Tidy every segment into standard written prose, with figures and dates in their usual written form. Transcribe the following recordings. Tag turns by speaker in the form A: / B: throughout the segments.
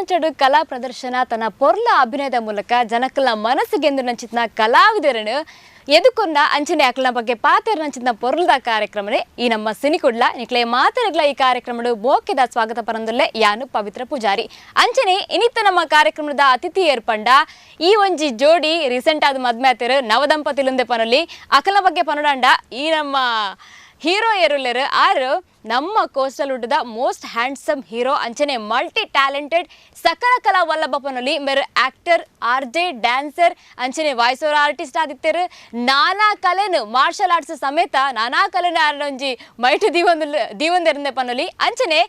A: ರಂಗಮಂಚಡು ಕಲಾ ಪ್ರದರ್ಶನ ತನ್ನ ಪೊರ್ಲ ಅಭಿನಯದ ಮೂಲಕ ಜನಕಲ ಮನಸ್ಸಿಗೆಂದು ನಂಚಿತ್ನ ಕಲಾವಿದರನ್ನು ಎದುಕೊಂಡ ಅಂಚನೆ ಅಕ್ಲನ ಬಗ್ಗೆ ಪಾತ್ರ ನಂಚಿನ ಪೊರ್ಲದ ಕಾರ್ಯಕ್ರಮನೇ ಈ ನಮ್ಮ ಸಿನಿಕುಡ್ಲ. ನಿಕ್ಲೆ ಮಾತರಗ್ಲ ಈ ಕಾರ್ಯಕ್ರಮಡು ಮೋಕೆದ ಸ್ವಾಗತ ಪರಂದುಲ್ಲೆ ಯಾನು ಪವಿತ್ರ ಪೂಜಾರಿ. ಅಂಚನೆ ಇನಿತ್ತ ನಮ್ಮ ಕಾರ್ಯಕ್ರಮದ ಅತಿಥಿ ಏರ್ಪಂಡ ಈ ಒಂಜಿ ಜೋಡಿ ರೀಸೆಂಟ್ ಆದ ಮದ್ಮೆ ಆತಿರು ನವದಂಪತಿಲುಂದೆ ಪನೊಲಿ ಅಕಲ ಬಗ್ಗೆ ಪನೊಡಂಡ ಈ ನಮ್ಮ ಹೀರೋ ಏರುಲ್ಲೆರು ಆರು ನಮ್ಮ ಕೋಸ್ಟಲ್ ಉಡ್ಡದ ಮೋಸ್ಟ್ ಹ್ಯಾಂಡ್ಸಮ್ ಹೀರೋ ಅಂಚನೆ ಮಲ್ಟಿ ಟ್ಯಾಲೆಂಟೆಡ್ ಸಕಲ ಕಲಾ ವಲ್ಲಭ ಪನೊಲಿ ಮೇರು ಆಕ್ಟರ್ ಆರ್ ಜೆ ಡ್ಯಾನ್ಸರ್ ಅಂಚನೆ ವಾಯ್ಸ್ ಓವರ್ ಆರ್ಟಿಸ್ಟ್ ಆದಿತ್ಯರು. ನಾನಾ ಕಲೆನು ಮಾರ್ಷಲ್ ಆರ್ಟ್ಸ್ ಸಮೇತ ನಾನಾ ಕಲೆನು ಆರ್ನೊಂಜಿ ಮೈಟು ದೀವೊಂದು ದೀವೊಂದೆರಂದೆ ಪನೊಲಿ. ಅಂಚನೆ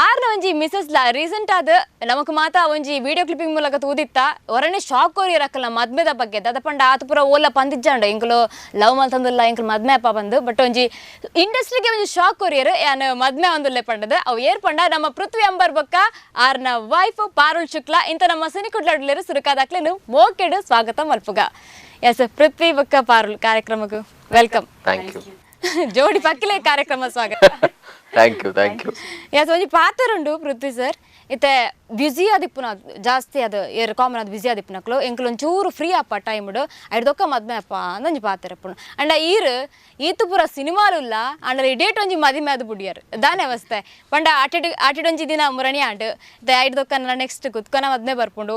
A: ಆರ್ನ ಒಂಜಿ ಮಿಸಸ್ ಲಾ ರೀಸೆಂಟ್ ಆದ ನಮಕ್ ಮಾತಾ ಒಂಜಿ ವಿಡಿಯೋ ಕ್ಲಿಪ್ಪಿಂಗ್ ಮೂಲಕ ತೂದಿತ್ತ ಹೊರನೆ ಶಾಕ್ ಕೋರಿ ರಕ್ಕಲ್ಲ ಮದ್ಮೆದ ಬಗ್ಗೆ ದದಪಂಡ ಆತ ಪೂರ ಓಲ ಪಂದಿಜ್ಜಾಂಡ ಇಂಕಲು ಲವ್ ಮಲ್ತಂದುಲ್ಲ ಇಂಕಲು ಮದ್ಮೆ ಅಪ್ಪ ಬಂದು ಬಟ್ ಒಂಜಿ ಇಂಡಸ್ಟ್ರಿಗೆ ಒಂಜಿ ಶಾಕ್ ಕೊರಿಯರ್ ಯಾನ್ ಮದ್ಮೆ ಒಂದುಲ್ಲೆ ಪಂಡದ ಅವು ಏರ್ಪಂಡ ನಮ್ಮ ಪೃಥ್ವಿ ಅಂಬರ್ ಬೊಕ್ಕ ಆರ್ನ ವೈಫ್ ಪಾರುಲ್ ಶುಕ್ಲಾ ಇಂತ ನಮ್ಮ ಸಿನಿಕುಡ್ಲಾಡ್ಲೇರು ಸುರುಕಾದಾಕ್ಲೇನು ಮೋಕೆಡು ಸ್ವಾಗತ ಮಲ್ಪುಗ. ಎಸ್ ಪೃಥ್ವಿ ಬೊಕ್ಕ ಪಾರುಲ್ ಕಾರ್ಯಕ್ರಮಕ್ಕೂ welcome.
B: Thank you.
A: ಜೋಡಿ ಪಕ್ಕಿಲೆ ಕಾರ್ಯಕ್ರಮ ಸ್ವಾಗತ.
B: Thank you thank you.
A: Yes ಒಂಜಿ ಪಾತ್ರ ಉಂಡು ಪೃಥ್ವಿ ಸರ್ ಇತ್ತೆ ಬ್ಯುಸಿ ಆದಿಪ್ಪುನ ಜಾಸ್ತಿ ಅದು ಏರ್ ಕಾಮನ್ ಅದು ಬ್ಯುಸಿ ಆದಿಪ್ಪುನಕ್ಲು ಎಂಕುಲು ಒಂಚೂರು ಫ್ರೀ ಅಪ್ಪ ಟೈಮ್ಡು ಐಡ್ದೊಕ್ಕ ಮದ್ಮೆ ಅಪ್ಪ ಅಂದೊಂಜಿ ಪಾತ್ರ ಇಪ್ಪುನು ಅಂಡ ಈರ್ ಈತು ಪೂರ ಸಿನಿಮಾಲು ಇಲ್ಲ ಅಂಡ ಈ ಡೇಟ್ ಒಂಜಿ ಮದಿಮೆ ಅದು ಬುಡಿಯರ್ ದಾನೆ ಅವಸ್ಥೆ ಪಂಡ ಆಟಿಡ್ ಆಟಿಡೊಂಜಿ ದಿನ ಮುರಣಿ ಆಂಡ್ ಇತ್ತೆ ಐಡ್ದೊಕ್ಕ ನೆಕ್ಸ್ಟ್ ಕುತ್ಕೊನ ಮದ್ಮೆ ಬರ್ಪುಂಡು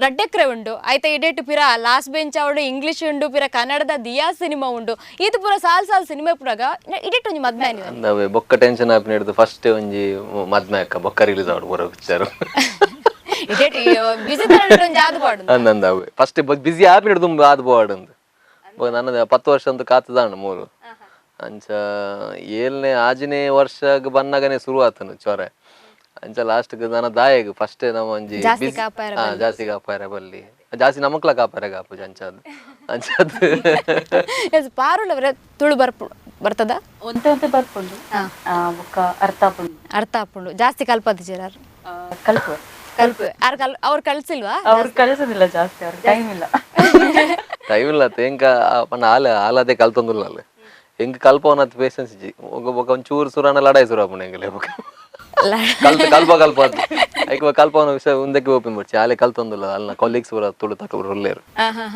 A: ರಡ್ಡೆಕ್ರೆ ಉಂಡು ಐತೆ ಈ ಡೇಟ್ ಪಿರ ಲಾಸ್ಟ್ ಬೆಂಚ್ ಅವಡು ಇಂಗ್ಲೀಷ್ ಉಂಡು ಪಿರ ಕನ್ನಡದ ದಿಯಾ ಸಿನಿಮಾ ಉಂಡು ಈತು ಪೂರ ಸಾಲ್ ಸಾಲ್ ಸಿನಿಮಾ ಪುರಾಗ ಇಡೇಟ್ ಒಂಜಿ ಮದ್ಮೆ ಆನಿ.
B: ಅಂದವೆ ಬೊಕ್ಕ ಟೆನ್ಷನ್ ಆಪಿನ ಹಿಡ್ದು ಫಸ್ಟ್ ಒಂಜಿ ಮದ್ಮೆ ಅಕ್ಕ ಬೊಕ್ಕ ರಿಲೀಸ್ ಆವಡು ಪೂರ ಪಿಕ್ಚರ್
A: ಇಡೇಟ್ ಬಿಸಿ ಒಂಜಿ ಆದು ಪಾಡು
B: ಅಂದಂದವೆ ಫಸ್ಟ್ ಬಿಸಿ ಆಪಿನ ಹಿಡ್ದು ಆದು ಬೋವಾಡು ಅಂದ್ ಬೊಕ್ಕ ನನ್ನ 10 ವರ್ಷ ಅಂತೂ ಕಾತದಾಂಡು ಮೂರು ಅಂಚ ಏಳನೇ ಆಜನೇ ವರ್ಷಗ್ ಬನ್ನಗನೆ ಶುರು ಆತನು ಚೊರೆ ಅಂಚ ಲಾಸ್ಟ್ ನನ್ನ ದಾಯಗ್ ಫಸ್ಟ್ ನಮ್ಮ ಒಂಜಿ
A: ಜಾಸ್ತಿ
B: busy-
A: ಕಾಪಾರ
B: ಹಾ, ಜಾಸ್ತಿ ಕಾಪಾರ ಬಲ್ಲಿ ಜಾಸ್ತಿ ನಮಕ್ಲ ಕಾಪಾರ ಕಾಪುಜ ಅಂಚದು ಅಂಚದು.
A: ಎಸ್ ಪಾರುಲ್ ಅವರ ತುಳು ಬರ್ಪು ಬರ್ತದ
C: ಒಂತೆ ಒಂತೆ ಬರ್ಪುಂಡು ಬೊಕ್ಕ ಅರ್ಥ ಆಪುಂಡು.
A: ಅರ್ಥ ಆಪುಂಡು ಜಾಸ್ತಿ ಕಲ್ಪದಿಜಾರ
C: ಕಲ್ಪ
A: ಕಲ್ಪ ಯಾರು ಕಲ್ ಅವ್ರು ಕಳ್ಸಿಲ್ವಾ?
C: ಅವ್ರು ಕಳಿಸೋದಿಲ್ಲ ಜಾಸ್ತಿ, ಅವ್ರಿಗೆ ಟೈಮ್ ಇಲ್ಲ.
B: ಟೈಮ್ ಇಲ್ಲ ಎಂಕ ಪಂಡ ಆಲ ಆಲದೆ ಕಲ್ತೊಂದುಲ್ಲ ಅಲ್ಲ ಎಂಕ್ ಕಲ್ಪವನತ್ ಪೇಷನ್ಸ್ ಇಜ್ಜಿ ಒಗ ಬೊಕ ಒಂಚೂರು ಸುರಾನ ಲಡಾಯಿ ಸುರು ಆಪುಂಡು ಎಂಕಲೆ ಬೊಕ ಕಲ್ತ ಕಲ್ಪ ಕಲ್ಪ ಐಕ್ ಕಲ್ಪವನ ವಿಷಯ ಉಂದಕ್ಕೆ ಓಪನ್ ಬಡ್ಚಿ ಆಲೆ ಕಲ್ತೊಂದುಲ್ಲ ಅಲ್ಲ ಕೊಲೀಗ್ಸ್ ಪೂರ ತುಳು ತಕ ಪೂರ ಉಲ್ಲೇರು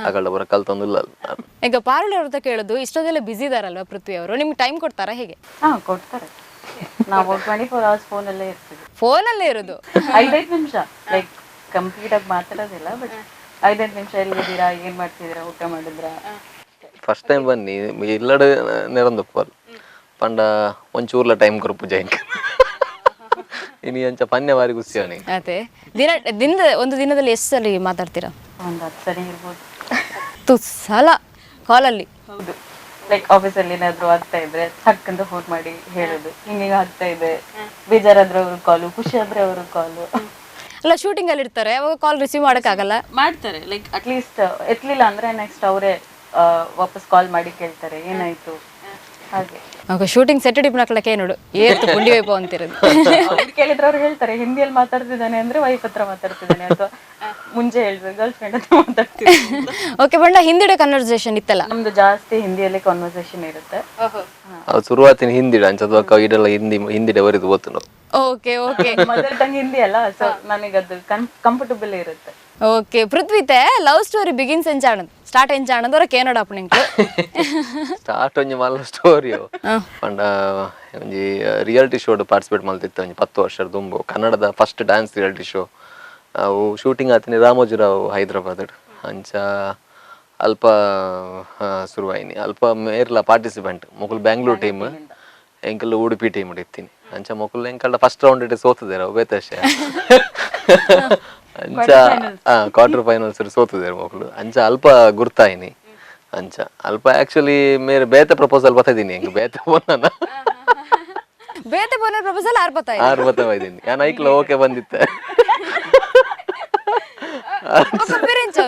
B: ಅಗಳ್ಳ ಪೂರ ಕಲ್ತೊಂದುಲ್ಲ
A: ಈಗ ಪಾರುಲ್ ಅವ್ರ ಕೇಳೋದು ಇಷ್ಟೊಂದೆಲ್ಲ ಬ್ಯುಸಿ ಇದಾರಲ್ವಾ ಪೃಥ್ವಿ ಅವರು ನಿಮ್ಗೆ ಟೈಮ್ ಕೊಡ್ತಾರಾ ಹೇಗೆ?
C: ಹಾ ಕೊಡ್ತಾರೆ, ನಾವು 24 ಅವರ್ಸ್ ಫೋನಲ್ಲೇ ಇರ್ತೀವಿ.
A: ಫೋನಲ್ಲೇ ಇರೋದು?
C: 5-5 ನಿಮಿಷ ಲೈಕ್ ಕಂಪ್ಲೀಟ್ ಆಗಿ ಮಾತಾಡೋದಿಲ್ಲ, ಬಟ್ 5-5 ನಿಮಿಷ ಎಲ್ಲಿದ್ದೀರಾ, ಏನ್ ಮಾಡ್ತಿದ್ದೀರಾ, ಊಟ ಮಾಡಿದ್ರಾ?
B: ಫಸ್ಟ್ ಟೈಮ್ ಬನ್ನಿ ಇಲ್ಲಡೆ ನೆರಂದುಪ್ಪಲ್ ಪಂಡ ಒಂಚೂರ್ಲ ಟೈಮ್ ಕೊರ್ಪು ಜೈಂಕ್ ಇನಿ ಅಂಚ ಪನ್ಯ ಬಾರಿ ಖುಷಿ ಅವನಿಗೆ.
A: ಅದೇ ದಿನ ದಿನದ ಒಂದು ದಿನದಲ್ಲಿ ಎಷ್ಟು ಸಲ ಮಾತಾಡ್ತೀರಾ?
C: ಒಂದ್ 10 ಸರಿ ಇರ್ಬೋದು.
A: 10 ಸಲ ಕಾಲಲ್ಲಿ?
C: ಹೌದು, ಲೈಕ್ ಆಫೀಸಲ್ಲಿ ಏನಾದ್ರು ಆಗ್ತಾ ಇದ್ರೆ ಅಂತ ಫೋನ್ ಮಾಡಿ ಹೇಳೋದು, ಹಿಂಗ ಆಗ್ತಾ ಇದೆ, ಬೇಜಾರಾದ್ರೆ ಅವ್ರ ಕಾಲು, ಖುಷಿ ಆದ್ರೆ ಅವ್ರ ಕಾಲು.
A: ಅಲ್ಲ ಶೂಟಿಂಗ್ ಅಲ್ಲಿ ಇರ್ತಾರೆ ಅವಾಗ ಕಾಲ್ ರಿಸೀವ್ ಮಾಡಕ್ಕಾಗಲ್ಲ.
C: ಮಾಡ್ತಾರೆ, ಲೈಕ್ ಅಟ್ಲೀಸ್ಟ್ ಎತ್ಲಿಲ್ಲ ಅಂದ್ರೆ ನೆಕ್ಸ್ಟ್ ಅವರೇ ವಾಪಸ್ ಕಾಲ್ ಮಾಡಿ ಕೇಳ್ತಾರೆ ಏನಾಯ್ತು ಹಾಗೆ.
A: ಶೂಟಿಂಗ್ ಸೆಟ್ ಇಪ್ಪನಕ್ಕಳಕ್ಕೆ ನೋಡು ಏತ್ತು ಗುಂಡಿ ವೈಪ ಅಂತಿರೋದು.
C: ಅವ್ರು ಕೇಳಿದ್ರೆ ಅವ್ರು ಹೇಳ್ತಾರೆ ಹಿಂದಿಯಲ್ಲಿ ಮಾತಾಡ್ತಿದ್ದಾನೆ ಅಂದ್ರೆ ವೈಫ್ ಹತ್ರ ಮಾತಾಡ್ತಿದ್ದಾನೆ ಅಥವಾ ಮುಂಚೆ ಹೇಳಿದ್ರೆ ಗರ್ಲ್ ಫ್ರೆಂಡ್ ಹತ್ರ ಮಾತಾಡ್ತಿದ್ದಾನೆ.
A: ಓಕೆ ಬಣ್ಣ ಹಿಂದಿಡ ಕನ್ವರ್ಸೇಷನ್ ಇತ್ತಲ್ಲ?
C: ನಮ್ದು ಜಾಸ್ತಿ ಹಿಂದಿಯಲ್ಲಿ ಕಾನ್ವರ್ಸೇಷನ್ ಇರುತ್ತೆ.
B: ಅದು ಶುರುವಾತಿನ ಹಿಂದಿಡ ಅಂಚ ಇದೆಲ್ಲ ಹಿಂದಿ ಹಿಂದಿಡೆ ಬರಿದು ಓತು ನಾವು.
A: Okay okay.
C: Mother tongue Hindi ಅಲ್ಲ, ಸೊ ನನಗೆ ಅದು ಕಂಫರ್ಟಬಲ್ ಇರುತ್ತೆ.
A: ಓಕೆ ಪೃಥ್ವಿತೆ ಲವ್ ಸ್ಟೋರಿ ಬಿಗಿನ್ಸ್ ಎಂಚಾಣದ್ ಸ್ಟಾರ್ಟ್ ಎಂಚಾಣದ್ ಅವರ ಕೇನೋಡ ಅಪ್ಪನಿಂಕು
B: ಸ್ಟಾರ್ಟ್ ಒಂಜಿ ಮಲ್ಲ ಸ್ಟೋರಿಯು ಪಂಡ ಒಂಜಿ ರಿಯಾಲಿಟಿ ಶೋಡ್ ಪಾರ್ಟಿಸಿಪೇಟ್ ಮಲ್ತಿತ್ತು ಒಂಜಿ 10 ವರ್ಷದ ದುಂಬು ಕನ್ನಡದ ಫಸ್ಟ್ ಡ್ಯಾನ್ಸ್ ರಿಯಾಲಿಟಿ ಶೋ ಅವು ಶೂಟಿಂಗ್ ಆತಿನಿ ರಾಮೋಜಿರಾವ್ ಹೈದರಾಬಾದ್ ಅಂಚ ಅಲ್ಪ ಶುರುವಾಯಿನಿ ಅಲ್ಪ ಮೇರ್ಲ ಪಾರ್ಟಿಸಿಪೆಂಟ್ ಮೊಕುಲು ಬ್ಯಾಂಗ್ಳೂರ್ ಟೀಮ್ ಎಂಕಲ್ ಉಡುಪಿ ಟೀಮ್ ಇತ್ತೀನಿ ಅಂಚ ಮೊಕುಲು ಎಂಕಲ್ಡ ಫಸ್ಟ್ ರೌಂಡ್ ಇಟ್ಟು ಸೋತದೇರ ಬೇತಶೆ ಅಂಚ ಕ್ವಾರ್ಟರ್ ಫೈನಲ್ಸ್ ಸೋತದೇರು ಮೊಕುಲು ಅಂಚ ಅಲ್ಪ ಗುರ್ತಾಯಿನಿ ಅಂಚ ಅಲ್ಪ ಆಕ್ಚುಲಿ ಮೇರೆ ಬೇತೆ ಪ್ರಪೋಸಲ್ ಬತ್ತಿದ್ದೀನಿ ಎಂಕ್ ಬೇತೆ ಪೋನ
A: ಬೇತೆ ಬೋನ ಪ್ರಪೋಸಲ್ ಆರ್ ಬತ್ತಾಯಿ
B: ಆರು ಬತ್ತವ ಇದ್ದೀನಿ ಯಾನ್ ಐಕ್ಲ ಓಕೆ ಬಂದಿತ್ತೆ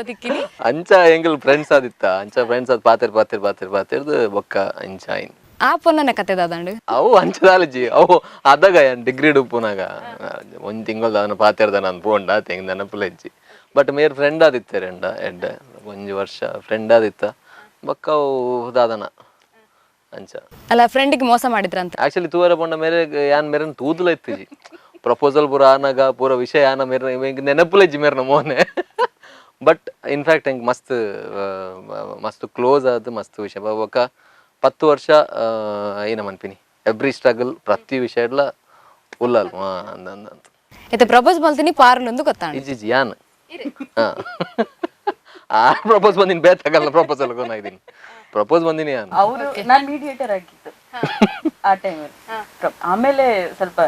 A: ತಿಕ್ಕಿನಿ
B: ಅಂಚ ಎಂಕಲ್ ಫ್ರೆಂಡ್ಸ್ ಆದಿತ್ತ ಅಂಚ ಫ್ರೆಂಡ್ಸ್ ಆದ್ ಪಾತೆರ್ ಪಾತೆರ್ ಪಾತೆರ್ ಪಾತೆರ್ದು ಬೊಕ್ಕ ಅಂಚ ಆಯ್ನ್
A: ಆ ಪೊನ್ನನ ಕತೆ ದಾದಂಡು
B: ಅವು ಅಂಚದಾಲಜಿ ಅವು ಅದಾಗ ಡಿಗ್ರಿ ಉಪ್ಪುನಾಗ ಒಂದ್ ತಿಂಗಳು ಅವನ ಪಾತೆರ್ದ ನಾನು ಪೋಂಡ ತೆಂಗ್ ನೆನಪುಲೆಜ್ಜಿ ಬಟ್ ಮೇರ್ ಫ್ರೆಂಡ್ ಆದಿತ್ತೆ ರೆಂಡ ಎಡ್ಡೆ ಒಂಜಿ ವರ್ಷ ಫ್ರೆಂಡ್ ಆದಿತ್ತ ಬೊಕ್ಕ ಅವು ದಾದನ ಅಂಚ
A: ಅಲ್ಲ ಫ್ರೆಂಡಿಗೆ ಮೋಸ ಮಾಡಿದ್ರಂತ
B: ಆಕ್ಚುಲಿ ತೂವರ ಪೋಂಡ ಮೇರೆ ಯಾನ್ ಮೇರೆನ್ ತೂದುಲ ಇತ್ತಿಜಿ Proposal ಪೂರ ಆನಾಗ ಪೂರ ವಿಷಯ ಆನ ಮೇರ್ನ ಎಂಕ್ ನೆನಪುಲೆಜ್ಜಿ ಮೇರ್ನ ಮೋನೆ. But in fact ಎಂಕ್ ಮಸ್ತ್ ಮಸ್ತ್ ಕ್ಲೋಸ್ ಆದ್ ಮಸ್ತ್ ವಿಷಯ. ಬೊಕ್ಕ 10 ವರ್ಷ ಏನ ಮನ್ಪಿನಿ ಎವ್ರಿ ಸ್ಟ್ರಗಲ್ ಪ್ರತಿ ವಿಷಯಡ್ಲ ಉಲ್ಲಲ್ ಅಂದ ಅಂದ ಅಂತ.
A: ಇತ್ತೆ ಪ್ರಪೋಸ್ ಮಲ್ತಿನಿ ಪಾರ್ಲೊಂದು ಗೊತ್ತಾಂಡ್.
B: ಇಜ್ಜಿ ಇಜ್ಜಿ, ಯಾನ್ ಆ ಪ್ರಪೋಸ್ ಬಂದಿನಿ, ಬೇತಾಗಲ್ಲ ಪ್ರಪೋಸಲ್ ಕೊನಾಗಿದ್ದೀನಿ, ಪ್ರಪೋಸ್ ಬಂದಿನಿ ಯಾನ್.
C: ಅವರು, ನಾನ್ ಮೀಡಿಯೇಟರ್ ಆಗಿತ್ತು ಆ ಟೈಮಲ್ಲಿ. ಆಮೇಲೆ ಸ್ವಲ್ಪ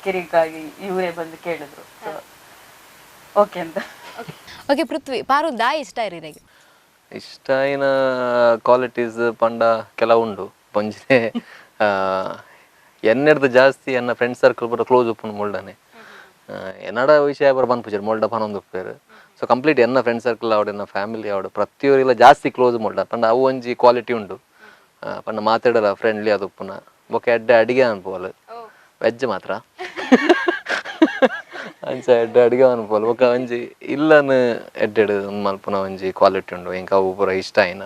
C: ಕಿರಿಕಾಗಿ ಇವರೇ ಬಂದು ಕೇಳಿದ್ರು, ಸೊ ಓಕೆ ಅಂತ.
A: ಓಕೆ ಪೃಥ್ವಿ, ಪಾರು ದಾಯಿ ಇಷ್ಟ ಇರೀರೆಗೆ?
B: ಇಷ್ಟ ಇನ ಕ್ವಾಲಿಟೀಸ್ ಪಂಡ ಕೆಲವು ಉಂಡು. ಒಂಜಿನೆ ಎನ್ನೆಡ್ದು ಜಾಸ್ತಿ ಎನ್ನ ಫ್ರೆಂಡ್ ಸರ್ಕಲ್ ಪೂರ ಕ್ಲೋಸ್ ಉಪ್ಪುಂಡು ಮೊಲ್ಡನೆ. ಎನ್ನಡ ವಿಷಯ ಪೂರ ಪನ್ಪುಜೆರ್, ಮೊಲ್ಡ ಪನೊಂದು ಉಪ್ಪೇರು. ಸೊ ಕಂಪ್ಲೀಟ್ ಎನ್ನ ಫ್ರೆಂಡ್ ಸರ್ಕಲ್ ಆವಡ್, ಎನ್ನ ಫ್ಯಾಮಿಲಿ ಆವಡ್, ಪ್ರತಿಯೊರಿಲ ಜಾಸ್ತಿ ಕ್ಲೋಸ್ ಮೊಲ್ಡ ಪಂಡ ಅವು ಒಂಜಿ ಕ್ವಾಲಿಟಿ ಉಂಡು. ಪಂಡ ಮಾತಾಡಲ ಫ್ರೆಂಡ್ಲಿ ಅದು ಉಪ್ಪುನ. ಬೊಕ್ಕ ಎಡ್ಡೆ ಅಡಿಗೆ ಅನ್ಪೋಲ್, ವೆಜ್ ಮಾತ್ರ. ಅಂಚ ಎಡ್ಡೆ ಅಡಿಗೆ ಅನ್ಪೋಲ್. ಬೊಕ್ಕ ಒಂಜಿ ಇಲ್ಲನ್ ಎಡ್ಡೆಡ್ ಮಲ್ಪುನ ಒಂಜಿ ಕ್ವಾಲಿಟಿ ಉಂಡು. ಎಂಕ್ ಅವು ಪೂರ ಇಷ್ಟ ಆಯಿನ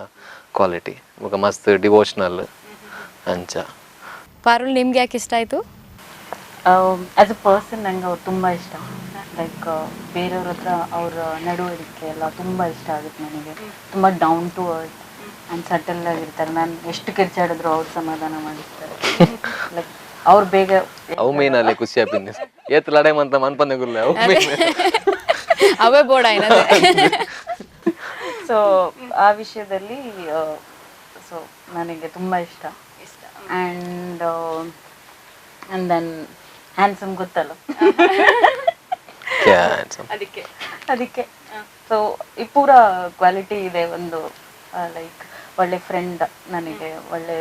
B: ಕ್ವಾಲಿಟಿ. ಬೊಕ್ಕ ಮಸ್ತ್ ಡಿವೋಷನಲ್ ಅಂಚ.
A: ಪಾರುಲ್, ನಿಮ್ಗೆ ಯಾಕೆ ಇಷ್ಟ ಆಯ್ತು?
C: As a person ನಂಗೆ ಅವ್ರು ತುಂಬ ಇಷ್ಟ. ಲೈಕ್ ಬೇರೆಯವ್ರ ಹತ್ರ ಅವ್ರ ನಡವಳಿಕೆ ಎಲ್ಲ ತುಂಬ ಇಷ್ಟ ಆಗುತ್ತೆ ನನಗೆ. ತುಂಬ down to earth and subtle ಆಗಿರ್ತಾರೆ. ನಾನು ಎಷ್ಟು ಕಿರ್ಚಾಡಿದ್ರು ಅವ್ರು ಸಮಾಧಾನ ಮಾಡಿಸ್ತಾರೆ. ಲೈಕ್ ಅವ್ರು ಬೇಗ
B: ಅವು ಮೇನ್ ಅಲ್ಲಿ ಖುಷಿ ಆಪಿನ ಏತ್ ಲಡೈ ಮಂತ ಮನ್ಪಂದೆ ಗುಲ್ಲೆ ಅವು ಮೇನ್.
A: ಅವೇ ಬೋರ್ಡ್ ಆಯ್ನದೆ.
C: ಸೊ ಆ ವಿಷಯದಲ್ಲಿ ಸೊ ನನಗೆ ತುಂಬ ಇಷ್ಟ. And and then handsome ಗೊತ್ತಲ್ಲ.
A: ಅದಕ್ಕೆ
C: ಅದಕ್ಕೆ ಸೊ ಈ ಪೂರ ಕ್ವಾಲಿಟಿ ಇದೆ. ಒಂದು ಲೈಕ್ ಒಳ್ಳೆ ಫ್ರೆಂಡ್ ನನಗೆ, ಒಳ್ಳೆ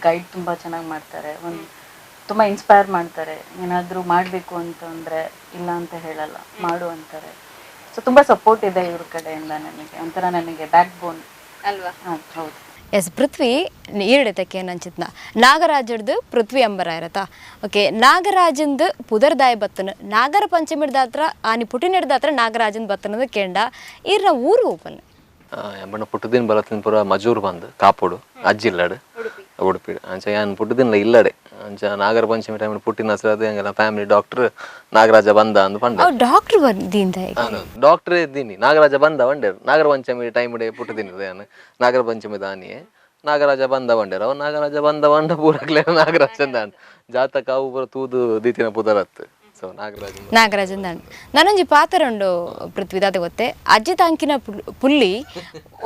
C: ಗೈಡ್ ತುಂಬ ಚೆನ್ನಾಗಿ ಮಾಡ್ತಾರೆ. ಒಂದು ತುಂಬ ಇನ್ಸ್ಪೈರ್ ಮಾಡ್ತಾರೆ. ಏನಾದರೂ ಮಾಡಬೇಕು ಅಂತಂದರೆ ಇಲ್ಲ ಅಂತ ಹೇಳಲ್ಲ, ಮಾಡು ಅಂತಾರೆ. ಸೊ ತುಂಬ ಸಪೋರ್ಟ್ ಇದೆ ಇವ್ರ ಕಡೆಯಿಂದ ನನಗೆ. ಒಂಥರ ನನಗೆ ಬ್ಯಾಕ್ ಬೋನ್
A: ಅಲ್ವಾ?
C: ಹಾಂ, ಹೌದು.
A: ಎಸ್ ಪೃಥ್ವಿ, ಈರಿಡತಕ್ಕೆ ನಂಚಿತ್ನ ನಾಗರಾಜಡ್ದು ಪೃಥ್ವಿ ಅಂಬರ ಇರತ್ತಾ? ಓಕೆ, ನಾಗರಾಜಂದು ಪುದರ್ದಾಯ ಬತ್ತನ, ನಾಗರ ಪಂಚಮಿಡ್ದ ಹತ್ರ ಆನಿ ಪುಟಿನೆಡ್ದ ಹತ್ರ ನಾಗರಾಜನ್ ಬತ್ತನದು ಕೇಂಡ. ಈರ್ನ ಊರು ಓಪನ್?
B: ಬಣ್ಣ ಪುಟ್ಟದಿನ ಬಲತ್ತಿನ ಪೂರ ಮಜೂರ್ ಬಂದು ಕಾಪೋಡು ಅಜ್ಜಿ ಇಲ್ಲಡು ಉಡುಪಿ. ಅಂಚ ಯಾನ್ ಪುಟ್ಟದಿನ ಇಲ್ಲಡೆ. ಅಂಚ ನಾಗರ ಪಂಚಮಿ ಟೈಮ್ ಪುಟ್ಟಿನ ಹತ್ರ ಅದು ಹಂಗೆಲ್ಲ ಫ್ಯಾಮಿಲಿ ಡಾಕ್ಟರ್ ನಾಗರಾಜ ಬಂದ ಅಂದ್ ಪಂಡ.
A: ಅವ್ ಡಾಕ್ಟರ್ ಬಂದಿಂದ?
B: ಡಾಕ್ಟರ್ ಇದ್ದೀನಿ, ನಾಗರಾಜ ಬಂದ ಬಂಡೇರು. ನಾಗರ ಪಂಚಮಿ ಟೈಮ್ ಪುಟ್ಟದಿನ ಯಾನ್ ನಾಗರ ಪಂಚಮಿ ದಾನಿಯೇ ನಾಗರಾಜ ಬಂದ ಬಂಡೇರು. ಅವ ನಾಗರಾಜ ಬಂದ ಬಂಡ ಪೂರಕ್ಲೆ ನಾಗರಾಜ ಅಂದ. ಜಾತಕ ಅವು ಪೂರ ತೂದು ದೀತಿನ ಪುದರತ್ತು. ಸೊ ನಾಗರಾಜ.
A: ನಾಗರಾಜನ್ ದಾಂಡ್. ನಾನೊಂಜಿ ಪಾತ್ರ ಉಂಡು ಪೃಥ್ವಿ, ದಾದ ಗೊತ್ತೆ? ಅಜ್ಜಿ ತಾಂಕಿನ ಪುಲ್ಲಿ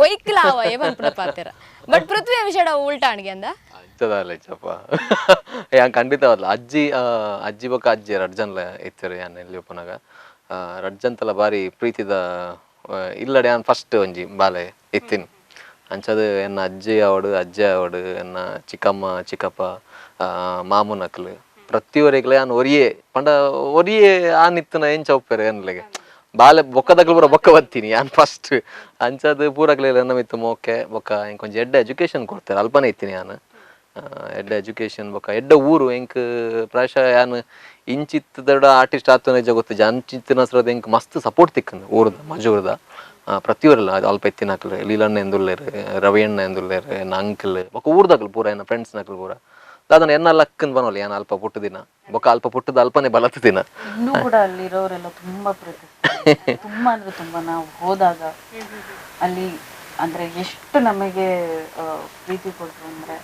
A: ಒಯ್ಕ್ಲಾವ ಏಮನ್ಪುನ ಪಾತ್ರ. ಬಟ್ ಪೃಥ್ವಿಯ ವಿಷಯ ಉಲ್ಟಾ ಅಣ್ಗೆ ಅಂದ.
B: ಅಂಚದಲ್ಲ ಇಚ್ಚಪ್ಪ, ಯಾನ್ ಖಂಡಿತವಲ್ಲ. ಅಜ್ಜಿ ಅಜ್ಜಿ ಬೊಕ್ಕ ಅಜ್ಜಿ ರಡ್ಜನ್ಲ ಇತ್ತರು ಯಾನ್ ಎಲ್ಲಿ ಉಪ್ಪುನಗ. ರಡ್ಜಂತಲ ಬಾರಿ ಪ್ರೀತಿದ ಇಲ್ಲಡೆ ಯಾನ್ ಫಸ್ಟ್ ಒಂಜಿ ಬಾಲೆ ಇತ್ತಿನಿ. ಅಂಚದ ಎನ್ನ ಅಜ್ಜಿ ಆವಡು, ಅಜ್ಜಿ ಆವಡು, ಎನ್ನ ಚಿಕ್ಕಮ್ಮ ಚಿಕ್ಕಪ್ಪ, ಮಾಮುನಕ್ಲು ಪ್ರತಿಯೊರಿಗ್ಲ ಯಾನ್ ಒರಿಯೇ ಪಂಡ ಒರಿಯೇ ಆನ್ ಇತ್ತನ ಎಂಚ ಉಪ್ಪೆರೆ ಎನ್ಲೆಗೆ ಬಾಲೆ ಬೊಕ್ಕದಕ್ಲು ಪೂರ ಬೊಕ್ಕ ಬತ್ತೀನಿ ಯಾನ್ ಫಸ್ಟ್. ಅಂಚದ ಪೂರಕ್ಲೆ ಎನ್ನ ಮಿತ್ತು ಮೋಕೆ. ಬೊಕ್ಕ ಎಂಕ್ ಒಂಜಿ ಎಡ್ಡೆ ಎಜುಕೇಶನ್ ಕೊಡ್ತಾರೆ. ಅಲ್ಪನೇ ಇತ್ತೀನಿ ಯಾನ್. ಎಡ್ಡೆ ಎಜುಕೇಶನ್ ಬೊಕ್ಕ ಎಡ್ಡೆ ಊರು. ಎಂಕ್ ಪ್ರಾಯಶಃ ಯಾನ್ ಇಂಚಿತ್ತದಡ ಆರ್ಟಿಸ್ಟ್ ಆತು ನಿಜ ಗೊತ್ತಿಜ್ಜಿ. ಅಂಚಿತ್ತಿನ ಸರದ ಎಂಕ್ ಮಸ್ತ್ ಸಪೋರ್ಟ್ ತಿಕ್ಕಂದು ಊರುದ ಮಜೂರ್ದ ಪ್ರತಿಯೊರಲ್ಲ. ಅಲ್ಪ ಇತ್ತಿನಕ್ಲು ಲೀಲಣ್ಣ ಎಂದುಲ್ಲೇರು, ರವಿಯಣ್ಣ ಎಂದುಲ್ಲೇರು, ಎನ್ನ ಅಂಕಲ್, ಬೊಕ್ಕ ಊರ್ದಕ್ಲು ಪೂರ, ಎನ್ನ ಫ್ರೆಂಡ್ಸ್ ನಕ್ಲು ಪೂರ. ದಾದನ ಎನ್ನ ಲಕ್ಕಂದ್ ಬನೋಲ್ಲ. ಯಾನ್ ಅಲ್ಪ ಪುಟ್ಟದಿನ ಬೊಕ್ಕ ಅಲ್ಪ ಪುಟ್ಟದ ಅಲ್ಪನೇ ಬಲತ್ತ ದಿನ.
C: ಇನ್ನೂ ಕೂಡ ಅಲ್ಲಿರೋರೆಲ್ಲ ತುಂಬಾ ಪ್ರೀತಿಸ್ತಾರೆ. ತುಂಬಾ ಅಂದ್ರೆ ತುಂಬಾ. ನಾವು ಹೋದಾಗ ಅಲ್ಲಿ ಅಂದ್ರೆ ಎಷ್ಟು ನಮಗೆ ಪ್ರೀತಿ ಕೊಟ್ರು ಅಂದ್ರೆ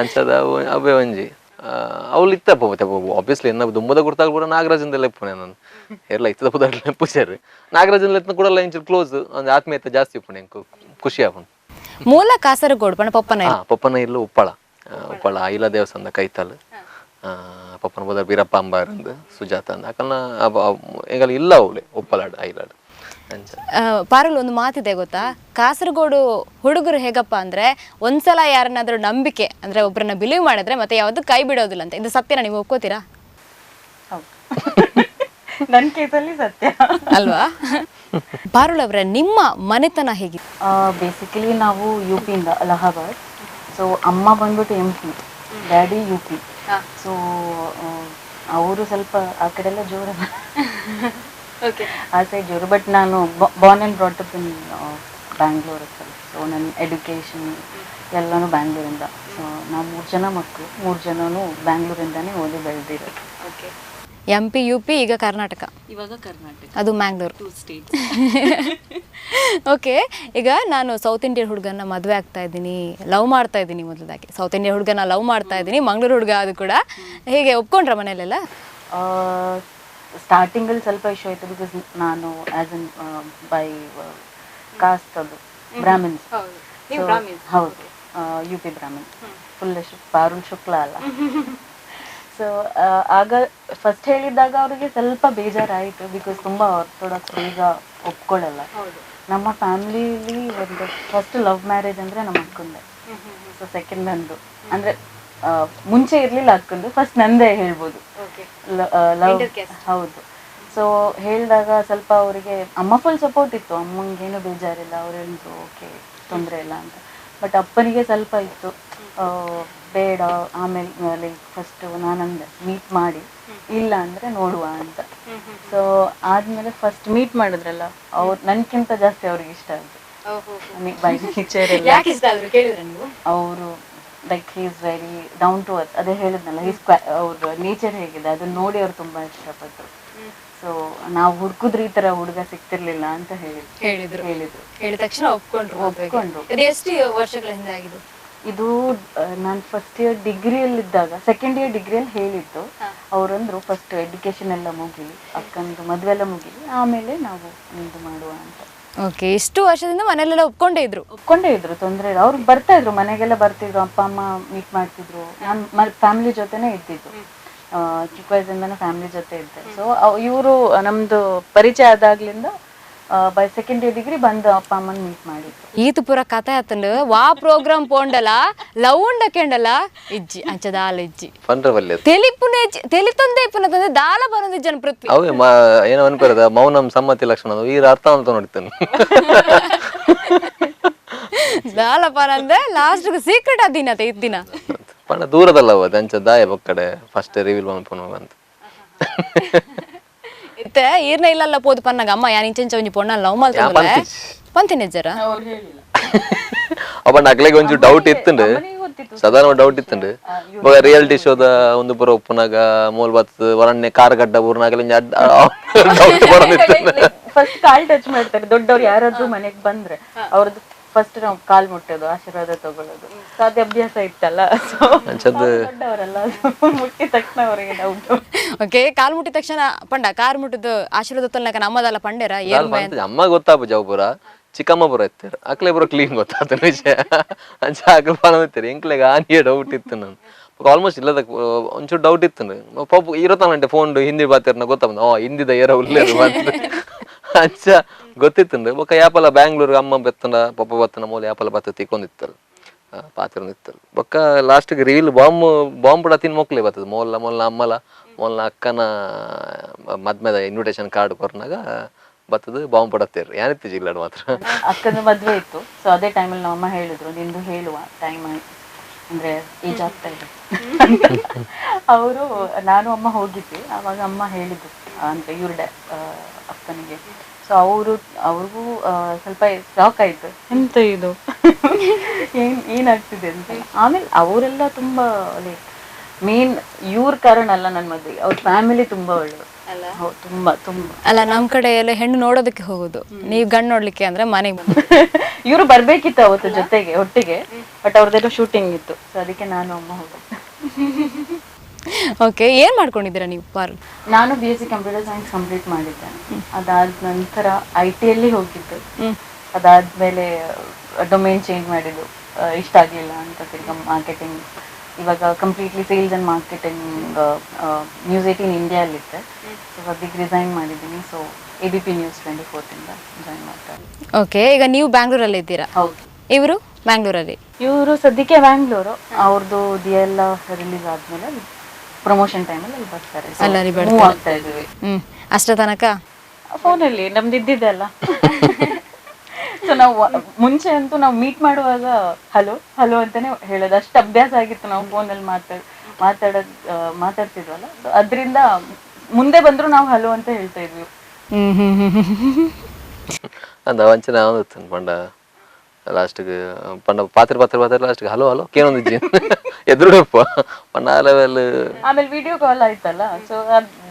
B: ಅಂಚದ ಅವು ಅವೇ ಒಂಜಿ ಅವ್ಲು ಇತ್ತಪ್ಪ. ಮತ್ತೆ ಆಬ್ವಿಯಸ್ಲಿ ಎನ್ನ ದುಮ್ಮದ ಗುರ್ತಾಗ ಪೂರ ನಾಗರಾಜನ್ ಲೆಪ್ಪುನೆ ನಾನು. ಎಲ್ಲ ಇತ್ತದ ಪುದರ್ ಲೆಪ್ಪುಜಾರು. ನಾಗರಾಜನ್ ಲೆಪ್ಪು ಕೂಡ ಇಂಚೂರು ಕ್ಲೋಸ್, ಒಂದು ಆತ್ಮೀಯತೆ ಜಾಸ್ತಿ ಉಪ್ಪುಂಡು. ಎಂಕ್ ಖುಷಿ ಆಪುಂಡು.
A: ಮೂಲ ಕಾಸರಗೋಡು ಪಂಡ ಪೊಪ್ಪನ?
B: ಹಾ, ಪೊಪ್ಪನ ಇಲ್ಲು ಉಪ್ಪಳ. ಉಪ್ಪಳ ಐಲ ದೇವಸ್ಥಾನದ ಕೈತಲ್. ಪಪ್ಪನ ಬದರ್ ಬೀರಪ್ಪ ಅಂಬಾರಂದು, ಸುಜಾತ ಅಂದ ಅಕಲ್ನ ಎಂಗಲ್ ಇಲ್ಲ ಅವಳೆ ಉಪ್ಪಲಾಡು ಐಲಾಡು ಅಂಚ.
A: ಪಾರುಲ್, ಒಂದು ಮಾತಿದೆ ಗೊತ್ತಾ? ಕಾಸರಗೋಡು ಹುಡುಗರು ಹೇಗಪ್ಪ ಅಂದ್ರೆ, ಒಂದ್ಸಲ ಯಾರನ್ನಾದ್ರೂ ನಂಬಿಕೆ ಅಂದ್ರೆ ಒಬ್ಬರನ್ನ ಬಿಲೀವ್ ಮಾಡಿದ್ರೆ ಮತ್ತೆ ಯಾವ್ದು ಕೈ ಬಿಡೋದಿಲ್ಲ ಅಂತ. ಇದು ಸತ್ಯನ? ನೀವು ಒಪ್ಕೋತೀರಾ?
C: ಹೌದು, ನನ್ನ ಕೇಸಲ್ಲಿ ಸತ್ಯ.
A: ಅಲ್ವಾ? ಪಾರುಲ್ ಅವರೇ, ನಿಮ್ಮ ಮನೆತನ ಹೇಗಿತ್ತು?
C: ಬೇಸಿಕಲಿ ನಾವು you ಪಿಯಿಂದ, ಅಲಹಾಬಾದ್. ಸೊ ಅಮ್ಮ ಬಂದ್ಬಿಟ್ಟು M P, daddy U P. So ಅವರು ಸ್ವಲ್ಪ ಆ ಕಡೆ ಎಲ್ಲ ಜೋರಲ್ಲ, ಆ ಸೈಡ್ ಜೋರು. ಬಟ್ ನಾನು born and brought up in Bangalore. So ನನ್ನ ಎಜುಕೇಷನ್ ಎಲ್ಲನೂ ಬ್ಯಾಂಗ್ಳೂರಿಂದ. So ನಾವು 3 ಜನ ಮಕ್ಕಳು, 3 ಜನನೂ ಬ್ಯಾಂಗ್ಳೂರಿಂದಾನೇ ಓದಿ ಬೆಳೆದಿರೋದು.
A: Okay, M P U P, ಈಗ ಕರ್ನಾಟಕ.
C: ಇವಾಗ ಕರ್ನಾಟಕ,
A: ಅದು ಮ್ಯಾಂಗ್ಳೂರು,
C: 2 ಸ್ಟೇಟ್ಸ್.
A: ಓಕೆ, ಈಗ ನಾನು ಸೌತ್ ಇಂಡಿಯನ್ ಹುಡುಗನ ಮದುವೆ ಆಗ್ತಾ ಇದ್ದೀನಿ, ಲವ್ ಮಾಡ್ತಾ ಇದ್ದೀನಿ. ಮೊದಲದಾಗಿ ಸೌತ್ ಇಂಡಿಯನ್ ಹುಡುಗನ ಲವ್ ಮಾಡ್ತಾ ಇದ್ದೀನಿ, ಮಂಗಳೂರು ಹುಡುಗ ಅದು ಕೂಡ. ಹೇಗೆ ಒಪ್ಕೊಂಡ್ರ ಮನೇಲೆಲ್ಲ?
C: ಸ್ಟಾರ್ಟಿಂಗಲ್ಲಿ ಸ್ವಲ್ಪ ಇಶ್ಯೂ ಆಯಿತು, because ನಾನು as an by cost ಅದು ಬ್ರಾಹ್ಮಿನ್ಸ್. ಹೌದು, U P Brahmin, full Parul Shukla ಅಲ್ಲ. ಸೊ ಆಗ ಫಸ್ಟ್ ಹೇಳಿದಾಗ ಅವರಿಗೆ ಸ್ವಲ್ಪ ಬೇಜಾರಾಯಿತು, because ತುಂಬ ಆರ್ಥೋಡಾಕ್ಸ್, ಬೇಗ ಒಪ್ಕೊಳ್ಳಲ್ಲ. ನಮ್ಮ ಫ್ಯಾಮಿಲಿಲಿ ಒಂದು first love marriage ಅಂದರೆ ನಮ್ಮ ಅಕ್ಕಂದೆ, ಸೊ ಸೆಕೆಂಡ್ ನಂದು. ಅಂದರೆ ಮುಂಚೆ ಇರಲಿಲ್ಲ ಅಕ್ಕಂದು, ಫಸ್ಟ್ ನಂದೇ ಹೇಳ್ಬೋದು ಲವ್. ಹೌದು. ಸೊ ಹೇಳಿದಾಗ ಸ್ವಲ್ಪ ಅವರಿಗೆ ಅಮ್ಮ ಫುಲ್ ಸಪೋರ್ಟ್ ಇತ್ತು, ಅಮ್ಮಂಗೇನು ಬೇಜಾರಿಲ್ಲ, ಅವ್ರು ಹೇಳಿದ್ರು ಓಕೆ ತೊಂದರೆ ಇಲ್ಲ ಅಂತ. ಬಟ್ ಅಪ್ಪನಿಗೆ ಸ್ವಲ್ಪ ಇತ್ತು, ಬೇಡ ಆಮೇಲೆ ಲೈಕ್ ಫಸ್ಟ್ ನಾನಂದೆ ಮೀಟ್ ಮಾಡಿ, ಇಲ್ಲ ಅಂದರೆ ನೋಡುವ ಅಂತ. ಸೊ ಆದಮೇಲೆ ಫಸ್ಟ್ ಮೀಟ್ ಮಾಡಿದ್ರಲ್ಲ ಅವ್ರು, ನನಗಿಂತ ಜಾಸ್ತಿ ಅವ್ರಿಗೆ ಇಷ್ಟ ಆಯಿತು ಬೈ ನೇಚರ್ ಎಲ್ಲ. ಅವರು like he is very down to earth, ಅದೇ ಹೇಳಿದ್ನಲ್ಲ, ಹೀಸ್ ಅವ್ರ ನೇಚರ್ ಹೇಗಿದೆ ಅದನ್ನ ನೋಡಿ ಅವ್ರು ತುಂಬ ಇಷ್ಟಪಟ್ಟರು. ಸೊ ನಾವು ಹುಡುಕಿದ್ರೆ ಈ ಥರ ಹುಡುಗ ಸಿಗ್ತಿರ್ಲಿಲ್ಲ ಅಂತ ಹೇಳಿದ್ರು.
A: ಹೇಳಿದ ತಕ್ಷಣ ಒಪ್ಕೊಂಡ್ರು.
C: ಒಪ್ಕೊಂಡ್ರು.
A: ಎಷ್ಟು ವರ್ಷಗಳ ಹಿಂದೆ ಆಗಿದೆ
C: ಇದು? ನಾನು ಫಸ್ಟ್ ಇಯರ್ ಡಿಗ್ರಿಯಲ್ಲಿದ್ದಾಗ, ಸೆಕೆಂಡ್ ಇಯರ್ ಡಿಗ್ರಿಯಲ್ಲಿ ಹೇಳಿದ್ದು. ಅವರಂದ್ರು ಫಸ್ಟ್ ಎಜುಕೇಶನ್ ಎಲ್ಲ ಮುಗಿಲಿ, ಅಕ್ಕಂದು ಮದುವೆ ಎಲ್ಲ ಮುಗಿಲಿ, ಆಮೇಲೆ ನಾವು ಇದು ಮಾಡುವ ಅಂತ.
A: ಓಕೆ, ಇಷ್ಟು ವರ್ಷದಿಂದ ಮನೇಲೆಲ್ಲ ಒಪ್ಕೊಂಡೇ ಇದ್ರು?
C: ಒಪ್ಕೊಂಡೇ ಇದ್ರು, ತೊಂದರೆ ಇಲ್ಲ. ಅವ್ರು ಬರ್ತಾ ಇದ್ರು, ಮನೆಗೆಲ್ಲ ಬರ್ತಿದ್ರು, ಅಪ್ಪ ಅಮ್ಮ ಮೀಟ್ ಮಾಡ್ತಿದ್ರು. ನಾನು ಫ್ಯಾಮಿಲಿ ಜೊತೆನೇ ಇದ್ದಿದ್ದು, ಚಿಕ್ಕ ವಯಸ್ಸಿಂದನೂ ಫ್ಯಾಮಿಲಿ ಜೊತೆ ಇದ್ದೆ. ಸೊ ಇವರು ನಮ್ದು ಪರಿಚಯ ಆದಾಗ್ಲಿಂದ by second year degree ಬಂದು ಅಪ್ಪ ಅಮ್ಮನ ಮೀಟ್ ಮಾಡಿದ್ರು.
A: ಈತ ಪೂರ ಕತೆ ಆತಂಡು ವಾ ಪ್ರೋಗ್ರಾಮ್ ಪೋಂಡಲ ಲವ್ ಉಂಡ ಕೆಂಡಲ ಇಜ್ಜಿ ಅಂಚದಾಲ ಇಜ್ಜಿ
B: ಪಂಡ್ರವಲ್ಲಿ
A: ತೆಲಿಪುನೆ ತೆಲಿತೊಂದೇ ಪುನ ತಂದೆ ದಾಲ ಬರೋದು ಜನ ಪೃಥ್ವಿ.
B: ಅವೇ ಏನೋ ಅನ್ಕೋರದ ಮೌನಂ ಸಮ್ಮತಿ ಲಕ್ಷಣ, ಈ ಅರ್ಥ ಅಂತ ನೋಡ್ತಾನೆ.
A: ದಾಲ ಪರಂದೆ ಲಾಸ್ಟ್ ಸೀಕ್ರೆಟ್ ಅದಿನ ಇದ್ದಿನ
B: ಪಂಡ ದೂರದಲ್ಲ ಅವ ಅಂಚ ದಾಯ ಬೊಕ್ಕಡೆ ಫಸ್ಟ್ ರಿವೀಲ್ ಮನ್ಪುನು ಅಂತ.
A: ಇತ್ತೆ ಈರ್ನ ಇಲ್ಲಲ್ಲ ಪೋದು ಪನ್ನಾಗ ಅಮ್ಮ ಯಾನ್ ಇಂಚೆಂಚ ಒಂಜಿ ಪೊಣ್ಣ ಲವ್ ಮಲ್ತಂದ್ರೆ ಪಂತಿನ ಜರ
C: ಅವ್ರು ಹೇಳಿಲ್ಲ.
B: ಅಪ್ಪ ನಕ್ಲೆಗೆ ಒಂಚೂರು ಡೌಟ್ ಇತ್ತುಂಡು, ಸಾಧಾರಣ ಡೌಟ್ ಇತ್ತುಂಡು. ಇವಾಗ ರಿಯಾಲಿಟಿ ಶೋದ ಒಂದು ಪುರ ಉಪ್ಪುನಾಗ ಮೂಲ್ ಬತ್ ವರಣ್ಯ ಕಾರ್ ಗಡ್ಡ ಊರ್ನಾಗ ಡೌಟ್ ಬರೋದಿತ್ತು.
C: ಫಸ್ಟ್ ಕಾಲ್ ಟಚ್ ಮಾಡ್ತಾರೆ ದೊಡ್ಡವ್ರು ಯಾರಾದ್ರೂ ಮನೆಗೆ ಬಂದ್ರೆ, ಅವ್ರದ್ದು ಫಸ್ಟ್ ನಾವು ಕಾಲ್ ಮುಟ್ಟೋದು, ಆಶೀರ್ವಾದ ತಗೊಳ್ಳೋದು. ಸೊ ಅದೇ ಅಭ್ಯಾಸ ಇತ್ತಲ್ಲ. ಸೊ
B: ಅಂಚದ್ದು
C: ದೊಡ್ಡವರಲ್ಲ, ಮುಟ್ಟಿದ ತಕ್ಷಣ ಅವರಿಗೆ ಡೌಟ್.
A: ಓಕೆ, ಕಾಲ್ ಮುಟ್ಟಿದ ತಕ್ಷಣ ಪಂಡ ಕಾರ್ ಮುಟ್ಟಿದ್ದು ಆಶೀರ್ವಾದ ತೊಲ್ನಕ ನಮ್ಮದಲ್ಲ ಪಂಡೇರ ಏನ್
B: ಅಮ್ಮ ಗೊತ್ತಾಪ ಜವಪುರ ಚಿಕ್ಕಮ್ಮ ಪುರ ಇತ್ತಾರೆ ಅಕ್ಲೆ ಪುರ ಕ್ಲೀನ್ ಗೊತ್ತಾತ ವಿಷಯ ಅಂಚ ಅಕ್ಲೆ ಪರ ಎಂಕ್ಲೆಗ್ ಆನಿಯೇ ಡೌಟ್ ಇತ್ತು. ನಾನು ಆಲ್ಮೋಸ್ಟ್ ಇಲ್ಲದ ಒಂಚೂರು ಡೌಟ್ ಇತ್ತು. ಪಾಪ ಇರತ್ತಾನಂಟೆ ಫೋನ್ ಹಿಂದಿ ಬಾತಿರ್ನ ಗೊತ್ತಾಪ, ಓ ಹಿಂದಿದ ಏರ ಉಲ್ಲೇರು ಅಂಚ ಗೊತ್ತಿತ್ತುಂಡು. ಬೊಕ್ಕ ಯಾಪಲ ಬ್ಯಾಂಗ್ಳೂರ್ ಅಮ್ಮ ಬೆತ್ತನ ಪಪ್ಪ ಬತ್ತನ ಮೂಲ ಯಾಪಲ ಬತ್ತ ತಿಕ್ಕೊಂಡಿತ್ತಲ್ಲ ಪಾತಿರೊಂದಿತ್ತಲ್ಲ. ಬೊಕ್ಕ ಲಾಸ್ಟ್ಗೆ reveal bomb bomb ಕೂಡ ತಿನ್ ಮೊಕ್ಲೆ ಬರ್ತದೆ. ಮೊಲ್ಲ ಮೊಲ್ಲ ಅಮ್ಮಲ ಮೊಲ್ಲ ಅಕ್ಕನ ಮದ್ಮೆದ ಇನ್ವಿಟೇಷನ್ ಕಾರ್ಡ್ ಕೊರ್ನಾಗ ಬತ್ತದ ಬಾಂಬ್ ಪಡತ್ತೇರು ಯಾನಿತ್ತು ಜಿಲ್ಲಾಡ್ ಮಾತ್ರ.
C: ಅಕ್ಕನ ಮದ್ವೆ ಇತ್ತು. ಸೊ ಅದೇ ಟೈಮಲ್ಲಿ ನಮ್ಮ ಅಮ್ಮ ಹೇಳಿದ್ರು, ನಿಂದು ಹೇಳುವ ಟೈಮ್ ಅಂದ್ರೆ ಏಜ್ ಆಗ್ತಾ ಇದೆ. ಅವರು ನಾನು ಅಮ್ಮ ಹೋಗಿದ್ವಿ, ಆವಾಗ ಅಮ್ಮ ಹೇಳಿದ್ರು ಅಂದ್ರೆ ಇವ್ರ ಅಕ್ಕನಿಗೆ. ಸೊ ಅವರು ಅವ್ರಿಗೂ ಸ್ವಲ್ಪ ಶಾಕ್ ಆಯ್ತು, ಎಂತ ಇದು ಏನ್ ಏನಾಗ್ತಿದೆ ಅಂತ. ಆಮೇಲೆ ಅವರೆಲ್ಲ ತುಂಬಾ ಲೈಕ್ ಮೇನ್ ಇವ್ರ ಕಾರಣ ಅಲ್ಲ ನನ್ನ ಮದ್ವೆಗೆ, ಅವ್ರ ಫ್ಯಾಮಿಲಿ ತುಂಬಾ ಒಳ್ಳೆಯವರು. ಹೌದು, ತುಂಬಾ ತುಂಬಾ.
A: ಅಲ್ಲ, ನಮ್ ಕಡೆ ಎಲ್ಲ ಹೆಣ್ಣು ನೋಡೋದಕ್ಕೆ ಹೋಗೋದು, ನೀವು ಗಂಡು ನೋಡ್ಲಿಕ್ಕೆ ಅಂದ್ರೆ ಮನೆಗೆ ಬಂದು
C: ಇವರು ಬರ್ಬೇಕಿತ್ತು ಅವತ್ತು ಜೊತೆಗೆ ಒಟ್ಟಿಗೆ, ಬಟ್ ಅವ್ರದ್ದೆಲ್ಲ ಶೂಟಿಂಗ್ ಇತ್ತು, ಸೊ ಅದಕ್ಕೆ ನಾನು ಅಮ್ಮ ಹೋಗೋದು.
A: ಓಕೆ, ಏನ್ ಮಾಡ್ಕೊಂಡಿದ್ದೀರಾ ನೀವು ಪಾರು?
C: ನಾನು B S C computer science complete ಮಾಡಿದ್ದೆ. ಅದಾದ ನಂತರ I ಟಿಯಲ್ಲಿ ಹೋಗಿದ್ದು. ಅದಾದ್ಮೇಲೆ ಡೊಮೇನ್ ಚೇಂಜ್ ಮಾಡಿದ್ದು, ಇಷ್ಟ ಆಗಲಿಲ್ಲ ಅಂತ ತಿರ್ಗಾ ಮಾರ್ಕೆಟಿಂಗ್. ಇವಾಗ completely sales and marketing News 18 ಇಂಡಿಯಾಲಿದ್ದೆ. So ಸದ್ಯಕ್ಕೆ ರಿಸೈನ್ ಮಾಡಿದ್ದೀನಿ. So A B P News 24ದಿಂದ join ಮಾಡ್ತಾರೆ.
A: ಓಕೆ, ಈಗ ನೀವು ಬ್ಯಾಂಗ್ಳೂರಲ್ಲಿ ಇದ್ದೀರಾ?
C: ಹೌದು.
A: ಇವರು ಬ್ಯಾಂಗ್ಳೂರಲ್ಲಿ?
C: ಇವರು ಸದ್ಯಕ್ಕೆ ಬ್ಯಾಂಗ್ಳೂರು. ಅವ್ರದ್ದು the ಎಲ್ಲ ರಿಲೀಸ್ ಆದ್ಮೇಲೆ ಪ್ರಮೋಷನ್ ಟೈಮಲ್ಲಿ ಅಲ್ಲಿ ಬರ್ತಾರೆ.
A: ಅಲ್ಲಿ
C: ಮೂವ್ ಆಗ್ತಾ ಇದೀವಿ.
A: ಅಷ್ಟರ ತನಕ
C: ಫೋನಲ್ಲಿ ನಮ್ದು ಇದ್ದಿದ್ದೆ ಅಲ್ಲ. ಸೊ ನಾವು ಮುಂಚೆ ಅಂತೂ ನಾವು ಮೀಟ್ ಮಾಡುವಾಗ ಹಲೋ ಹಲೋ ಅಂತಾನೆ ಹೇಳೋದು, ಅಷ್ಟು ಅಭ್ಯಾಸ ಆಗಿತ್ತು. ನಾವು ಫೋನಲ್ಲಿ ಮಾತಾಡೋದ್ ಮಾತಾಡ್ತಿದ್ವಲ್ಲ, ಸೊ ಅದರಿಂದ ಮುಂದೆ ಬಂದ್ರು ನಾವು ಹಲೋ ಅಂತ ಹೇಳ್ತಾ ಇದ್ವಿ.
A: ಹ್ಮ್ ಹ್ಮ್ ಹ್ಮ್
B: ಅಂದ ಅಂಚನೆ ಆವೊಂದಿತ್ತು ಪಂಡ ಲಾಸ್ಟ್ಗೆ ಪಂಡ ಪಾತ್ರೆ ಪಾತ್ರೆ ಪಾತ್ರೆ ಲಾಸ್ಟ್ಗೆ ಹಲೋ ಹಲೋ ಕೇನೊಂದಿಜ್ಜಿ ಎದುರುಡಪ್ಪ ಪಂಡ ಆ ಲೆವೆಲ್.
C: ಆಮೇಲೆ ವಿಡಿಯೋ ಕಾಲ್ ಆಯ್ತಲ್ಲ, so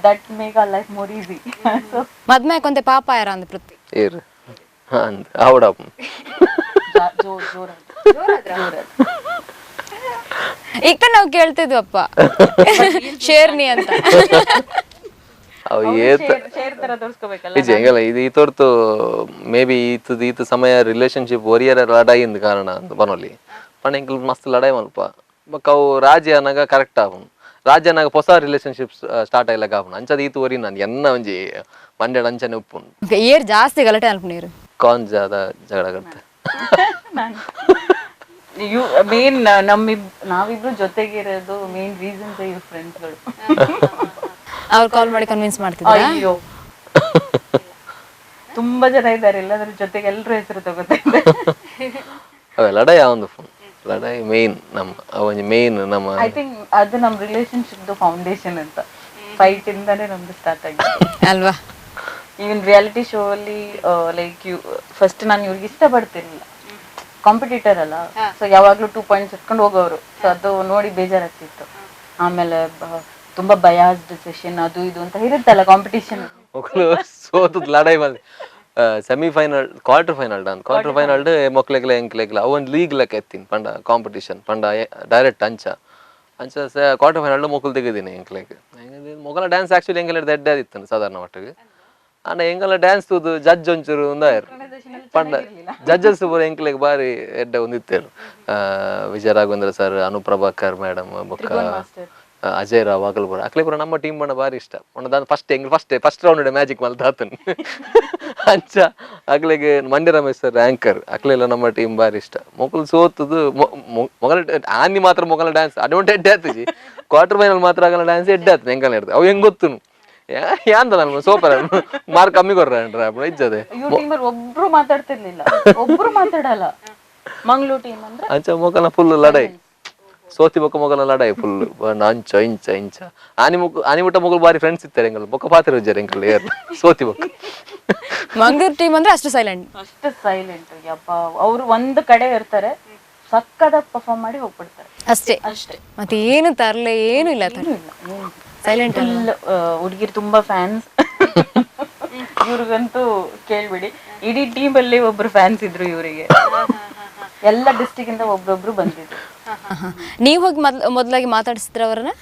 C: that make our life more easy, so
A: ಮದ್ಮೆ ಕೊಂತೆ ಪಾಪ ಯಾರ ಅಂದ್ ಪೃಥ್ವಿ?
B: ಏರ್ ಅಂದ್ ಆವಡಪ್ಪ.
C: ಜೋರ್ ಜೋರ್ ಜೋರ್.
A: ಈಗ ತಾನೇ ನಾವು ಕೇಳ್ತಿದ್ವಪ್ಪ ಶೇರ್ನಿ ಅಂತ.
B: ಅವು ಏತ್
C: ಶೇರ್ ತರ ತೋರಿಸ್ಕೋಬೇಕಲ್ಲ.
B: ನಿಜ ಹೆಂಗಲ್ಲ ಇದು ಈ ತೋರ್ತು ಮೇ ಬಿ ಈತದ ಈತ ಸಮಯ ರಿಲೇಶನ್ಶಿಪ್ ಒರಿಯರ ಲಡಾಯಿಂದ ಕಾರಣ ಅಂತ ಬನೋಲಿ. ಪಂಡ ಎಂಕಲ್ ಮಸ್ತ್ ಲಡಾಯಿ ಮಲ್ಪ ಬೊಕ್ಕ ಅವು ರಾಜ್ಯ ಅನ್ನಾಗ ಕರೆಕ್ಟ್ ಆಪುಂಡು. ರಾಜ್ಯ ಅನ್ನಾಗ ಹೊಸ ರಿಲೇಶನ್ಶಿಪ್ ಸ್ಟಾರ್ಟ್ ಆಯ್ಲಕ ಆಪುಂಡು. ಅಂಚದ ಈತ ಒರಿ ನಾನು ಎನ್ನ ಒಂಜಿ ಮಂಡ್ಯಡ್ ಅಂಚನೆ ಉಪ್ಪುಂಡು.
A: ಏರ್ ಜಾಸ್ತಿ ಗಲಾಟೆ ಅಲ್ಪ ನೀರು?
B: ಕಾನ್ ಜಾದ ಜಗಳ ಕಟ್ತೆ.
C: You main ನಮ್ಮಿಬ್ ನಾವಿಬ್ರು ಜೊತೆಗಿರೋದು ಮೇನ್ ರೀಸನ್ಸ್ ಇವ್ರ ಫ್ರೆಂಡ್ಸ್ಗಳು.
A: ಅವ್ರು ಕಾಲ್ ಮಾಡಿ ಕನ್ವಿನ್ಸ್ ಮಾಡ್ತಿದ್ರ?
C: ಅಯ್ಯೋ, ತುಂಬಾ ಜನ ಇದ್ದಾರೆ, ಎಲ್ಲದ್ರ ಜೊತೆಗೆ ಎಲ್ಲರೂ ಹೆಸರು ತಗೋತಾ ಇದ್ದಾರೆ.
B: ಅವೇ ಲಡಾಯಿ ಒಂದು ಫೋನ್ ಲಡಾಯಿ ಮೇನ್ ನಮ್ಮ ಅವ ಒಂಜಿ ಮೇನ್ ನಮ್ಮ.
C: I think ಅದು ನಮ್ಮ ರಿಲೇಶನ್ಶಿಪ್ ಫೌಂಡೇಶನ್ ಅಂತ. ಫೈಟ್ ಇಂದಾನೆ ನಮ್ದು ಸ್ಟಾರ್ಟ್ ಆಗಿದೆ.
A: ಅಲ್ವಾ?
C: Even reality show ಅಲ್ಲಿ like you first ನಾನು ಇವ್ರಿಗೆ ಇಷ್ಟ ಪಡ್ತಿರ್ಲಿಲ್ಲ. ಕಾಂಪಿಟೇಟರ್ ಅಲ್ಲ, ಸೊ ಯಾವಾಗ್ಲೂ 2 ಪಾಯಿಂಟ್ಸ್ ಇಟ್ಕೊಂಡು ಹೋಗೋರು. ಸೊ ಅದು ನೋಡಿ ಬೇಜಾರಾಗ್ತಿತ್ತು. ಆಮೇಲೆ ತುಂಬಾ ಬಯಾಸ್ಡ್ ಡಿಸಿಷನ್ ಅದು ಇದು ಅಂತ ಇರುತ್ತಲ್ಲ ಕಾಂಪಿಟೇಷನ್.
B: ಮೊಕ್ಕಳು ಸೋತದ್ ಲಡಾಯಿ ಬಂದು semifinal quarter final done quarter final ಮೊಕ್ಲೆಗ್ಲ ಎಂಕ್ಲೆಗ್ಲ ಅವು ಒಂದು ಲೀಗ್ ಲೆಕ್ಕ ಎತ್ತೀನಿ ಪಂಡ ಕಾಂಪಿಟಿಷನ್ ಪಂಡ ಡೈರೆಕ್ಟ್ ಅಂಚ ಅಂಚ ಕ್ವಾರ್ಟರ್ ಫೈನಲ್ ಮೊಕ್ಕಲು ತೆಗೆದೀನಿ ಎಂಕ್ಲೆಗ್. ಮೊಗಲ ಡ್ಯಾನ್ಸ್ ಆಕ್ಚುಲಿ ಎಂಗೆಲ್ಲ ದೆಡ್ಡ ಇತ್ತು ಸಾಧಾರಣ ಮಟ್ಟಿಗೆ. ಆಂಡ ಎಂಗಲ ಡ್ಯಾನ್ಸ್ ತೂದು ಜಡ್ಜ್ ಒಂಚೂರು ಒಂದಾಯರು ಪಂಡ ಜಡ್ಜಸ್ ಪೂರ ಎಂಕ್ಲೆಗ್ ಬಾರಿ ಎಡ್ಡೆ ಒಂದಿತ್ತೇರು. ವಿಜಯ ರಾಘವೇಂದ್ರ ಸರ್, ಅನುಪ್ರಭಾಕರ್ ಮೇಡಮ್, ಬೊಕ್ಕ ಅಜಯ್ ರಾವ್ ಅಕಲ್ಪುರ ಅಕ್ಲೆ ಪೂರ ನಮ್ಮ ಟೀಮ್ ಬಣ್ಣ ಬಾರಿ ಇಷ್ಟ. ದಾನ್ ಫಸ್ಟ್ ಎಂಗ್ first first round magic ಮಲ್ತ ಆತನ್. ಅಂಚ ಅಕ್ಲೆಗೆ ಮಂಡ್ಯ ರಮೇಶ್ ಸರ್ ಆಂಕರ್ ಅಕ್ಲೆಲ್ಲ ನಮ್ಮ ಟೀಮ್ ಬಾರಿ ಇಷ್ಟ. ಮೊಕಲ್ ಸೋತದು ಮೊಗಲ ಆನಿ ಮಾತ್ರ ಮೊಗಲ ಡ್ಯಾನ್ಸ್ ಅಡ್ವಾಂಟೇಜ್ ಎಡ್ಡೆ ಆತಜಿ. ಕ್ವಾರ್ಟರ್ ಫೈನಲ್ ಮಾತ್ರ ಆಗಲ್ಲ ಡ್ಯಾನ್ಸ್ ಎಡ್ಡೆ ಆತನ ಎಂಕಲ್ ಹಿಡ್ದು ಅವು ಹೆಂಗ್ ಗೊತ್ತು ಯಾಂದ ನಾನು ಸೋಪರ ಮಾರ್ಕ್ ಕಮ್ಮಿ ಕೊರ್ರ ಇಜ್ಜದೆ.
C: ಇವ್ರ ಟೀಮಲ್ಲಿ ಒಬ್ರು ಮಾತಾಡ್ತಿರ್ಲಿಲ್ಲ, ಒಬ್ರು ಮಾತಾಡಲ್ಲ ಮಂಗ್ಳೂರ್ ಟೀಮ್ ಅಂದ್ರೆ.
B: ಅಂಚ ಮೊಕಲ ಫುಲ್ ಲಡಾಯಿ ಸೋತಿ ಬೊಕ್ಕ ಮೊಗಲ ಲಡಾಯಿ ಫುಲ್ ಅಂಚ ಇಂಚ ಇಂಚ ಆನಿ ಮುಕ್ ಆನಿ ಮುಟ್ಟ ಮೊಗಲು ಬಾರಿ ಫ್ರೆಂಡ್ಸ್ ಇತ್ತಾರೆ ಎಂಕಲ್ ಬೊಕ್ಕ ಪಾತ್ರೆ ಉಜ್ಜಾರೆ ಎಂಕಲ್ ಏರ್ ಸೋತಿ ಬೊಕ್ಕ.
A: ಮಂಗಳೂರು ಟೀಮ್ ಅಂದ್ರೆ ಅಷ್ಟು ಸೈಲೆಂಟ್?
C: ಅಷ್ಟು ಸೈಲೆಂಟ್ ಯಪ್ಪ. ಅವ್ರು ಒಂದ್ ಕಡೆ ಇರ್ತಾರೆ, ಸಕ್ಕದಾಗಿ ಪರ್ಫಾರ್ಮ್ ಮಾಡಿ ಹೋಗ್ಬಿಡ್ತಾರೆ.
A: ಅಷ್ಟೇ?
C: ಅಷ್ಟೇ.
A: ಮತ್ತೆ ಏನು ತರಲೆ ಏನು ಇಲ್ಲ, ಸೈಲೆಂಟ್.
C: ಫುಲ್ ಹುಡುಗಿರು ತುಂಬಾ ಫ್ಯಾನ್ಸ್ ಇವ್ರಿಗಂತೂ ಕೇಳ್ಬಿಡಿ. ಇಡೀ ಟೀಮ್ ಅಲ್ಲಿ ಒಬ್ರು ಫ್ಯಾನ್ಸ್ ಇದ್ರು ಇವರಿಗೆ. ಎಲ್ಲ ಡಿಸ್ಟಿಕ್ ಇಂದ ಒಬ್ರೊಬ್ರು ಬಂದಿದ್ರು.
A: ನೀವು ಹೋಗಿ ಮೊದ್ಲಾಗಿ ಮಾತಾಡಿಸಿದ್ರ ಅವರನ್ನ?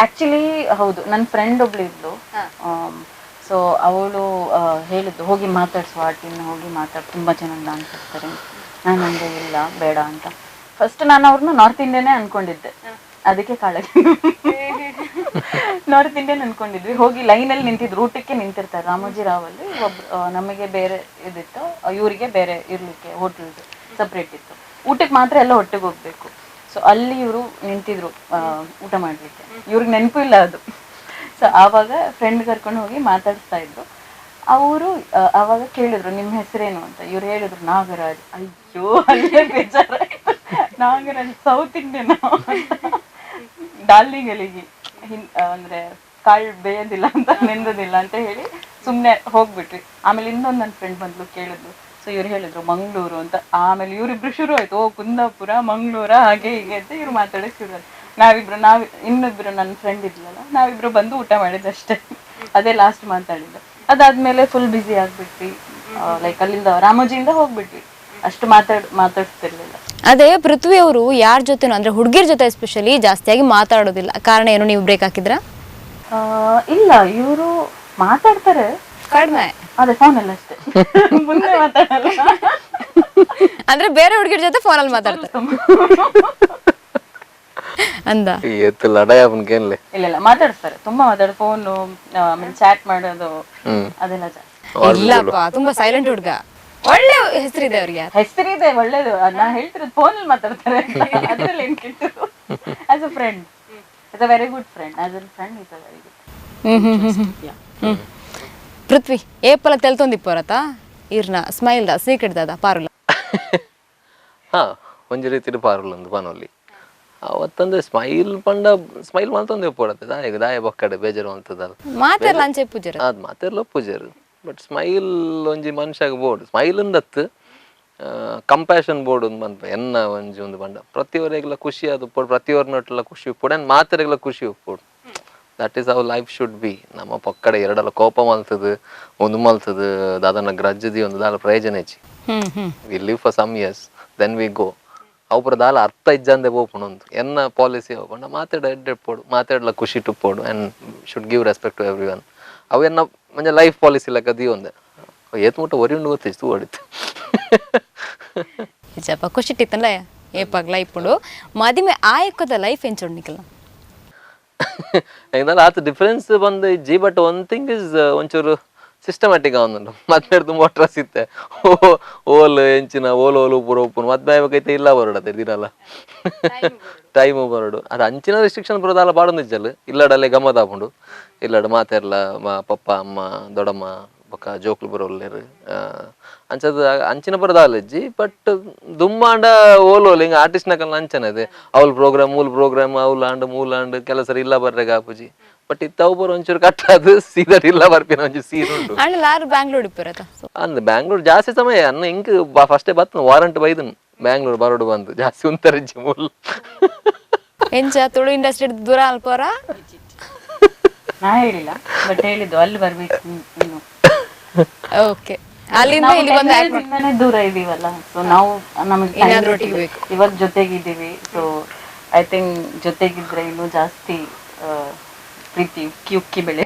C: ಆಕ್ಚುಲಿ ಹೌದು, ನನ್ನ ಫ್ರೆಂಡ್ ಒಬ್ಳು ಇದ್ಲು. ಸೊ ಅವಳು ಹೇಳಿದ್ದು ಹೋಗಿ ಮಾತಾಡ್ಸುವ, ಆ ಟೀಮ್ನ ಹೋಗಿ ಮಾತಾಡ್, ತುಂಬಾ ಚೆನ್ನಾಗಿ ಡಾನ್ಸ್ ಮಾಡ್ತಾರೆ. ನಾನು ಅಂದೆ ಇಲ್ಲ ಬೇಡ ಅಂತ. ಫಸ್ಟ್ ನಾನು ಅವ್ರನ್ನ ನಾರ್ತ್ ಇಂಡಿಯನ್ನೇ ಅನ್ಕೊಂಡಿದ್ದೆ, ಅದಕ್ಕೆ ಕಾಳಜಿ. ನಾರ್ತ್ ಇಂಡಿಯನ್ ಅನ್ಕೊಂಡಿದ್ವಿ. ಹೋಗಿ ಲೈನಲ್ಲಿ ನಿಂತಿದ್ರು, ಊಟಕ್ಕೆ ನಿಂತಿರ್ತಾರೆ ರಾಮೋಜಿ ರಾವ್ ಅಲ್ಲಿ. ಒಬ್ರು ನಮಗೆ ಬೇರೆ ಇದಿತ್ತು, ಇವರಿಗೆ ಬೇರೆ ಇರ್ಲಿಕ್ಕೆ ಹೋಟೆಲ್ದು ಸಪ್ರೇಟ್ ಇತ್ತು. ಊಟಕ್ಕೆ ಮಾತ್ರ ಎಲ್ಲ ಒಟ್ಟಿಗೆ ಹೋಗ್ಬೇಕು. ಸೊ ಅಲ್ಲಿ ಇವರು ನಿಂತಿದ್ರು ಊಟ ಮಾಡ್ಲಿಕ್ಕೆ. ಇವ್ರಿಗೆ ನೆನಪು ಇಲ್ಲ ಅದು. ಸೊ ಆವಾಗ ಫ್ರೆಂಡ್ ಕರ್ಕೊಂಡು ಹೋಗಿ ಮಾತಾಡಿಸ್ತಾ ಇದ್ರು ಅವರು. ಆವಾಗ ಕೇಳಿದ್ರು ನಿಮ್ಮ ಹೆಸರೇನು ಅಂತ. ಇವ್ರು ಹೇಳಿದ್ರು ನಾಗರಾಜ್. ಅಯ್ಯೋ, ಅಲ್ಲೇ ಬೇಜಾರಾಯ್ತು. ನಾಗರಾಜ್ ಸೌತ್ ಇಂಡಿಯನ್, ಡಾರ್ಲಿಂಗ್ ಅಂದ್ರೆ ಕಾಳು ಬೇಯೋದಿಲ್ಲ ಅಂತ ನೆಂದೋದಿಲ್ಲ ಅಂತ ಹೇಳಿ ಸುಮ್ಮನೆ ಹೋಗ್ಬಿಟ್ವಿ. ಆಮೇಲೆ ಇನ್ನೊಂದು ನನ್ನ ಫ್ರೆಂಡ್ ಬಂದ್ಲು, ಕೇಳಿದ್ಲು. ಸೊ ಇವ್ರು ಹೇಳಿದ್ರು ಮಂಗಳೂರು ಅಂತ. ಆಮೇಲೆ ಇವರಿಬ್ರು ಶುರು ಆಯ್ತು, ಓ ಕುಂದಾಪುರ ಮಂಗಳೂರ ಹಾಗೆ ಹೀಗೆ ಅಂತ ಇವ್ರು ಮಾತಾಡೋಕೆ ಶುರು ಆಯ್ತು. ನಾವಿಬ್ರು ನಾವ್ ಇನ್ನೊಬ್ರು ನನ್ನ ಫ್ರೆಂಡ್ ಇದ್ಲಲ್ಲ, ನಾವಿಬ್ರು ಬಂದು ಊಟ ಮಾಡಿದ್ದಷ್ಟೇ, ಅದೇ ಲಾಸ್ಟ್ ಮಾತಾಡಿದ್ದು. ಅದಾದ್ಮೇಲೆ ಫುಲ್ ಬ್ಯುಸಿ ಆಗ್ಬಿಟ್ವಿ. ಲೈಕ್ ಅಲ್ಲಿಂದ ರಾಮೋಜಿಯಿಂದ ಹೋಗ್ಬಿಟ್ವಿ. ಅಷ್ಟು ಮಾತಾಡ್ತಿರ್ಲಿಲ್ಲ.
A: ಅದೇ ಪೃಥ್ವಿ ಅವರು ಯಾರ ಜೊತೆನೂ ಅಂದ್ರೆ ಹುಡುಗಿರ್ ಜೊತೆ ಎಸ್ಪೆಷಲಿ ಜಾಸ್ತಿಯಾಗಿ ಮಾತಾಡೋದಿಲ್ಲ. ಕಾರಣ ಏನು? ನೀವು ಬ್ರೇಕ್ ಹಾಕಿದ್ರಾ?
C: ಇಲ್ಲ, ಇವರು ಮಾತಾಡ್ತಾರೆ.
A: ಕಡಿಮೆ.
C: ಅದೇ ಫೋನ್ ಅಷ್ಟೇ, ಮುಂದೆ ಮಾತಾಡಲ್ಲ.
A: ಅಂದ್ರೆ ಬೇರೆ ಹುಡುಗಿರ್ ಜೊತೆ ಫೋನಲ್ಲಿ ಮಾತಾಡ್ತಾರೆ ಅಂದ.
B: ಎತ್ತು ಲಡಾಯಿ ಅವನ್ಗೇನ್ಲೆ.
C: ಇಲ್ಲ ಇಲ್ಲ, ಮಾತಾಡ್ತಾರೆ, ತುಂಬಾ ಮಾತಾಡ ಫೋನು, ಆಮೇಲೆ ಚಾಟ್ ಮಾಡೋದು ಅದೆಲ್ಲ ಜಾಸ್ತಿ.
A: ಇಲ್ಲಪ್ಪ, ತುಂಬಾ ಸೈಲೆಂಟ್ ಹುಡುಗ. ಒಳ್ಳೆ ಹೆಸರಿದೆ ಅವ್ರಿಗೆ.
C: ಹೆಸರಿದೆ, ಒಳ್ಳೇದು. ಅದ್ ನಾ ಹೇಳ್ತಿರೋದು ಫೋನಲ್ಲಿ ಮಾತಾಡ್ತಾರೆ, ಅದ್ರಲ್ಲಿ ಏನ್ ಕೆಟ್ಟದ್ದು? As a friend is a very good friend, as a friend is a very good.
A: Hmm hmm hmm hmm. Prithvi ಏಪಲ ತೆಲ್ತೊಂದಿಪ್ಪರತ ಇರ್ನ smile the secret ದಾದ ಪಾರುಲ?
B: ಹಾ, ಒಂಜಿ ರೀತಿಡ್ ಪಾರುಲ್ ಒಂದು ಪನೊಲಿ ಅವತ್ತಂದ್ರೆ ಸ್ಮೈಲ್ ಪಂಡ ಸ್ಮೈಲ್ ಮಲ್ತೊಂದು ಪೋಡತ್ತೆ ದಾಯೆಗ್ ದಾಯ ಬೊಕ್ಕಡೆ ಬೇಜಾರು ಮಲ್ತದಲ್ಲ.
A: ಮಾತೆಲ್ಲ ಅಂಚೆ ಪೂಜಾರ.
B: ಅದು ಮಾತೆರ್ಲ ಪೂಜಾರು, ಬಟ್ ಸ್ಮೈಲ್ ಒಂಜಿ ಮನುಷ್ಯಗ್ ಬೋಡು ಸ್ಮೈಲ್ ಅಂದತ್ತು. Compassion board ಒಂದು ಮನ್ಪ ಎನ್ನ ಒಂಜಿ ಒಂದು ಬಂಡ ಪ್ರತಿಯೊರಿಗೆಲ್ಲ ಖುಷಿ ಅದು ಉಪ್ಪೋಡು, ಪ್ರತಿಯೊರ್ನೊಟ್ಟಲ ಖುಷಿ ಉಪ್ಪೋಡು ಆ್ಯಂಡ್ ಮಾತೆರೆಗ್ಲ ಖುಷಿ ಉಪ್ಪೋಡು. That is our life should be. ನಮ್ಮ ಪಕ್ಕಡೆ ಎರಡಲ್ಲ ಕೋಪ ಮಲ್ತದು, ಒಂದು ಮಲ್ತದು, ದಾದನ ಗ್ರಜ್ಜದಿ ಒಂದು ದಾಲ ಪ್ರಯೋಜನ ಹೆಚ್ಚಿ.
A: ಹ್ಮ್ ಹ್ಮ್
B: We live for some years, then we go. ಅವು ಪೂರ ದಾಲ ಅರ್ಥ ಇಜ್ಜಂದೆ ಪೋಪುಂಡು ಎನ್ನ ಪಾಲಿಸಿ ಅವು ಪಂಡ ಮಾತಾಡ ಎಡ್ಡೆ ಪೋಡು, ಮಾತಾಡ್ಲ ಖುಷಿ ಟುಪ್ಪೋಡು and should give respect to everyone. ಅವು ಎನ್ನ ಮಂಜ ಲೈಫ್ ಪಾಲಿಸಿ ಲೆಕ್ಕ ದೀವೊಂದೆ. ಏತ್ ಮುಟ್ಟ ಒರಿ ಉಂಡು ಗೊತ್ತಿತ್ತು ತೂ ಹೊಡಿತು.
A: ನಿಜಪ್ಪ, ಖುಷಿ ಇಟ್ಟಿತ್ತಲ್ಲ ಏಪಾಗ್ಲ ಇಪ್ಪುಂಡು. ಮದಿಮೆ ಆಯಕ್ಕದ ಲೈಫ್ ಎಂಚುಂಡು ನಿಕಲ್ನ?
B: ಎಂದಾಲ ಆತ ಡಿಫ್ರೆನ್ಸ್ ಬಂದು ಇಜ್ಜಿ, but one thing is ಒಂಚೂರು ಸಿಸ್ಟಮ್ಯಾಟಿಕ್ ಆವೊಂದುಂಡು. ಮದ್ಮೆಡ್ ತುಂಬ ಟ್ರಸ್ ಇತ್ತೆ, ಓಲ್ ಎಂಚಿನ ಓಲ್ ಓಲು ಪೂರ ಉಪ್ಪುನು. ಮದ್ಮೆ ಆಯ್ಬೇಕೈತೆ ಇಲ್ಲ ಬರೋಡತ್ತೆ ದಿನಲ ಟೈಮು ಬರೋಡು. ಅದು ಅಂಚಿನ ರಿಸ್ಟ್ರಿಕ್ಷನ್ ಪೂರ ದಾಲ ಪಾಡೊಂದಿಜ್ಜಲ್. ಇಲ್ಲಡಲ್ಲೇ ಗಮ್ಮತ್ ಆಪುಂಡು. ಇಲ್ಲಡ ಮಾತೆರ್ಲ ಪಪ್ಪ ಅಮ್ಮ ದೊಡ್ಡಮ್ಮ ಬೊಕ್ಕ ಜೋಕುಲು ಪೂರ ಉಲ್ಲೆರ್. ಅಂಚದ ಅಂಚಿನ ಪೂರ ದಾಲ ಇಜ್ಜಿ. ಬಟ್ ದುಂಬಾಂಡ ಓಲ್ ಓಲ್ ಹಿಂಗ ಆರ್ಟಿಸ್ಟ್ ನಕಲ್ನ ಅಂಚನೆ ಅದೇ ಅವ್ಲ ಪ್ರೋಗ್ರಾಮ್ ಮೂಲ ಪ್ರೋಗ್ರಾಮ್ ಅವ್ಲ ಆಂಡ್ ಮೂಲ ಆಂಡ್ ಕೆಲಸ ಇಲ್ಲ ಬರ್ರೆಗ್ ಆಪುಜಿ. ಬಟ್ ಇತ್ತ ಅವು ಪೂರ ಒಂಚೂರು ಕಟ್ಟಾದ್ ಸೀದಾ ಇಲ್ಲ ಬರ್ಪಿನ ಒಂಜಿ ಸೀನ್ ಉಂಡು.
A: ಅಂಡ ಲಾರು ಬ್ಯಾಂಗ್ಳೂರ್ ಇಪ್ಪರತ?
B: ಅಂದ್ ಬ್ಯಾಂಗ್ಳೂರ್ ಜಾಸ್ತಿ ಸಮಯ ಅನ್ನ ಇಂಕ್ ಫಸ್ಟೇ ಬತ್ನ ವಾರಂಟ್ ಬೈದನ್ ಬ್ಯಾಂಗ್ಳೂರ್ ಬರೋಡು ಬಂದು ಜಾಸ್ತಿ ಉಂತರಿಜ್ಜಿ ಮೂಲ.
A: ಎಂಚ ತುಳು ಇಂಡಸ್ಟ್ರಿ ದೂರ ಅಲ್ಪೋರ?
C: ನಾ ಹೇಳಿಲ್ಲ, ಬಟ್ ಹೇಳಿದ್ದು ಅಲ್ಲಿ ಬರ್ಬೇಕು ನೀನು.
A: ಓಕೆ, ಅಲ್ಲಿಂದ ಇಲ್ಲಿ ಬಂದು
C: ನಾವು 10 years ಇಂದಾನೇ ದೂರ ಇದೀವಲ್ಲ, ಸೊ ನಾವು ನಮಗೆ time
A: ಏನಾದ್ರೂ ಒಟ್ಟಿಗೆ ಬೇಕು.
C: ಇವಾಗ ಜೊತೆಗಿದ್ದೀವಿ, so I think ಜೊತೆಗಿದ್ರೆ ಇನ್ನೂ ಜಾಸ್ತಿ ಪ್ರೀತಿ ಉಕ್ಕಿ ಉಕ್ಕಿ ಬೆಳೆ.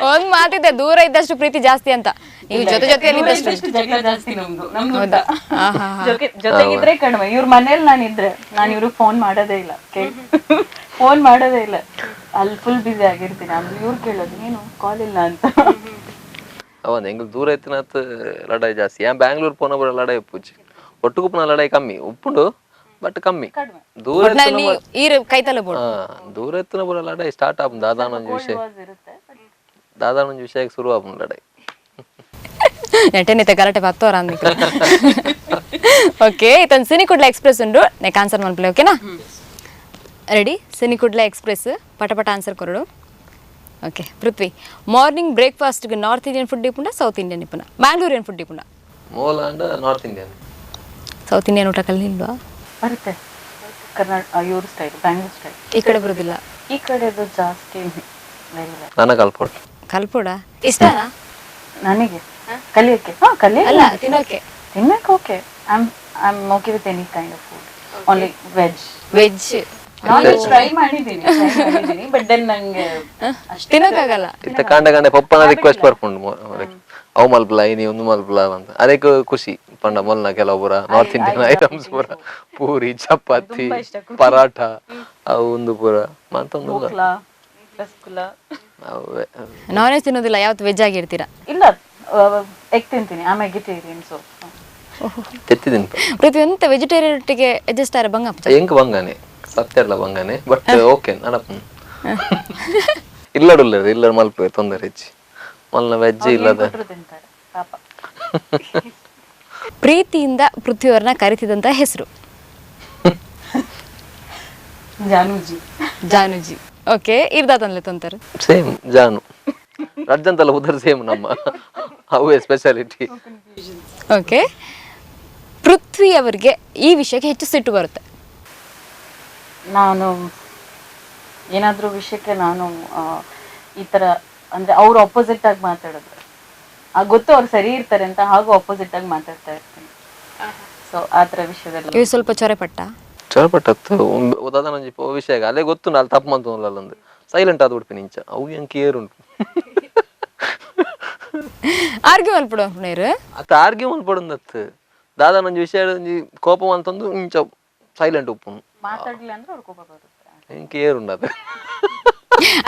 A: ಒಂದ್ ಮಾತಿದೆ, ದೂರ ಇದ್ದಷ್ಟು ಪ್ರೀತಿ ಜಾಸ್ತಿ ಅಂತ. ನೀವು ಜೊತೆ ಜೊತೆಯಲ್ಲಿ ಇದ್ದಷ್ಟು
C: ಇದ್ದಷ್ಟು ಜಗಳ ಜಾಸ್ತಿ ನಮ್ದು ನಮ್ದು.
A: ಹೌದಾ? ಆಹಾ.
C: ಜೊತೆಗಿದ್ರೆ ಕಡಿಮೆ. ಇವ್ರ ಮನೇಲಿ ನಾನಿದ್ರೆ ನಾನು ಇವ್ರಿಗೆ ಫೋನ್ ಮಾಡೋದೇ ಇಲ್ಲ, ಫೋನ್ ಮಾಡೋದೇ ಇಲ್ಲ. ಅಲ್ಲಿ ಫುಲ್ ಬ್ಯುಸಿ ಆಗಿರ್ತೀನಿ. ಆಮೇಲೆ ಇವ್ರು ಕೇಳೋದು ನೀನು ಕಾಲ್ ಇಲ್ಲ ಅಂತ.
B: ಅವನ್ ಎಂಗ್ ದೂರ ಇತ್ತಿನತ್ ಲಡಾಯಿ ಜಾಸ್ತಿ. ಯಾ ಬ್ಯಾಂಗ್ಳೂರ್ ಪೋನ ಬರ ಲಡಾಯಿ ಉಪ್ಪುಜಿ, ಒಟ್ಟುಗು ಪುನ ಲಡಾಯಿ ಕಮ್ಮಿ ಉಪ್ಪುಂಡು, ಬಟ್ ಕಮ್ಮಿ.
C: ಕಡಿಮೆ.
B: ದೂರ
A: ಒಟ್ನಲ್ಲಿ ನೀವು ಈರು ಕೈತಲೆ ಬೋಡು.
B: ಹಾ, ದೂರ ಎತ್ತಿನ ಬರ ಲಡಾಯಿ ಸ್ಟಾರ್ಟ್ ಆಪುಂಡು ದಾದಾನ ಒಂಜಿ ವಿಷಯ.
C: ವಾಸ್ ಇರುತ್ತೆ but
B: ದಾದಾನ ಒಂಜಿ ವಿಷಯಕ್ಕೆ ಶುರು ಆಪುಂಡು ಲಡಾಯಿ.
A: ನೆಟ್ಟೆನಿತ ಗಲಾಟೆ ಬತ್ತೋರ ಅಂದಿಕ್ಕು. ಓಕೆ, ಇತನ್ ಸಿನಿ ಕುಡ್ಲ ಎಕ್ಸ್ಪ್ರೆಸ್ ಉಂಡು, ನೆಕ್ ಆನ್ಸರ್ ಮನ್ಪಲೆ, ಓಕೆನಾ? ರೆಡಿ? ಸಿನಿ ಕುಡ್ಲ ಎಕ್ಸ್ಪ್ರೆಸ್, ಪಟ ಪಟ ಆನ್ಸರ್ ಕೊರಡು. ಓಕೆ ಪೃಥ್ವಿ, ಮಾರ್ನಿಂಗ್ ಬ್ರೇಕ್ಫಾಸ್ಟ್ಗೆ north Indian food ಇಪ್ಪುಂಡ, south Indian ಇಪ್ಪುಂಡ, ಮ್ಯಾಂಗ್ಳೂರಿಯನ್ food ಇಪ್ಪುಂಡ?
B: ಮೋಲ and north Indian.
A: South Indian ಊಟ ಕಲಿಲ್ವಾ?
C: ಬರುತ್ತೆ, ಕರ್ನಾಟಕ ಇವ್ರ ಸ್ಟೈಲ್, ಬ್ಯಾಂಗ್ಳೂರ್ ಸ್ಟೈಲ್.
A: ಈ ಕಡೆ ಬರೋದಿಲ್ಲ?
C: ಈ ಕಡೆದು ಜಾಸ್ತಿ ಇಲ್ಲ.
B: ನನ್ನ ಕಲ್ಪೋಟ್.
A: ಕಲ್ಪೋಡ ಇಷ್ಟನಾ?
C: ನನಗೆ ಕಲಿಯಕ್ಕೆ, ಹಾ ಕಲಿಯ
A: ಅಲ್ಲ, ತಿನ್ನೋಕೆ.
C: ತಿನ್ನಕ್ಕೆ okay. I am okay with any kind of food, only veg.
A: Veg.
C: Non veg try ಮಾಡಿದ್ದೀನಿ, ಮಾಡಿದ್ದೀನಿ, ಬಟ್ then ನಂಗೆ ಅಷ್ಟು
A: ತಿನ್ನೋಕ್ಕಾಗಲ್ಲ.
B: ಇತ್ತ ಕಾಂಡ ಕಾಂಡೆ ಪಪ್ಪನ ರಿಕ್ವೆಸ್ಟ್ ಬರ್ಪುಂಡು, ಅವು ಮಲ್ಪಲ ಇನಿ ಒಂದು ಮಲ್ಪಲ ಅಂತ. ಅದಕ್ಕೆ ಖುಷಿ ಪಂಡ ಮೊಲ್ನ ಕೆಲವು ಪೂರ north Indian items ಪೂರ, ಪೂರಿ ಚಪಾತಿ ಪರಾಠ ಅವು ಒಂದು ಪೂರ ಮತ್ತೊಂದು
C: ಢೋಕ್ಲಾ, ರಸಗುಲ್ಲ.
B: ಅವೇ.
A: ನಾನ್ ವೆಜ್ ತಿನ್ನೋದಿಲ್ಲ ಯಾವತ್ತು, ವೆಜ್ ಆಗಿರ್ತೀರಾ?
C: ಇಲ್ಲ, ಎಗ್ ತಿಂತೀನಿ. ಆಮೇಲೆ ವೆಜಿಟೇರಿಯನ್, ಸೊ
B: ತೆತ್ತಿದ್ದೀನಿ.
A: ಪೃಥ್ವಿ, ಎಂತ ವೆಜಿಟೇರಿಯನ್ ಒಟ್ಟಿಗೆ ಅಡ್ಜಸ್ಟ್ ಆರ ಬಂಗ?
B: ಎಂಕ್ ಬಂಗಾನೆ ಸತ್ಯ ಅಲ್ಲ ಬಂಗಾನೆ, ಬಟ್ ಓಕೆ ನಡಪ್ ಇಲ್ಲಡುಲ್ಲ ಇಲ್ಲಡ್ ಮಲ್ಪೆ ತೊಂದರೆ ಹೆಚ್ಚಿ ಮಲ್ನ ವೆಜ್ ಇಲ್ಲದ.
C: ತಿಂತಾರೆ ಪಾಪ.
A: ಪ್ರೀತಿಯಿಂದ ಪೃಥ್ವಿ ಅವ್ರನ್ನ ಕರಿತಿದಂತ ಹೆಸರು?
C: ಜಾನೂಜಿ.
A: ಜಾನುಜಿ, ಓಕೆ. ಇರ್ದಾತನ್ಲೆ ತೊಂತಾರೆ?
B: ಸೇಮ್ ಜಾನು ರಜ್ಜಂತಲ್ಲ ಉದರ್ ಸೇಮ್ ನಮ್ಮ ಅವೇ ಸ್ಪೆಷಾಲಿಟಿ.
A: ಓಕೆ, ಪೃಥ್ವಿ ಅವರಿಗೆ ಈ ವಿಷಯಕ್ಕೆ ಹೆಚ್ಚು ಸಿಟ್ಟು ಬರುತ್ತೆ?
C: ನಾನು ಏನಾದರೂ ವಿಷಯಕ್ಕೆ ನಾನು ಈ ಥರ ಅಂದರೆ ಅವ್ರು ಆಪೋಸಿಟ್ ಆಗಿ ಮಾತಾಡಿದ್ರೆ, ಗೊತ್ತು ಅವ್ರು ಸರಿ ಇರ್ತಾರೆ ಅಂತ, ಹಾಗೂ ಆಪೋಸಿಟ್ ಆಗಿ ಮಾತಾಡ್ತಾ ಇರ್ತೀನಿ. ಸೊ ಆ ಥರ ವಿಷಯದಲ್ಲಿ.
A: ಇವು ಸ್ವಲ್ಪ ಚೊರೆ ಪಟ್ಟ.
B: ಚೊರಪಟ್ಟತ್ತು ಉದಾಹರಣೆ ಒಂಜಿ ವಿಷಯ ಅಲ್ಲೇ ಗೊತ್ತು ಅಲ್ಲಿ ತಪ್ಪು ಮಂತು ಅಲ್ಲೊಂದು ಸೈಲೆಂಟ್ ಆದ್ ಬಿಡ್ಪಿನಿ ಇಂಚ ಅವು ಎಂಕ್ ಏರುಂಟು.
A: ಆರ್ಗ್ಯೂ ಮಲ್ಪಡು ನೀರು?
B: ಅತ್ತ ಆರ್ಗ್ಯೂ ಮಲ್ಪಡುಂದತ್ತು ದಾದಾ ಒಂಜಿ ವಿಷಯ ಒಂಜಿ ಕೋಪ ಅಂತಂದು ಇಂಚ ಸೈಲೆಂಟ್ ಉಪ್ಪುನು.
C: ಮಾತಾಡ್ಲಿಲ್ಲ ಅಂದ್ರೆ ಅವ್ರು ಕೋಪ ಬರುತ್ತೆ.
B: ಎಂಕ್ ಏರುಂಡು ಅದು.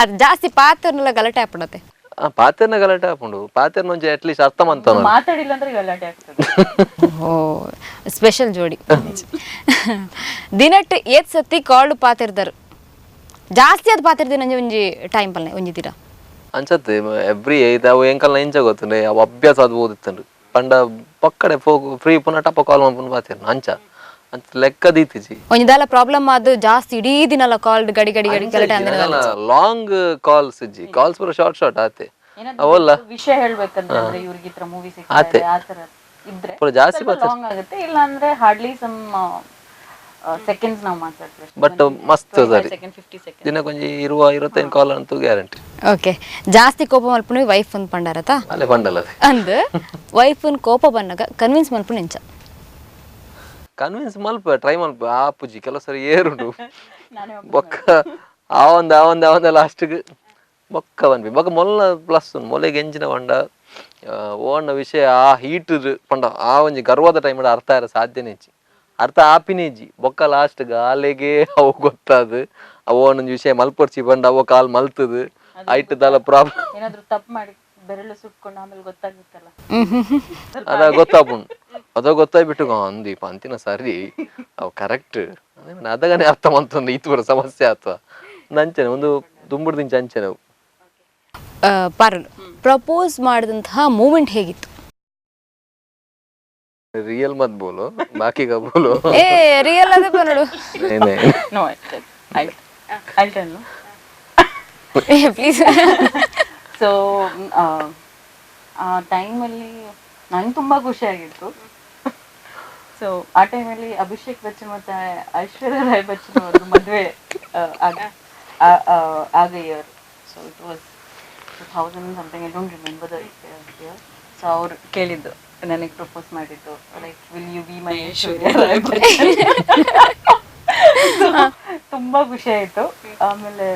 A: ಅದು ಜಾಸ್ತಿ ಪಾತ್ರನೆಲ್ಲ ಗಲಾಟೆ ಆಗ್ಬಿಡತ್ತೆ.
B: ಆ ಪಾತೆರ್ನ ಗಲಾಟೆ ಆಪುಂಡು, ಪಾತೆರ್ನ ಒಂಜಿ ಅಟ್ಲೀಸ್ಟ್ ಅರ್ಥ ಮಂತನ.
C: ಮಾತಾಡಿಲ್ಲ ಅಂದ್ರೆ ಗಲಾಟೆ ಆಗ್ತದೆ.
A: ಓ, ಸ್ಪೆಷಲ್ ಜೋಡಿ. ದಿನಟ್ ಏತ್ ಸತಿ ಕಾಲ್ಡ್ ಪಾತಿರ್ದರು ಜಾಸ್ತಿ? ಅದು ಪಾತಿರ್ದಿನ ಒಂಜಿ ಒಂಜಿ ಟೈಮ್ ಪಲ್ನೆ ಒಂಜಿ ದಿನ.
B: ಅಂಚತ್ತೆ ಎವ್ರಿ ಐತೆ ಅವು ಎಂಕಲ್ನ ಇಂಚ ಗೊತ್ತುಂಡೆ ಅವು ಅಭ್ಯಾಸ ಅದು ಓದಿತ್ತಂಡು ಪಂಡ ಪಕ್ಕಡೆ ಫೋಗು ಫ್ರೀ ಪುನಃ ಟಪ ಕಾಲ್ ಮನ್ಪುನ ಪಾತೆರ್ನ ಅಂಚ ಅಂಚ ಲೆಕ್ಕ ದೀತಿಜಿ.
A: ಒಂಜಿ ದಾಲ ಪ್ರಾಬ್ಲಮ್ ಅದು ಜಾಸ್ತಿ ಇಡೀ ದಿನಲ ಕಾಲ್ಡ್ ಗಡಿ ಗಡಿ ಗಡಿ ಗಲಾಟೆ ಅಂದ್ರೆ?
B: ಲಾಂಗ್ ಕಾಲ್ಸ್ ಇಜ್ಜಿ, ಕಾಲ್ಸ್ ಪೂರ ಶಾರ್ಟ್ ಶಾರ್ಟ್ ಆತೆ.
C: ಏನಾದ್ರು
B: ಅವಲ್ಲ.
C: ವಿಷಯ ಹೇಳ್ಬೇಕಂತಂದ್ರೆ ಇವ್ರಿಗೆ ಈ ತರ ಮೂವಿ ಸಿಗ್ತಾ ಇದೆ, ಆ ತರ ಇದ್ರೆ
B: ಪೂರ ಜಾಸ್ತಿ
C: ಲಾಂಗ್ ಆಗುತ್ತೆ, ಇಲ್ಲ ಅಂದ್ರೆ hardly some seconds ನಾವು ಮಾತಾಡ್ತೀವಿ.
B: ಬಟ್ ಮಸ್ತ್ ಸರಿ
C: ಸೆಕೆಂಡ್, 50 ಸೆಕೆಂಡ್.
B: ದಿನಕ್ಕೊಂಜಿ ಇರುವ 25 ಕಾಲ್ ಅಂತೂ ಗ್ಯಾರಂಟಿ.
A: ಓಕೆ, ಜಾಸ್ತಿ ಕೋಪ ಮಲ್ಪುಣಿ ವೈಫ್ ಅಂದ್ ಪಂಡಾರತ?
B: ಅಲ್ಲೇ ಬಂಡಲ್ ಅದೇ.
A: ಅಂದ್ ವೈಫನ್ ಕೋಪ ಬಂದಾಗ ಕನ್ವಿನ್ಸ್ ಮಲ್ಪುಣಿ ಎಂಚ?
B: ಕನ್ವಿನ್ಸ್ ಮಲ್ಪ ಟ್ರೈ ಮಲ್ಪ ಆ ಪೂಜಿ ಕೆಲವು ಸರಿ ಏರುಂಡು ಬೊಕ್ಕ ಆ ಒಂದು ಆ ಒಂದು ಆ ಒಂದು ಲಾಸ್ಟ್ಗೆ ಬೊಕ್ಕ ಬಂದ್ವಿ ಬೊಕ್ಕ ಮೊಲ್ಲ ಪ್ಲಸ್ ಮೊಲೆಗೆ ಎಂಜಿನ ಪಂಡ ಓಣ್ಣ ವಿಷಯ ಆ ಹೀಟ್ ಪಂಡ ಆ ಒಂಜಿ ಗರ್ವದ ಟೈಮ್ ಅರ್ಥ ಆರ ಸಾಧ್ಯನೇ ಇಜ್ಜಿ, ಅರ್ಥ ಆಪಿನೇ ಇಜ್ಜಿ. ಬೊಕ್ಕ ಲಾಸ್ಟ್ ಗಾಲೆಗೆ ಅವು ಗೊತ್ತಾದು ಅವು ಒಂದೊಂದು ವಿಷಯ ಮಲ್ಪೊರ್ಚಿ ಪಂಡ ಅವು ಕಾಲ್ ಮಲ್ತದು ಐಟ್ ದಾಲ ಪ್ರಾಬ್ಲಮ್.
C: ಏನಾದ್ರೂ ತಪ್ಪು ಮಾಡಿ ಬೆರಳು ಸುಟ್ಕೊಂಡು ಆಮೇಲೆ ಗೊತ್ತಾಗುತ್ತಲ್ಲ.
B: ಅದ ಗೊತ್ತಾಪುಂಡು, ಅದ ಗೊತ್ತಾಗ್ಬಿಟ್ಟು ಅಂದು ಈ ಪಂತಿನ ಸರಿ ಅವು ಕರೆಕ್ಟ್ ಅದಗನೆ ಅರ್ಥ ಮಂತೊಂದು ಇತ್ತು ಬರೋ ಸಮಸ್ಯೆ ಅಥವಾ ನಂಚನೆ ಒಂದು ದುಂಬುಡ್ದಿಂಚ ಅಂಚನೆ ಅವು.
A: ಪಾರುಲ್, ಪ್ರಪೋಸ್ ಮಾಡಿದಂತಹ ಮೂಮೆಂಟ್ ಹೇಗಿತ್ತು?
B: ರಿಯಲ್ ಮತ್ ಬೋಲು ಬಾಕಿ ಬೋಲು.
A: ಏ ರಿಯಲ್ ಅದೇ ನೋಡು.
B: ಏನೇ
C: no, I I tell.
A: ಏ ಪ್ಲೀಸ್.
C: ಸೊ ಆ ಟೈಮಲ್ಲಿ ನಂಗೆ ತುಂಬಾ ಖುಷಿಯಾಗಿತ್ತು. ಸೊ ಆ ಟೈಮಲ್ಲಿ ಅಭಿಷೇಕ್ ಬಚ್ಚನ್ ಮತ್ತೆ ಐಶ್ವರ್ಯ ರಾಯ್ ಬಚ್ಚನ್ ಅವ್ರದ್ದು ಮದುವೆ ಆಗ year. So it was 2000 something, I don't remember the year. So ಅವ್ರು ಕೇಳಿದ್ದು, ನನಗೆ ಪ್ರಪೋಸ್ ಮಾಡಿದ್ದು, like will you be my Aishwarya Rai Bachchan? ತುಂಬಾ ಖುಷಿ ಆಯ್ತು. ಆಮೇಲೆ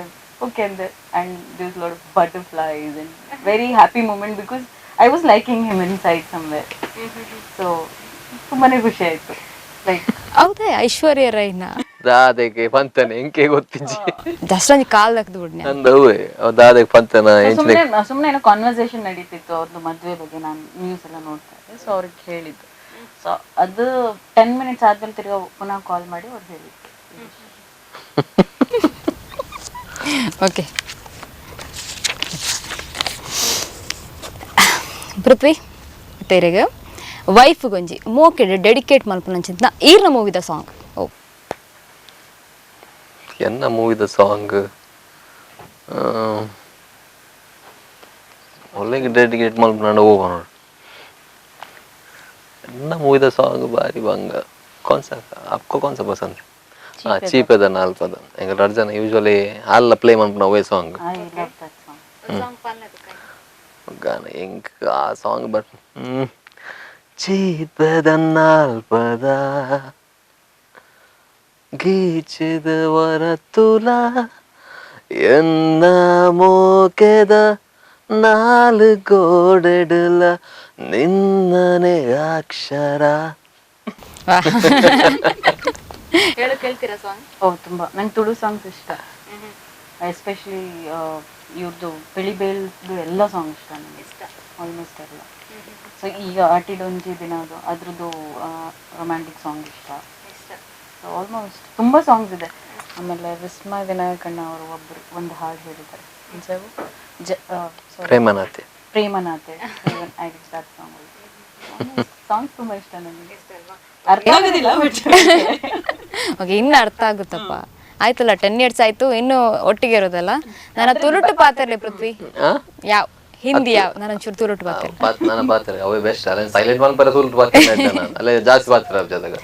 C: ಓಕೆ ಅಂದೆ. And this lot of butterflies and very happy moment because I was liking him inside somewhere. So ತುಂಬಾನೇ ಖುಷಿ ಆಯ್ತು ಲೈಕ್.
A: ಹೌದಾ, ಐಶ್ವರ್ಯ ರೈನ?
B: ದಾದೆಗೆ ಪಂತನೆ ಎಂಕೆ ಗೊತ್ತಿಜ್ಜಿ.
A: ಜಸ್ಟ್ ಒಂಜಿ ಕಾಲ್ ದಕ್ದು ಬಿಡ್ನೆ.
B: ನಂದು ಅವೇ ಅವ್ ದಾದೆಗೆ ಪಂತನ ಎಂಚಿನ.
C: ಸುಮ್ಮನೆ ಸುಮ್ಮನೆ ಏನೋ ಕಾನ್ವರ್ಸೇಷನ್ ನಡೀತಿತ್ತು ಅವ್ರದ್ದು ಮದುವೆ ಬಗ್ಗೆ, ನಾನು ನ್ಯೂಸ್ ಎಲ್ಲ ನೋಡ್ತಾ ಇದ್ದೆ. ಸೊ ಅವ್ರಿಗೆ ಹೇಳಿದ್ದು. ಸೊ ಅದು 10 ಮಿನಿಟ್ಸ್ ಆದ್ಮೇಲೆ ತಿರ್ಗಾ ಪುನಃ ಕಾಲ್ ಮಾಡಿ ಅವ್ರು ಹೇಳಿದ್ದು.
A: ಓಕೆ ಪೃಥ್ವಿ ತೇರೆಗ್ ವೈಫ್ ಗೊಂಜಿ ಮೋಕೆಡ್ ಡೆಡಿಕೇಟ್ ಮಲ್ಪುನಂಚಿಂತ ಈರ್ನ ಮೂವಿದ ಸಾಂಗ್ ಓ.
B: ಎನ್ನ ಮೂವಿದ ಸಾಂಗ್ ಒಳ್ಳೆಗೆ ಡೆಡಿಕೇಟ್ ಮಲ್ಪುನಾಂಡ ಹೋಗ ನೋಡು. ಎನ್ನ ಮೂವಿದ ಸಾಂಗ್ ಬಾರಿ ಬಂಗ कौन सा आपको कौन सा पसंद है? ಹಾಂ, ಚೀಪೆದ ನಾಲ್ಪದ ಎಂಕ್ ರಡ್ಡ್ ಜನ ಯೂಶುವಲಿ ಅಲ್ಲ ಪ್ಲೇ ಮನ್ಪುನ ಅವೇ song.
C: I love that song.
B: ಗಾನ ಎಂಕ್ ಆ ಸಾಂಗ್ ಬಟ್ ಚೀಪದ ನಾಲ್ಪದ ಗೀಚಿದ ವರತುಲ ಎನ್ನ ಮೋಕೆದ ನಾಲ್ ಗೋಡೆಡುಲ ನಿನ್ನನೆ ಅಕ್ಷರ.
A: ಹೇಳು, ಕೇಳ್ತೀರಾ ಸಾಂಗ್?
C: ಓ ತುಂಬಾ ನಂಗೆ ತುಳು ಸಾಂಗ್ಸ್ ಇಷ್ಟ. ಎಸ್ಪೆಷಲಿ ಇವ್ರದ್ದು ಬಿಳಿಬೇಲ್ದು ಎಲ್ಲ ಸಾಂಗ್ ಇಷ್ಟ ನನಗೆ, ಆಲ್ಮೋಸ್ಟ್ ಎಲ್ಲ. ಸೊ ಈಗ ಆಟಿಡೊಂಜಿ ದಿನದು ಅದ್ರದ್ದು ರೊಮ್ಯಾಂಟಿಕ್ ಸಾಂಗ್ ಇಷ್ಟ. ಸೊ ಆಲ್ಮೋಸ್ಟ್ ತುಂಬ ಸಾಂಗ್ಸ್ ಇದೆ. ಆಮೇಲೆ ವಿಸ್ಮಯ ವಿನಾಯಕಣ್ಣ ಅವರು ಒಬ್ಬರು ಒಂದು ಹಾಡು ಹೇಳಿದ್ದಾರೆ. ಒಂದ್ಸರಿ ಜ ಸಾರಿ.
B: ಪ್ರೇಮನಾಥೆ.
C: ಪ್ರೇಮನಾಥೆ, I that song. Songs ತುಂಬ ಇಷ್ಟ ನನಗೆ, ಅರ್ಥ ಆಗೋದಿಲ್ಲ ಬಟ್.
A: ಓಕೆ, ಇನ್ನು ಅರ್ಥ ಆಗುತ್ತಪ್ಪ. ಆಯ್ತಲ್ಲ, 10 ಇಯರ್ಸ್ ಆಯ್ತು, ಇನ್ನು ಒಟ್ಟಿಗೆ ಇರೋದಲ್ಲ. ನನ್ನ ತುರುಟು ಪಾತ್ರಲೆ ಪೃಥ್ವಿ.
B: ಆ?
A: ಯಾವ ಹಿಂದಿ ಯಾವ ನಾನು ಒಂಚೂರು ತುರುಟು ಪಾತ್ರ.
B: ನನ್ನ ಪಾತ್ರ ಅವೇ ಬೆಸ್ಟ್ ಅಲ್ಲ, ಸೈಲೆಂಟ್ ಮಲ್ಪರೆ ಸುಲ್ಟ್ ಪಾತ್ರ ನಾನು ಅಲ್ಲೇ ಜಾಸ್ತಿ ಪಾತ್ರ ಜೊತೆಗೆ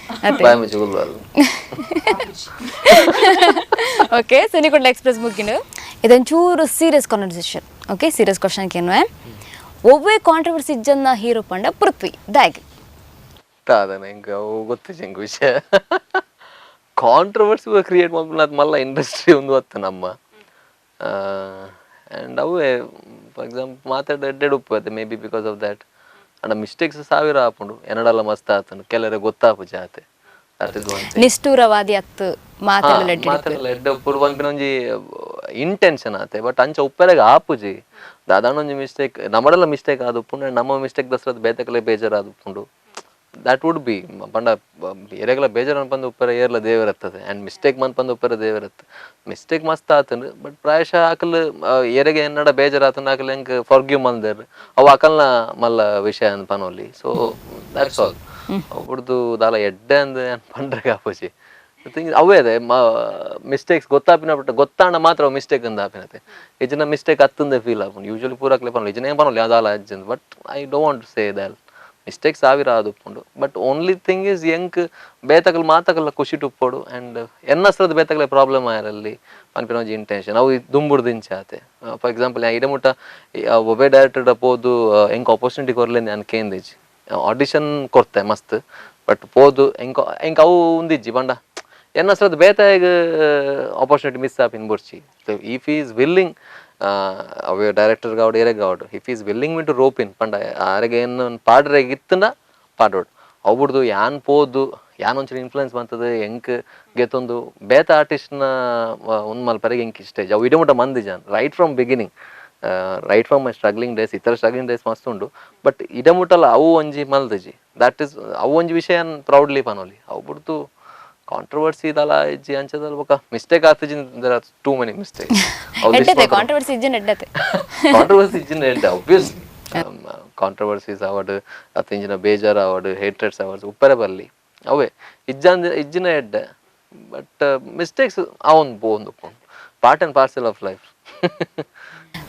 B: ಬಾಯಿ ಮುಚ್ಚಿ ಕುಲ್ಲು ಅಲ್ಲ.
A: ಓಕೆ, ಸಿನಿಕುಡ್ಲ ಎಕ್ಸ್ಪ್ರೆಸ್ ಮುಗಿನ ಇದೊಂಚೂರು serious conversation. Okay, serious question ಕೇನ್ವೆ. ಒವ್ವೇ ಕಾಂಟ್ರವರ್ಸಿ ಇಜ್ಜನ್ನ ಹೀರೋ ಪಂಡ ಪೃಥ್ವಿ ದಾಗ್?
B: ಅದನ್ನ ಎಂಕ್ ಅವು ಗೊತ್ತಿಜ್ಜಿ ಎಂಕ್ ವಿಷಯ. ಕಾಂಟ್ರವರ್ಸಿ ಕ್ರಿಯೇಟ್ ಮಲ್ಪುನ ಅದು ಮಲ್ಲ ಇಂಡಸ್ಟ್ರಿ ಒಂದು ಅತ್ತ ನಮ್ಮ. ಆ್ಯಂಡ್ ಅವೇ ಫಾರ್ ಎಕ್ಸಾಂಪಲ್ ಮಾತಾಡ ಎಡ್ಡೆಡ್ ಉಪ್ಪು ಅತ್ತೆ may be because of that. And mistakes ಸಾವಿರ ಆಪುಂಡು, ಎನ್ನಡಲ್ಲ ಮಸ್ತ್ ಆತುಂಡು, ಕೆಲವರೆ ಗೊತ್ತಾಪುಜಿ ಆತೆ. That is one thing.
A: ನಿಷ್ಠೂರವಾದಿ ಅತ್ತು ಮಾತೆಲ್ಲ.
B: ಮಾತಾಡಲ್ಲ ಎಡ್ಡೆ ಉಪ್ಪುಡು ಪನ್ಪಿನ ಒಂಜಿ ಇಂಟೆನ್ಷನ್ ಆತೆ, ಬಟ್ ಅಂಚ ಉಪ್ಪೆರೆಗ್ ಆಪುಜಿ. ದಾದಾನ ಒಂಜಿ ಮಿಸ್ಟೇಕ್ ನಮ್ಮಡೆಲ್ಲ ಮಿಸ್ಟೇಕ್ ಆದ್ ಉಪ್ಪುಂಡು. And ನಮ್ಮ ಮಿಸ್ಟೇಕ್ ದಸರದ್ ಬೇತೆಕಲೆ ಬೇಜಾರ್ ಆದ್ ಉಪ್ಪುಂಡು. That would be ಪಂಡ ಎರೆಗ್ಲ ಬೇಜಾರ್ ಅನ್ಪಂದು ಉಪ್ಪೆರೆ ಏರ್ಲ ದೇವರತ್ತದೆ ಆ್ಯಂಡ್ ಮಿಸ್ಟೇಕ್ ಮನ್ಪಂದು ಉಪ್ಪೆರೆ ದೇವರತ್ತು. ಮಿಸ್ಟೇಕ್ ಮಸ್ತ್ ಆತುಂಡು, ಬಟ್ ಪ್ರಾಯಶಃ ಅಕಲ್ ಎರೆಗೆ ಎನ್ನಡ ಬೇಜಾರ್ ಆತುಂಡು, ಅಕಲ್ ಎಂಕ್ ಫಾರ್ಗಿವ್ ಮಲ್ದೆರ್, ಅವು ಅಕಲ್ನ ಮಲ್ಲ ವಿಷಯ ಅಂದ್ ಪನೊಲಿ. So that's all. ಒಬ್ರದ್ದು ದಾಲ ಎಡ್ಡೆ ಅಂದ್ ಪಂಡ್ರೆ ಆಪುಜಿ. ಥಿಂಗ್ ಅವೇ ಅದೇ ಮಿಸ್ಟೇಕ್ಸ್ ಗೊತ್ತಾಪಿನ, ಬಟ್ ಗೊತ್ತಾಂಡ ಮಾತ್ರ ಮಿಸ್ಟೇಕ್ ಅಂದ ಆಪಿನತೆ. ಇಜ್ಜಿನ ಮಿಸ್ಟೇಕ್ ಅತ್ತಂದೆ ಫೀಲ್ ಆಪುಂಡು. ಯೂಶುವಲಿ ಪೂರ ಅಕ್ಲೆ ಪನೊಲಿ, ಇಜ್ಜಿನ ಪನೊಲಿ ಅದಾಲ ಅಜ್ಜಂದ್. But I don't want to say dal. Mistake ಸಾವಿರ ಆದುಪ್ಪುಂಡು. But only thing is ಎಂಕ್ ಬೇತಕಲ್ ಮಾತಕಲ್ಲ ಖುಷಿ ಉಪ್ಪೊಡು ಆ್ಯಂಡ್ ಎನ್ನಸ್ರದ ಬೇತಕಲೆ ಪ್ರಾಬ್ಲಮ್ ಆಯರಲ್ಲಿ ಪನ್ಪಿನ ಒಂಜಿ ಇಂಟೆನ್ಷನ್. ಅವು ದುಂಬುಡ್ದು ಇಂಚ ಆತೆ. ಫಾರ್ ಎಕ್ಸಾಂಪಲ್, ಇಡ ಮುಟ್ಟ ಒಬ್ಬೇ ಡೈರೆಕ್ಟರ್ ಪೋದು ಎಂಕ್ ಆಪರ್ಚುನಿಟಿ ಕೊರ್ಲೆಂದು ಯಾನ್ ಕೇಂದಿಜಿ. ಆಡಿಷನ್ ಕೊರ್ತೆ ಮಸ್ತ್, ಬಟ್ ಪೋದು ಎಂಕ್ ಎಂಕ್ ಅವು ಉಂದಿಜ್ಜಿ. ಪಂಡ ಎನ್ನ ಬೇತಾಯಗ್ ಆಪರ್ಚುನಿಟಿ ಮಿಸ್ ಆಪಿನ ಬೊರ್ಚಿ. If is willing, ಅವೇ director ಗಾವಡ್ ಏರೆಗ್ ಗಾವಡ್, if he's willing me to rope in, ಪಂಡ ಆರೆಗ್ ಏನು ಪಾಡ್ರೆಗ್ ಇತ್ತಂಡ ಪಾಡೋಡು. ಅವು ಬುಡ್ದು ಯಾನ್ ಪೋದು ಯಾನ್ ಒಂಚೂರು ಇನ್ಫ್ಲುಯೆನ್ಸ್ ಬಂತದ ಎಂಕ್ ಗೆತ್ತೊಂದು ಬೇತ ಆರ್ಟಿಸ್ಟ್ನ ಉಂದು ಮಲ್ಪರೆಗ್ ಎಂಕ್ ಇಷ್ಟ ಇಜ್ಜಿ. ಅವು ಇಡಮುಟ ಮಂದಿಜಾನ್ right from beginning, right from my struggling days. ಇತರ ಸ್ಟ್ರಗ್ಲಿಂಗ್ ಡೇಸ್ ಮಸ್ತ್ ಉಂಡು, ಬಟ್ ಇಡಮುಟಲ ಅವು ಒಂಜಿ ಮಲ್ದಿಜಿ. That is ಅವು ಒಂಜಿ ವಿಷಯ ಪ್ರೌಡ್ಲಿ ಪನೊಲಿ. ಅವು ಬುಡ್ದು ಕಾಂಟ್ರವರ್ಸಿ ಇದಲ್ಲ ಇಜ್ಜಿ, ಅಂಚದಲ್ಲ. ಬೊಕ ಮಿಸ್ಟೇಕ್ ಆತಿಜಿ, there are too many mistake.
A: ಎಡ್ಡತೆ, controversy ಇಜ್ಜಿನ ಎಡ್ಡತೆ.
B: Controversy ಇಜ್ಜಿನ ಎಡ್ಡೆ. ಆಬ್ವಿಯಸ್ಲಿ ಕಾಂಟ್ರವರ್ಸೀಸ್ ಅವಡ್ ಅತ್ತ ಇಂಚಿನ ಬೇಜಾರು ಅವಡ್, ಹೇಟ್ರೆಡ್ಸ್ ಅವಡ್ ಉಪ್ಪರೆ ಬರ್ಲಿ, ಅವೇ ಇಜ್ಜಂದ ಇಜ್ಜಿನ ಎಡ್ಡೆ. ಬಟ್ ಮಿಸ್ಟೇಕ್ಸ್ ಅವೊಂದು ಪೋಂದು part and parcel of life.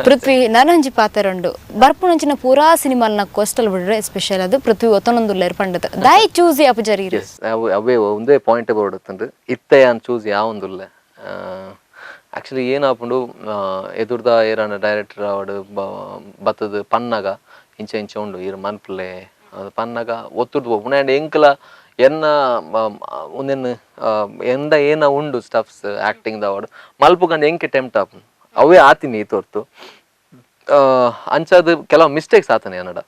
A: Prithvi, ನನೊಂಜಿ ಪಾತೆರುಂಡು. ಬರ್ಪುನಂಚಿನ ಪೂರಾ ಸಿನಿಮಾಲ್ನ ಕೋಸ್ಟಲ್ ಬಿಡ್ರೆ ಸ್ಪೆಷಲ್ ಅದು ಪೃಥ್ವಿ ಒತ್ತೊಂದುಲ್ಲೆರ್ ಪಂಡದ ದಾಯಿ ಚೂಸಿ ಅಪುಜರಿ?
B: ಎಸ್, ಅವೇ ಒಂದೇ ಪಾಯಿಂಟ್ ಬರೋಡುತ್ತಂದ್ರೆ ಇತ್ತೆ ಯಾನ್ ಚೂಸ್ ಯಾವೊಂದುಲ್ಲೆ. ಆಕ್ಚುಲಿ ಏನಾಪುಂಡು, ಎದುರ್ದ ಏರಾನ ಡೈರೆಕ್ಟರ್ ಅವಡು ಬತ್ತದ ಪನ್ನಗ ಇಂಚ ಇಂಚ ಉಂಡು ಈರ್ ಮನ್ಪುಲೆ ಅದು ಪನ್ನಗ ಒತ್ತುರ್ದು ಪೋಪುಂಡು. ಆ್ಯಂಡ್ ಎಂಕ್ಲ ಎನ್ನ ಉಂದೆನ್ ಎಂದ ಏನ ಉಂಡು ಸ್ಟಫ್ಸ್ ಆ್ಯಕ್ಟಿಂಗ್ ಅವಡು ಮಲ್ಪುಗಂದು ಎಂಕೆ ಟೆಂಪ್ಟ್ ಆಪುಂಡು. ಅವೇ ಆತಿನಿ ಈ ತೋರ್ತು. ಅಂಚಾದ್ ಕೆಲವು ಮಿಸ್ಟೇಕ್ಸ್ ಆತನೆ ಎನ್ನಡ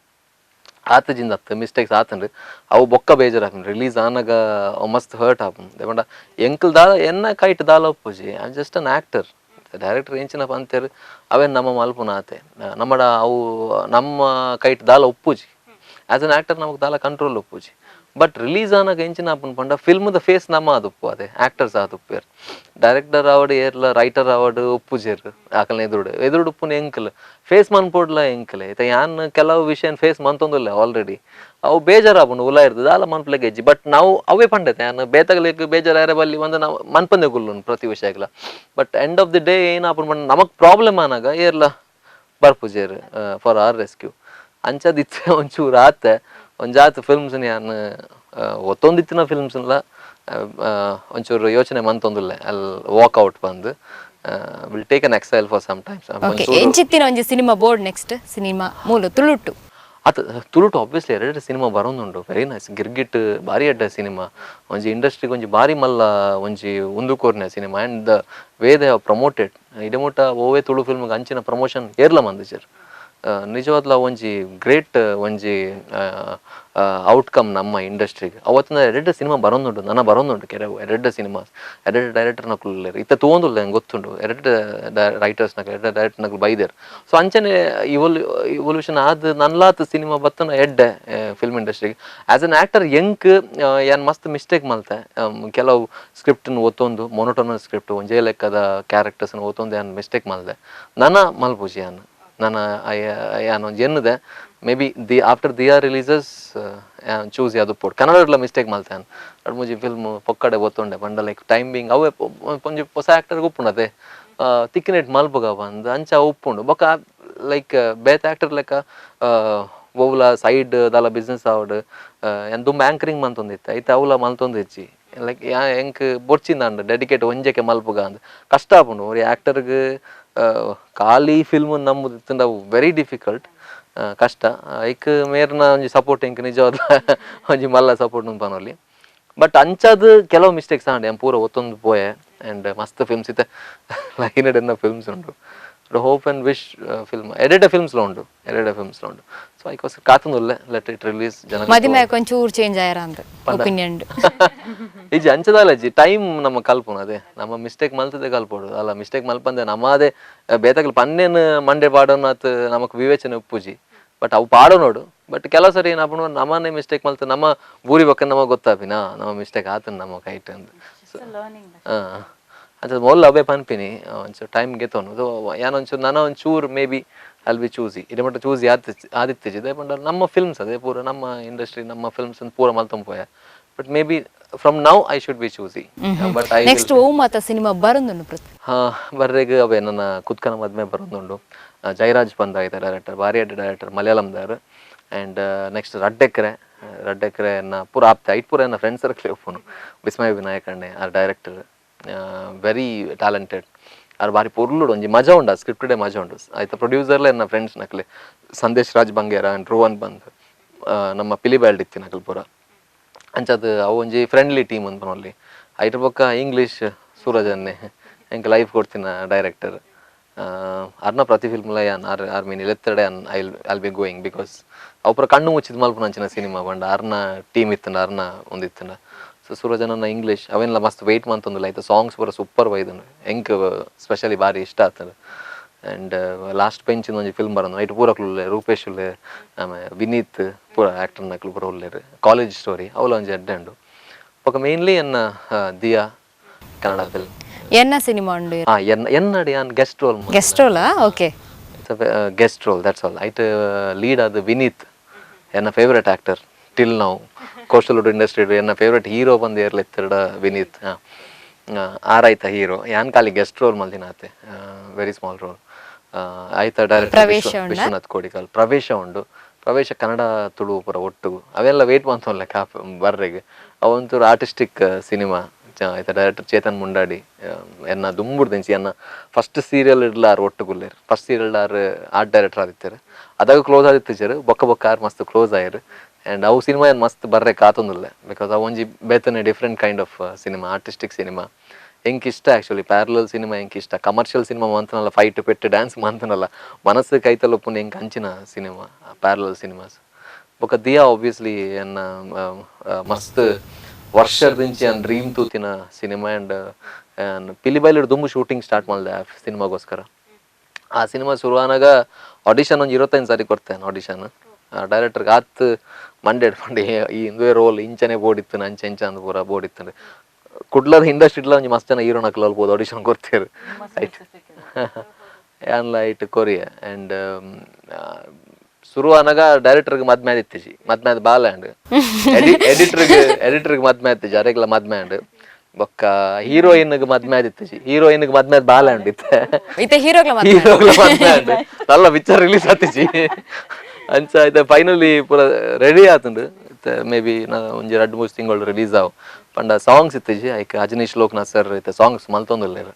B: ಆತಜಿಂದ ಅತ್ತು ಮಿಸ್ಟೇಕ್ಸ್ ಆತಂಡು. ಅವು ಬೊಕ್ಕ ಬೇಜಾರು ಆಪುಂಡು. ರಿಲೀಸ್ ಆನಗ ಅವು ಮಸ್ತ್ ಹರ್ಟ್ ಆಪುಂಡು. ಪಂಡ ಎಂಕಲ್ ದಾಲ ಎನ್ನ ಕೈಟ್ ದಾಲ ಉಪ್ಪುಜಿ. I just an actor. Director ಎಂಚಿನ ಪಂತೇರು ಅವೇನ್ ನಮ್ಮ ಮಲ್ಪುನ ಆತೆ. ನಮ್ಮಡ ಅವು ನಮ್ಮ ಕೈಟ್ ದಾಲ ಉಪ್ಪುಜಿ. As an actor ನಮಕ್ ದಾಲ ಕಂಟ್ರೋಲ್ ಉಪ್ಪುಜಿ. ಬಟ್ ರಿಲೀಸ್ ಆನಗ ಎಂಚಿನ ಆಪುಂಡು ಪಂಡ, ಫಿಲ್ಮ್ದ ಫೇಸ್ ನಮ್ಮ ಆದುಪ್ಪು ಅದೇ, ಆಕ್ಟರ್ಸ್ ಆದುಪ್ಪೇರ್. ಡೈರೆಕ್ಟರ್ ಆವಡ್ ಏರ್ಲ ರೈಟರ್ ಆವಡ್ ಉಪ್ಪುಜೆರ್. ಆಕಲ್ನ ಎದುರುಡು ಎದುರುಡು ಉಪ್ಪುನ ಎಂಕಲ್ ಫೇಸ್ ಮನ್ಪೊಡ್ಲ ಎಂಕಲೆ. ಇತ್ತೆ ಯಾನ್ ಕೆಲವು ವಿಷಯ ಫೇಸ್ ಮಂತೊಂದುಲ್ಲೆ ಆಲ್ರೆಡಿ. ಅವು ಬೇಜಾರಾಪುಂಡು ಉಲ ಇರ್ತದೆ, ದಾಲ ಮನ್ಪುಲೆಗ್ ಇಜ್ಜಿ. ಬಟ್ ನಾವು ಅವೇ ಪಂಡತೆ, ಯಾನ್ ಬೇತಗಲೆಗ್ ಬೇಜಾರಾಯರೆ ಬಲ್ಲಿ ಒಂದು ನಾವು ಮನ್ಪಂದೆ ಕುಲ್ಲುನು ಪ್ರತಿ ವಿಷಯಕ್ಲ. But end of the day ಏನಾಪುಂಡು ಪಂಡ, ನಮಕ್ ಪ್ರಾಬ್ಲಮ್ ಆನಾಗ ಏರ್ಲ ಬರ್ಪುಜೆರ್ for R rescue. ಅಂಚದಿತ್ತೆ ಒಂಚೂರು ಆತೆ. ಒಂಜಾತ್ ಫಿಲ್ಮ್ಸ್ ಯಾನ್ ಒತ್ತೊಂದಿತ್ತಿನ ಫಿಲ್ಮ್ಸ್ಲ ಒಂಚೂರು ಯೋಚನೆ ಮಂತೊಂದುಲ್ಲೆ. ಅಲ್ಲಿ ವಾಕ್ ಔಟ್ ಬಂದು will take an exile for some times.
A: Okay, ಎಂಚಿತ್ತಿನ ಒಂಜಿ cinema board next cinema ಮೂಲು ತುಳುಟು?
B: ಅತ್ ತುಳುಟು ಆಬ್ವಿಯಸ್ಲಿ ಎರಡು ಸಿನಿಮಾ ಬರೋದುಂಡು. Very nice. Girgit ಭಾರಿ ಎಡ್ಡೆ ಸಿನಿಮಾ. ಒಂಜಿ ಇಂಡಸ್ಟ್ರಿಗೆ ಒಂಜಿ ಭಾರಿ ಮಲ್ಲ ಒಂಜಿ ಉಂದು ಕೋರ್ನೆ cinema. And the way they have promoted, ಇಡಮುಟ್ಟ ಓವೇ Tulu ಫಿಲ್ಮ್ಗೆ ಅಂಚಿನ ಪ್ರಮೋಷನ್ ಏರ್ಲ ಮಂದಿಜೆರ್. ನಿಜವಾದ್ಲ ಒಂಜಿ ಗ್ರೇಟ್ ಒಂಜಿ ಔಟ್ಕಮ್ ನಮ್ಮ ಇಂಡಸ್ಟ್ರಿಗೆ. ಅವತ್ತಿನ ಎರಡು ಸಿನಿಮಾ ಬರೋದುಂಟು, ನನ್ನ ಬರೋದುಂಟು. ಕೆಲವು ಎರಡು ಸಿನಿಮಾಸ್ ಎರಡು ಡೈರೆಕ್ಟರ್ ನಕುಲು ಇತ್ತ ತೂವೊಂದುಲ್ಲ, ನಂಗೆ ಗೊತ್ತುಂಟು. ಎರಡು ರೈಟರ್ಸ್ ನಕಲು, ಎರಡು ಡೈರೆಕ್ಟರ್ ನಕಲು ಬೈದೇರ್. ಸೊ ಅಂಚನೆ ಇವಲ್ಯೂಷನ್ ಆದ್ ನನ್ಲಾತ್ ಸಿನಿಮಾ ಬತ್ತನ ಎಡ್ಡೆ ಫಿಲ್ಮ್ ಇಂಡಸ್ಟ್ರಿಗೆ. As an actor ಎಂಕ್ ಯಾನ್ ಮಸ್ತ್ ಮಿಸ್ಟೇಕ್ ಮಲ್ತೆ. ಕೆಲವು ಸ್ಕ್ರಿಪ್ಟ್ನ ಒತ್ತೊಂದು, ಮೊನೋಟೋನಸ್ ಸ್ಕ್ರಿಪ್ಟ್, ಒಂಜೇ ಲೆಕ್ಕದ ಕ್ಯಾರೆಕ್ಟರ್ಸ್ನ ಒತ್ತೊಂದು ಯಾನ್ ಮಿಸ್ಟೇಕ್ ಮಲ್ದೆ. ನನ ಮಲ್ಪುಜಿ ಯಾನ್. ನನ್ನ ಯಾನ್ ಒಂಜಿ ಎನ್ನುದೆ, maybe the after Diya releases choose ಯಾವ್ದು ಪೋಡ್. ಕನ್ನಡಡ್ಲ ಮಿಸ್ಟೇಕ್ ಮಲ್ತೆ ಯಾನ್. ರಡ್ಡ್ ಮೂಜಿ ಫಿಲ್ಮ್ ಪೊಕ್ಕಡೆ ಒತ್ತೊಂಡೆ. ಪಂಡ like time being ಅವೇ ಒಂಜಿ ಪೊಸ ಆಕ್ಟರ್ಗೆ ಉಪ್ಪುಂಡು ಅದೇ ತಿಕ್ಕಿನೆಟ್ ಮಲ್ಪುಗ ಬಂದ್ ಅಂಚ ಉಪ್ಪುಂಡು. ಬೊಕ್ಕ ಲೈಕ್ ಬೇತೆ ಆಕ್ಟರ್ ಲೆಕ್ಕ ಒವ್ಲ ಸೈಡ್ ದಾಲ ಬಿಸ್ನೆಸ್ ಆವಡ್, ಯಾನ್ ದುಂಬು ಆಂಕರಿಂಗ್ ಮಂತೊಂದಿತ್ತೆ, ಐತೆ ಅವ್ಲ ಮಲ್ತೊಂದು ಇಜ್ಜಿ. ಲೈಕ್ ಯಾ ಎಂಕ್ ಬೊಡ್ಚಿಂದಾಂಡ್ ಡೆಡಿಕೇಟ್ ಒಂಜೆಕೆ ಮಲ್ಪುಗ ಅಂದ್ ಕಷ್ಟ ಆಪುಂಡು. ಒರಿ ಆಕ್ಟರ್ಗ್ ಖಾಲಿ ಫಿಲ್ಮ್ ನಂಬುದು ಅವು ವೆರಿ ಡಿಫಿಕಲ್ಟ್, ಕಷ್ಟ. ಐಕ್ ಮೇರ್ನ ಒಂಜಿ ಸಪೋರ್ಟ್ ಎಂಕ್ ನಿಜವಾದ ಒಂಜಿ ಮಲ್ಲ ಸಪೋರ್ಟ್ ಪನೊಲಿ. ಬಟ್ ಅಂಚಾದ್ ಕೆಲವು ಮಿಸ್ಟೇಕ್ಸ್ ಆಂಡ್. ಯಾನ್ ಪೂರ ಒತ್ತೊಂದು ಪೋಯೆ. ಆ್ಯಂಡ್ ಮಸ್ತ್ ಫಿಲ್ಮ್ಸ್ ಇತ್ತೆ ಲೈನ್ ಎನ್ನ ಫಿಲ್ಮ್ಸ್ ಉಂಡು. Hope and wish film ಎರಡೆಡೆ ಫಿಲ್ಮ್ಸ್ಲ ಉಂಡು, ಎರಡೆಡೆ ಫಿಲ್ಮ್ಸ್ಲ ಉಂಡು. ಸೊ ಐಕೋಸ್ಕರ ಕಾತೊಂದುಲ್ಲೆ, let it release ಜನ.
A: ಮದಿಮೆ ಒಂಚೂರು ಚೇಂಜ್ ಆಯರ ಅಂತ ಒಪಿನಿಯನ್?
B: ಇಜ್ಜಿ, ಅಂಚದಾಲ ಇಜ್ಜಿ. ಟೈಮ್ ನಮ್ಮ ಕಲ್ಪುನು ಅದೇ. ನಮ್ಮ ಮಿಸ್ಟೇಕ್ ಮಲ್ತದೆ ಕಲ್ಪೊಡು ಅಲ್ಲ. ಮಿಸ್ಟೇಕ್ ಮಲ್ಪಂದೆ ನಮ್ಮದೇ ಬೇತಕಲ್ ಪನ್ನೇನು ಮಂಡೆ ಪಾಡೋನಾತ್ ನಮಕ್ ವಿವೇಚನೆ ಉಪ್ಪುಜಿ. ಬಟ್ ಅವು ಪಾಡೋ ನೋಡು. ಬಟ್ ಕೆಲವು ಸರಿ ಏನಾಪುಂಡು, ನಮ್ಮನೆ ಮಿಸ್ಟೇಕ್ ಮಲ್ತ ನಮ್ಮ ಬೂರಿ ಬೊಕ್ಕ ನಮಗೆ ಗೊತ್ತಾಪಿನ ನಮ್ಮ ಮಿಸ್ಟೇಕ್ ಆತನ ನಮ್ಮ ಕೈಟ್ ಅಂದ್.
C: ಲರ್ನಿಂಗ್.
B: ಹಾಂ, ಅಂಚ ಮೊಲ್ಲ ಅವೇ ಪನ್ಪಿನಿ, ಒಂಚೂರು ಟೈಮ್ ಗೆತೊನು. ಸೊ ಯಾನ್ ಒಂಚೂರು ನನ ಒಂಚೂರು maybe I'll be choosy. ಇಡೆ ಮಟ್ಟ ಚೂಸಿ ಆದಿತ್ತಿಜಿ. ದಾಯೆ ಪಂಡ ನಮ್ಮ ಫಿಲ್ಮ್ಸ್ ಅದೇ ಪೂರ ನಮ್ಮ ಇಂಡಸ್ಟ್ರಿ, ನಮ್ಮ ಫಿಲ್ಮ್ಸ್ ಪೂರ ಮಲ್ತೊಂಪೋಯ. But maybe from now I should be choosy, but I
A: next ಓ ಮಾತ ಸಿನಿಮಾ ಬರಂದುಂಡು ಪೃಥ್ವಿ?
B: ಬರ್ರೆಗ್ ಅವೇ ನನ್ನ ಕುತ್ಕನ ಮದ್ಮೆ ಬರೋದುಂಡು. ಜಯರಾಜ್ ಬಂದಾಯ್ತ ಡೈರೆಕ್ಟರ್, ಭಾರಿ ಅಡ್ಡ ಡೈರೆಕ್ಟರ್ ಮಲಯಾಳಂದಾರ್. ಆ್ಯಂಡ್ ನೆಕ್ಸ್ಟ್ ರಡ್ಡೆಕ್ರೆ. ರಡ್ಡ್ ಎಕರೆ ಎನ್ನ ಪೂರ ಆಪ್ತೆ ಐಟ್ ಪೂರ ಎನ್ನ ಫ್ರೆಂಡ್ ಸರ್ಕಲ್ ಉಪ್ಪುನು. ವಿಸ್ಮಯ Vinayak ಅಣ್ಣೆ R director, very talented. ಆರ್ ಬಾರಿ ಪೊರ್ಲುಡು ಒಂಜಿ ಮಜಾ ಉಂಡು, ಆ ಸ್ಕ್ರಿಪ್ಟೇ ಮಜಾ ಉಂಡು. ಆಯ್ತ ಪ್ರೊಡ್ಯೂಸರ್ಲ ಎನ್ನ ಫ್ರೆಂಡ್ಸ್ ನಕ್ಲೆ, ಸಂದೇಶ್ ರಾಜ್ ಬಂಗೇರ ಆ್ಯಂಡ್ ರೋಹನ್ ಬಂದ್, ನಮ್ಮ ಪಿಲಿಬೈಲ್ಡ್ ಇತ್ತಿನಕಲ್ ಪೂರ. ಅಂಚಾದ್ ಅವು ಒಂಜಿ ಫ್ರೆಂಡ್ಲಿ ಟೀಮ್ ಅಂತ ಪನೊಲಿ. ಐಟ್ ಬೊಕ್ಕ ಇಂಗ್ಲೀಷ್ ಸೂರಜ್ ಅನ್ನೆ, ಎಂಕ್ ಲೈಫ್ ಕೊಡ್ತಿನ ಡೈರೆಕ್ಟರ್. ಅರ್ನ ಪ್ರತಿ ಫಿಲ್ಮ್ಲ ಯಾನ್ ಆರ್ ಆರ್ ಮೀನ್ ಲೆತ್ತಡೆ I'll be going, because ಅವು ಪೂರ ಕಣ್ಣು ಮುಚ್ಚಿದ್ ಮಲ್ಪುನಂಚಿನ ಸಿನಿಮಾ ಪಂಡ ಅರ್ನ ಟೀಮ್ ಇತ್ತಂಡ, ಅರ್ನ ಒಂದು ಇತ್ತಂಡ. ಸೊ ಸೂರಜನ ಇಂಗ್ಲೀಷ್ ಅವೆಲ್ಲ ಮಸ್ತ್ ವೆಯ್ಟ್ ಮಂತೊಂದುಲ್ಲ. ಐತ ಸಾಂಗ್ಸ್ ಪೂರ ಸೂಪರ್ ಬೈದುಂಡು, ಎಂಕ್ ಸ್ಪೆಷಲಿ ಬಾರಿ ಇಷ್ಟ ಆತಂಡು. ಆ್ಯಂಡ್ ಲಾಸ್ಟ್ ಬೆಂಚಿನ ಒಂಜಿ ಫಿಲ್ಮ್ ಬರೋದು, ಐಟ್ ಪೂರ ಉಲ್ಲೆ, ರೂಪೇಶ್ ಉಲ್ಲೆ, ಆಮೇಲೆ ವಿನೀತ್ ಪೂರ ಆ್ಯಕ್ಟರ್ನಕ್ಲು ಪೂರ ಉಲ್ಲೆರ್. ಕಾಲೇಜ್ ಸ್ಟೋರಿ ಅವಲ ಒಂಜಿ ಎಡ್ಡೆ ಉಂಡು. ಬೊಕ್ಕ ಮೇನ್ಲಿ ಎನ್ನ ದಿಯಾ ಕನ್ನಡ ಫಿಲ್ಮ್.
A: ಎನ್ನ ಸಿನಿಮಾ ಉಂಡು?
B: ಎನ್ನ ಎನ್ನಡಿ ಯಾನ್ guest roll.
A: Guest ರೋಲಾ? Okay.
B: Guest role, that's all. ಐಟ್ ಲೀಡ್ ಆದ ವಿನೀತ್ ಎನ್ನ favourite actor till ನಾವು. ಕೋಸ್ಟಲ್ ಇಂಡಸ್ಟ್ರಿ ಎನ್ನ ಫೇವ್ರೆಟ್ ಹೀರೋ ಬಂದು ಏರ್ಲ ಇತ್ತೆರಡ ವಿನೀತ್. ಆರಾಯ್ತ ಹೀರೋ, ಯಾನ್ ಖಾಲಿ ಗೆಸ್ಟ್ ರೋಲ್ ಮಲ್ದಿನ ಆತೆ, very small roll. ಆಯ್ತ ಡೈರೆಕ್ಟರ್
A: ಪ್ರವೇಶ ಉಂಡಾ?
B: ವಿಶ್ವನಾಥ್ ಕೋಡಿಕಲ್. ಪ್ರವೇಶ ಉಂಡು, ಪ್ರವೇಶ ಕನ್ನಡ ತುಳು ಪೂರ ಒಟ್ಟು. ಅವೆಲ್ಲ ವೇಟ್ ಮಂತೊನ್ಲೆ ಕಾಪ್ ಬರ್ರೆಗ್. ಅವಂತೂರು ಆರ್ಟಿಸ್ಟಿಕ್ ಸಿನಿಮಾ. ಆಯ್ತ ಡೈರೆಕ್ಟರ್ ಚೇತನ್ ಮುಂಡಾಡಿ, ಎನ್ನ ದುಂಬುಡ್ದಿಂಚಿ ಎನ್ನ ಫಸ್ಟ್ ಸೀರಿಯಲ್ ಇಡ್ಲ ಆರ್ ಒಟ್ಟುಗುಲ್ಲೇರ್. ಫಸ್ಟ್ ಸೀರಿಯಲ್ ಆರ್ ಆರ್ಟ್ ಡೈರೆಕ್ಟರ್ ಆದಿತ್ತೆರ್. ಅದಾಗ ಕ್ಲೋಸ್ ಆದಿತ್ತಿಜೆರ್, ಬೊಕ್ಕ ಬೊಕ್ಕ ಆರ್ ಮಸ್ತ್ ಕ್ಲೋಸ್ ಆಯೆರ್. ಆ್ಯಂಡ್ ಅವು ಸಿನಿಮಾ ಏನ್ ಮಸ್ತ್ ಬರ್ರೆ ಕಾತೊಂದುಲ್ಲೆ, because ಅವು ಒಂಜಿ ಬೇತನೆ different kind of cinema, artistic cinema. ಎಂಕ್ ಇಷ್ಟ actually parallel cinema ಎಂಕ್ ಇಷ್ಟ. ಕಮರ್ಷಿಯಲ್ ಸಿನಿಮಾ ಮಂತನಲ್ಲ, ಫೈಟ್ ಪೆಟ್ಟು ಡ್ಯಾನ್ಸ್ ಮಂತನಲ್ಲ, ಮನಸ್ಸು ಕೈತಲ್ ಉಪ್ಪುನ ಎಂಕ್ ಅಂಚಿನ cinema parallel cinemas. ಬೊಕ್ಕ ದಿಯಾ ಆಬ್ವಿಯಸ್ಲಿ ಎನ್ನ ಮಸ್ತ್ ವರ್ಷದಿಂಚಿ ಅನ್ ಡ್ರೀಮ್ ತೂತಿನ ಸಿನಿಮಾ. ಆ್ಯಂಡ್ ಪಿಲಿಬೈಲಿಡ್ ದುಂಬು ಶೂಟಿಂಗ್ ಸ್ಟಾರ್ಟ್ ಮಾಡಿದೆ ಆ ಸಿನಿಮಾಗೋಸ್ಕರ. ಆ ಸಿನಿಮಾ ಶುರು ಆನಾಗ ಆಡಿಷನ್ ಒಂಜಿ 25 ಸಾರಿ ಕೊಡ್ತೇನೆ ಆಡಿಷನ್. ಡೈರೆಕ್ಟರ್ಗೆ ಆತ್ ಮಂಡೇಡ್ ಪಂಡೆ, ಈ ಇಂದುವೆ ರೋಲ್ ಇಂಚನೆ ಬೋರ್ಡ್ ಇತ್ತು, ಅಂಚೆ ಇಂಚ ಅಂದ್ ಪೂರ ಬೋರ್ಡ್ ಇತ್ತು. ಕುಡ್ಲದ ಇಂಡಸ್ಟ್ರಿಡ್ಲ ಒಂಜಿ ಮಸ್ತ್ ಜನ ಹೀರೋನಕ್ಲು ಅಲ್ಬೋದು ಆಡಿಷನ್ ಕೊಡ್ತೇರು, ರೈಟ್? ಯಾನ್ಲ ಐಟ್ ಕೊರಿಯ. ಆ್ಯಂಡ್ ಶುರು ಆನಾಗ ಡೈರೆಕ್ಟರ್ಗೆ ಮದ್ಮೆ ಆದಿತ್ತಿಜಿ, ಮದ್ಮೆ ಆದ್ ಬಾಲ. ಆ್ಯಂಡ್ ಎಡಿಟರ್ಗೆ ಮದ್ಮೆ ಆತಿಜಿ, ಅರೆಗ್ಲ ಮದ್ಮೆ ಆಂಡ್. ಬೊಕ್ಕ ಹೀರೋಯಿನ್ಗೆ ಮದ್ಮೆ ಆದಿತ್ತಿಜಿ, ಹೀರೋಯಿನ್ಗೆ ಮದ್ಮೆ ಆದ್ ಬಾಲ ಆಂಡ್ ಇತ್ತೆ.
A: ಇತ್ತೆ ಹೀರೋಗ್ಲ ಮದ್ಮೆ.
B: ಹೀರೋಗ್ಲ ಮದ್ಮೆ ಆಂಡ್, ನಲ್ಲ ಪಿಕ್ಚರ್ ರಿಲೀಸ್ ಆತಿಜಿ. ಅಂಚ ಆಯ್ತ ಫೈನಲಿ ಪೂರ ರೆಡಿ ಆತುಂಡು. ಮೇ ಬಿ ಒಂಜಿ 2-3 ತಿಂಗಳು ರಿಲೀಸ್ ಆವು. ಪಂಡ ಸಾಂಗ್ಸ್ ಇತ್ತಿಜಿ, ಐಕ್ ಅಜನೀಶ್ ಲೋಕನಾಥ್ ಸರ್ ಇತ್ತೆ ಸಾಂಗ್ಸ್ ಮಲ್ತೊಂದುಲ್ಲೆರ್.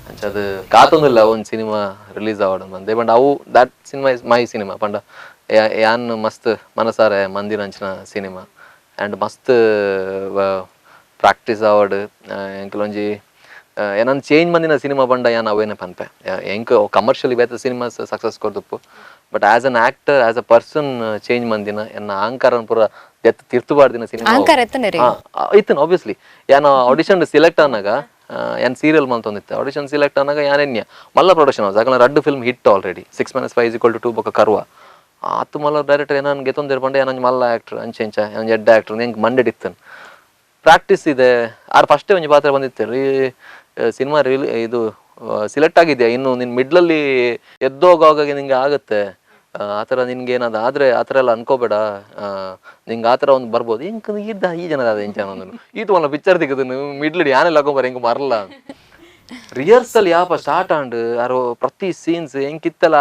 B: ಅಂಚ ಅದು ಕಾತೊಂದುಲ್ಲ ಒಂಜಿ ಸಿನಿಮಾ ರಿಲೀಸ್ ಆವಡ್ ಬಂದೆ. ಪಂಡ ಅವು that cinema is my cinema. ಪಂಡ ಯಾನ್ ಮಸ್ತ್ ಮನಸಾರೆ ಮಂದಿರ ಅಂಚಿನ ಸಿನಿಮಾ. ಆ್ಯಂಡ್ ಮಸ್ತ್ ಪ್ರಾಕ್ಟೀಸ್ ಆವಡ್. ಎಂಕಲೊಂಜಿ ಏನನ್ ಚೇಂಜ್ ಮಂದಿನ ಸಿನಿಮಾ ಪಂಡ ಯಾನ್ ಅವೇನೆ ಪನ್ಪೆ. ಎಂಕ್ ಕಮರ್ಷಿಯಲಿ ಬೇತೆ ಸಿನಿಮಾಸ್ ಸಕ್ಸಸ್ ಕೊರ್ದುಪ್ಪು, but as an actor, as a person change ಮಂದಿನ, ಎನ್ನ ಅಹಂಕಾರನ್ ಪೂರ ಎತ್ತು ತಿರ್ತು ಪಾಡ್ದಿನ ಸಿನಿಮಾ.
A: ಅಹಂಕಾರ ಎತ್ತನೆ ರೀ?
B: ಇತ್ತನ ಆಬ್ವಿಯಸ್ಲಿ. ಯಾನ್ ಆಡಿಷನ್ ಸಿಲೆಕ್ಟ್ ಆನಾಗ, ಯಾನ್ ಸೀರಿಯಲ್ ಮಂತೊಂದಿತ್ತೆ, ಆಡಿಷನ್ ಸಿಲೆಕ್ಟ್ ಆನಾಗ ಯಾನ್ ಎನ್ಯ ಮಲ್ಲ ಪ್ರೊಡಕ್ಷನ್ ಹೌಸ್ ಯಾಕಂದ್ರೆ ರಡ್ಡು film hit already, 6 - 5 = 2 ಬೊಕ್ಕ ಕರ್ವ. ಆತು ಮಲ್ಲ ಡೈರೆಕ್ಟರ್ ಏನನ್ ಗೆತೊಂದಿರ್ ಪಂಡ ಏನೊಂಜಿ ಮಲ್ಲ ಆಕ್ಟರ್, ಅಂಚೆ ಇಂಚ ಒಂಜಿ ಎಡ್ಡೆ ಆಕ್ಟರ್ ಎಂಕ್ ಮಂಡೆಡ್ ಇತ್ತನ್. ಪ್ರಾಕ್ಟೀಸ್ ಇದೆ. ಆರ್ ಫಸ್ಟೇ ಒಂಜಿ ಪಾತ್ರ ಬಂದಿತ್ತು ರೀ ಸಿನಿಮಾ ರಿಲಿ ಇದು ಸಿಲೆಕ್ಟ್ ಆಗಿದೆಯಾ, ಇನ್ನು ನಿನ್ನ ಮಿಡ್ಲಲ್ಲಿ ಎದ್ದೋಗುವಾಗ ನಿಂಗೆ ಆಗುತ್ತೆ, ಆ ಥರ ನಿನ್ಗೆ ಏನಾದ್ರು ಆದರೆ ಆ ಥರ ಎಲ್ಲ ಅನ್ಕೋಬೇಡ, ನಿಂಗೆ ಆ ಥರ ಒಂದು ಬರ್ಬೋದು. ಇಂಕ್ ಇದ್ದ ಈ ಜನದ ಅದ ಇಂಚ ಈತು ಮಲ್ಲ ಪಿಕ್ಚರ್ ದಿಕ್ಕದು ಮಿಡ್ಲ್ ಯಾನೆಲ್ಲ ಹಾಕೊಂಬರ ಹಿಂಗೆ ಮರಲ್ಲ. ರಿಹರ್ಸಲ್ ಯಾಪ ಸ್ಟಾರ್ಟ್ ಆಂಡ್ ಆರು ಪ್ರತಿ ಸೀನ್ಸ್ ಎಂಕಿತ್ತಲ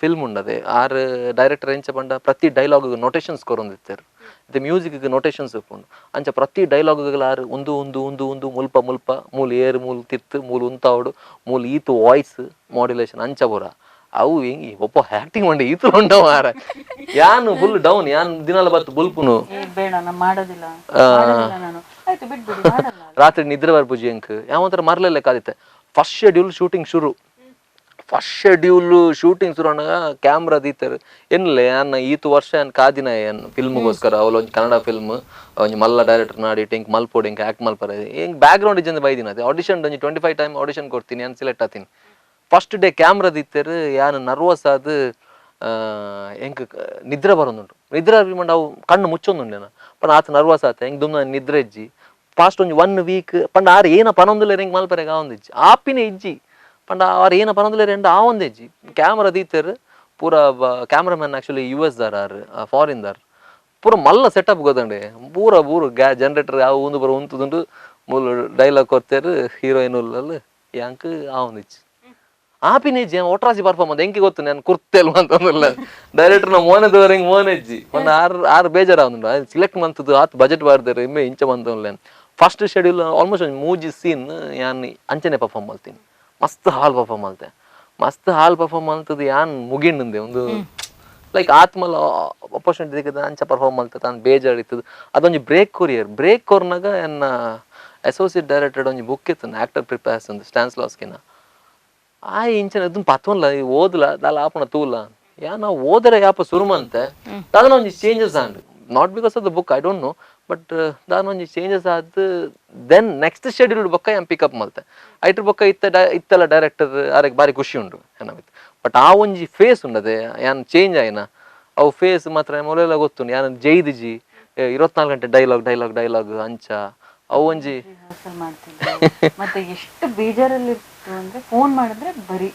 B: ಫಿಲ್ಮ್ ಉಂಡದೆ. ಆರ್ ಡೈರೆಕ್ಟರ್ ಎಂಚ ಪಂಡ ಪ್ರತಿ ಡೈಲಾಗ್ ನೊಟೇಷನ್ಸ್ ಕೊರೊಂದಿತ್ತೆರ್. ಇತ್ತೆ ಮ್ಯೂಸಿಕ್ ನೊಟೇಷನ್ಸ್ ಉಪ್ಪುಂಡು. ಅಂಚ ಪ್ರತಿ ಡೈಲಾಗ್ ಆರ್ ಒಂದು ಒಂದು ಒಂದು ಒಂದು ಮುಲ್ಪ ಮುಲ್ಪ ಮೂಲು ಏರು, ಮೂಲು ತಿರ್ತು, ಮೂಲು ಉಂತಾವಡು, ಮೂಲು ಈತು ವಾಯ್ಸ್ ಮಾಡ್ಯುಲೇಷನ್ ಅಂಚ ಪೂರ. ಅವು ಹೆಂಗಿ ಒಬ್ಬ ಆಕ್ಟಿಂಗ್ ಮಂಡೆ ಈತು ಉಂಡ ಮಾರ, ಯಾನ್ ಫುಲ್ ಡೌನ್. ಯಾನ್ ದಿನಲ ಬತ್ತು ಬುಲ್ಪುನು.
C: ಏ ಬೇಡ, ನಾನು ಮಾಡೋದಿಲ್ಲ, ಮಾಡೋದಿಲ್ಲ ನಾನು, ಆಯ್ತು ಬಿಟ್ಬಿಡಿ, ಮಾಡಲ್ಲ.
B: ರಾತ್ರಿ ನಿದ್ರೆ ಬರ್ಪುಜಿ ಎಂಕ್. ಯಾವ ಒಂಥರ ಮರ್ಲೆಲ್ಲ ಕಾದಿತ್ತೆ. First schedule shooting ಶುರು, first schedule shooting ಶುರು ಅನ್ನಾಗ ಕ್ಯಾಮ್ರಾ ದೀತರ್ ಎನ್ಲೆ ಅನ್ನ ಈತು ವರ್ಷ ಏನ್ ಕಾದಿನ ಏನ್ ಫಿಲ್ಮ್ಗೋಸ್ಕರ. ಅವಳು ಒಂಜಿ ಕನ್ನಡ ಫಿಲ್ಮ್, ಒಂಜಿ ಮಲ್ಲ ಡೈರೆಕ್ಟರ್ ನಾಡಿ ಇಂಕ್ ಮಲ್ಪೋಡು, ಇಂಕ್ ಆಕ್ಟ್ ಮಲ್ಪರೆ, ಇಂಕ್ ಬ್ಯಾಕ್ ಗ್ರೌಂಡ್ ಇಜ್ಜಂದೆ ಬೈದಿನ. ಅದೇ ಆಡಿಷನ್ ಒಂಜಿ 25 ಟೈಮ್ ಆಡಿಷನ್ ಕೊಡ್ತೀನಿ, ನಾನು ಸೆಲೆಕ್ಟ್ ಆತೀನಿ. First day camera ದೀತೆರ್, ಯಾನ್ ನರ್ವಸ್ ಆದ್ ಎಂಕ್ ನಿದ್ರೆ ಬರೋದುಂಟು. ನಿದ್ರೆ ಮಂಡ ಅವು ಕಣ್ಣು ಮುಚ್ಚೊಂದುಂಡು ಪಂಡ ಆತ ನರ್ವಸ್ ಆತ ಎಂಕ್ ದುಮ್ನ ನಿದ್ರೆ ಇಜ್ಜಿ. ಫಾಸ್ಟ್ ಒಂಜಿ ಒನ್ ವೀಕ್ ಪಂಡ ಆರ್ ಏನ ಪನೊಂದುಲ್ಲೆರ್, ಎಂಕ್ ಮಲ್ಪರೆಗ್ ಆವೊಂದಿಜ್ಜಿ, ಆಪಿನ ಇಜ್ಜಿ. ಪಂಡ ಆರ್ ಏನ ಪನೊಂದುಲ್ಲೆರ್ ಎಂಡ ಆವೊಂದಿಜ್ಜಿ. ಕ್ಯಾಮ್ರಾ ದೀತೆರ್ ಪೂರ, cameraman actually US ದಾರ್, ಆರ್ ಫಾರಿನ್ ದಾರ್. ಪೂರ ಮಲ್ಲ ಸೆಟಪ್ ಗೊತ್ತಂಡೆ, ಪೂರ ಪೂರ ಗ್ಯಾ ಜನರೇಟರ್ ಅವು ಉಂದು ಪೂರ ಉಂತುದುಂಡು. ಮೂಲು ಡೈಲಾಗ್ ಕೊರ್ತೆರ್, ಹೀರೋಯಿನ್ ಉಲ್ಲಲ್, ಯಾಂಕ್ ಆವೊಂದಿಜ್ಜಿ. ಆಪಿನೇಜಿ ಒಟ್ರಾಸಿ ಪರ್ಫಾರ್ಮ್ ಅಂತ ಎಂಕಿ ಗೊತ್ತು ನಾನು ಕುರ್ತೆಲ್ ಅಂತಂದಿಲ್ಲ. ಡೈರೆಕ್ಟರ್ ನ ಮೋನೆ ದೋರಿಂಗ್ ಮೋನೆಜ್ಜಿ ಒಂದು ಆರು ಆರು ಬೇಜಾರಾവുಂಡು. ಸಿಲೆಕ್ಟ್ ಮಂತದ್ದು ಆತ್ ಬಜೆಟ್ ಬಾರ್ದಾರೆ ಇಮ್ಮೆ ಇಂಚ ಬಂತಲ್ಲ. First schedule almost ಒಂದು ಮೂಜಿ ಸೀನ್ ಯಾನ್ ಅಂಚನೆ ಪರ್ಫಾರ್ಮ್ ಮಲ್ತೀನಿ. ಮಸ್ತ್ ಹಾಲ್ ಪರ್ಫಾರ್ಮ್ ಮಲ್ತೆ, ಮಸ್ತ್ ಹಾಲ್ ಪರ್ಫಾರ್ಮ್ ಮಲ್ತದ್ದು. ಯಾನ್ ಮುಗಿಂಡುಂದೆ ಒಂದು ಲೈಕ್ ಆತ್ಮಲ ಅಪರ್ಚುನಿಟಿ ದಿಕ್ಕದ ಅಂಚ ಪರ್ಫಾರ್ಮ್ ಮಲ್ತದ ತಾನು ಬೇಜಾರು ಇತ್ತದು. ಅದೊಂಜಿ break courier break ಕೊರ್ನಾಗ ಎನ್ನ ಅಸೋಸಿಯೇಟ್ ಡೈರೆಕ್ಟರ್ ಒಂಜಿ ಬುಕ್ ಇತ್ತು, ಆಕ್ಟರ್ ಪ್ರಿಪೇರ್ಸ್ ಅಂತ, ಸ್ಟ್ಯಾನ್ಸ್ ಲಾಸ್ಕಿನ. ಆ ಇಂಚನ ಅದನ್ನ ಪತ್ವನ್ಲ ಓದ್ಲ ದಾಲ ಆಪುಣ ತೂಲ. ಯಾ ನಾವು ಓದರೆ ಯಾಪ ಸುರುಮಂತೆ ದಾದನ ಒಂಜಿ changes and not because of the book, I don't know, but ದಾನ ಒಂಜಿ ಚೇಂಜಸ್ ಆದ್ then next schedule ಬೊಕ್ಕ ಯಾನ್ ಪಿಕಪ್ ಮಲ್ತೆ. ಐಟ್ರ ಬೊಕ್ಕ ಇತ್ತ ಇತ್ತಲ್ಲ ಡೈರೆಕ್ಟರ್ ಆರೆಗ್ ಬಾರಿ ಖುಷಿ ಉಂಡು ಏನಾಗಿತ್ತು. ಬಟ್ ಆ ಒಂಜಿ ಫೇಸ್ ಉಂಡದೆ ಯಾನ್ ಚೇಂಜ್ ಆಯ್ನ ಅವು ಫೇಸ್ ಮಾತ್ರ ಮೊದಲೆಲ್ಲ ಗೊತ್ತುಂಡು. ಯಾನ್ ಜೈದಿಜಿ 24 ಗಂಟೆ dialogue dialogue dialogue ಅಂಚ ಅವು ಒಂಜಿ
C: ರಿಹರ್ಸಲ್ ಮಾಡ್ತಿದ್ದೆ. ಮತ್ತೆ ಎಷ್ಟು ಬೇಜಾರಲ್ಲಿತ್ತು ಅಂದ್ರೆ ಫೋನ್ ಮಾಡಿದ್ರೆ ಬರೀ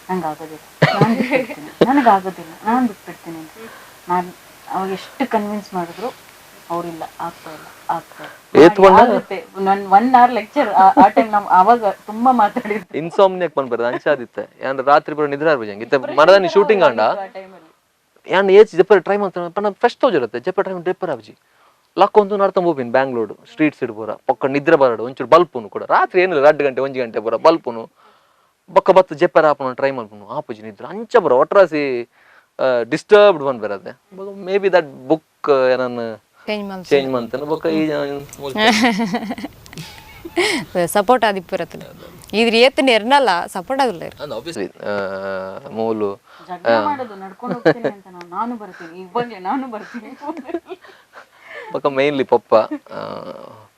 C: ನಂಗೆ ಆಗೋದಿಲ್ಲ, ನಾನು ಬಿಟ್ಬಿಡ್ತೀನಿ, ನನಗಾಗೋದಿಲ್ಲ, ನಾನು ಬಿಟ್ಬಿಡ್ತೀನಿ ಅಂತ. ನಾನು ಅವಾಗ ಎಷ್ಟು ಕನ್ವಿನ್ಸ್ ಮಾಡಿದ್ರು ಅವ್ರಿಲ್ಲ, ಆಗ್ತಾ ಇಲ್ಲ, ಆಗ್ತಾ ಇಲ್ಲ.
B: ಏತ್ ಪಂಡ?
C: ಆಗುತ್ತೆ. ನನ್ one hour lecture ಆ ಟೈಮ್ ನಾವು ಅವಾಗ ತುಂಬಾ ಮಾತಾಡಿದ್ವಿ.
B: ಇನ್ಸೋಮ್ನಿಯಾಕ್ ಪನ್ಪೆರ್ ಅಂಚ ಆದಿತ್ತೆ. ಯಾನ್ ರಾತ್ರಿ ಪೂರ ನಿದ್ರೆ ಆರ್ಬಜಿ ಇತ್ತೆ ಮರದಾನಿ ಶೂಟಿಂಗ್ ಆಂಡ.
C: ಆ ಟೈಮಲ್ಲಿ
B: ಯಾನ್ ಏಚ್ ಜೆಪ್ಪರ್ ಟ್ರೈ ಮಾಡ್ತಾನೆ ಪಂಡ ಫ್ರೆಶ್ ತೋಜಿರುತ್ತೆ. ಜೆಪ್ಪರ್ ಟ್ರೈ ಡೆಪ್ಪರ್ ಆಬ್ಜಿ ಲಕ್ಕೊಂದು ನಡ್ತಂಬ ಹೋಪಿನ್ ಬ್ಯಾಂಗ್ಳೂರ್ ಸ್ಟ್ರೀಟ್ಸ್ ಇಡ್ ಪೂರ ಪೊಕ್ಕ ನಿದ್ರೆ ಬರಡು. ಒಂಚೂರು ಬಲ್ಪುನು ಕೂಡ ರಾತ್ರಿ ಏನಿಲ್ಲ, 2 ಗಂಟೆ 1 ಗಂಟೆ ಪೂರ ಬಲ್ಪುನು. ಬೊಕ್ಕ ಬತ್ತು ಜೆಪ್ಪರ್ ಆಪುನು ಟ್ರೈ ಮಲ್ಪುನು, ಆಪುಜಿ ನಿದ್ರೆ. ಅಂಚ ಪೂರ ಒಟ್ರಾಸಿ ಡಿಸ್ಟರ್ಬ್ಡ್ ಪನ್ಪೆರ್. May be that book ಏನನ್ನ
A: ಚೇಂಜ್ ಮಲ್ತ
B: ಚೇಂಜ್ ಮಂತನ ಬೊಕ್ಕ ಈ
A: ಸಪೋರ್ಟ್ ಆದಿಪ್ಪುರತ್ತಲ್ಲ ಇದ್ರ ಏತ್ ನೆರ್ನಲ್ಲ ಸಪೋರ್ಟ್ ಆದಿಲ್ಲ.
B: ಆಬ್ವಿಯಸ್ಲಿ ಮೂಲು
C: ಜಗಳ ಮಾಡೋದು, ನಡ್ಕೊಂಡು ಹೋಗ್ತೀನಿ ಅಂತ. ನಾನು ನಾನು ಬರ್ತೀನಿ ಇವಾಗಲೇ, ನಾನು ಬರ್ತೀನಿ.
B: ಬೊಕ್ಕ ಮೇನ್ಲಿ ಪೊಪ್ಪ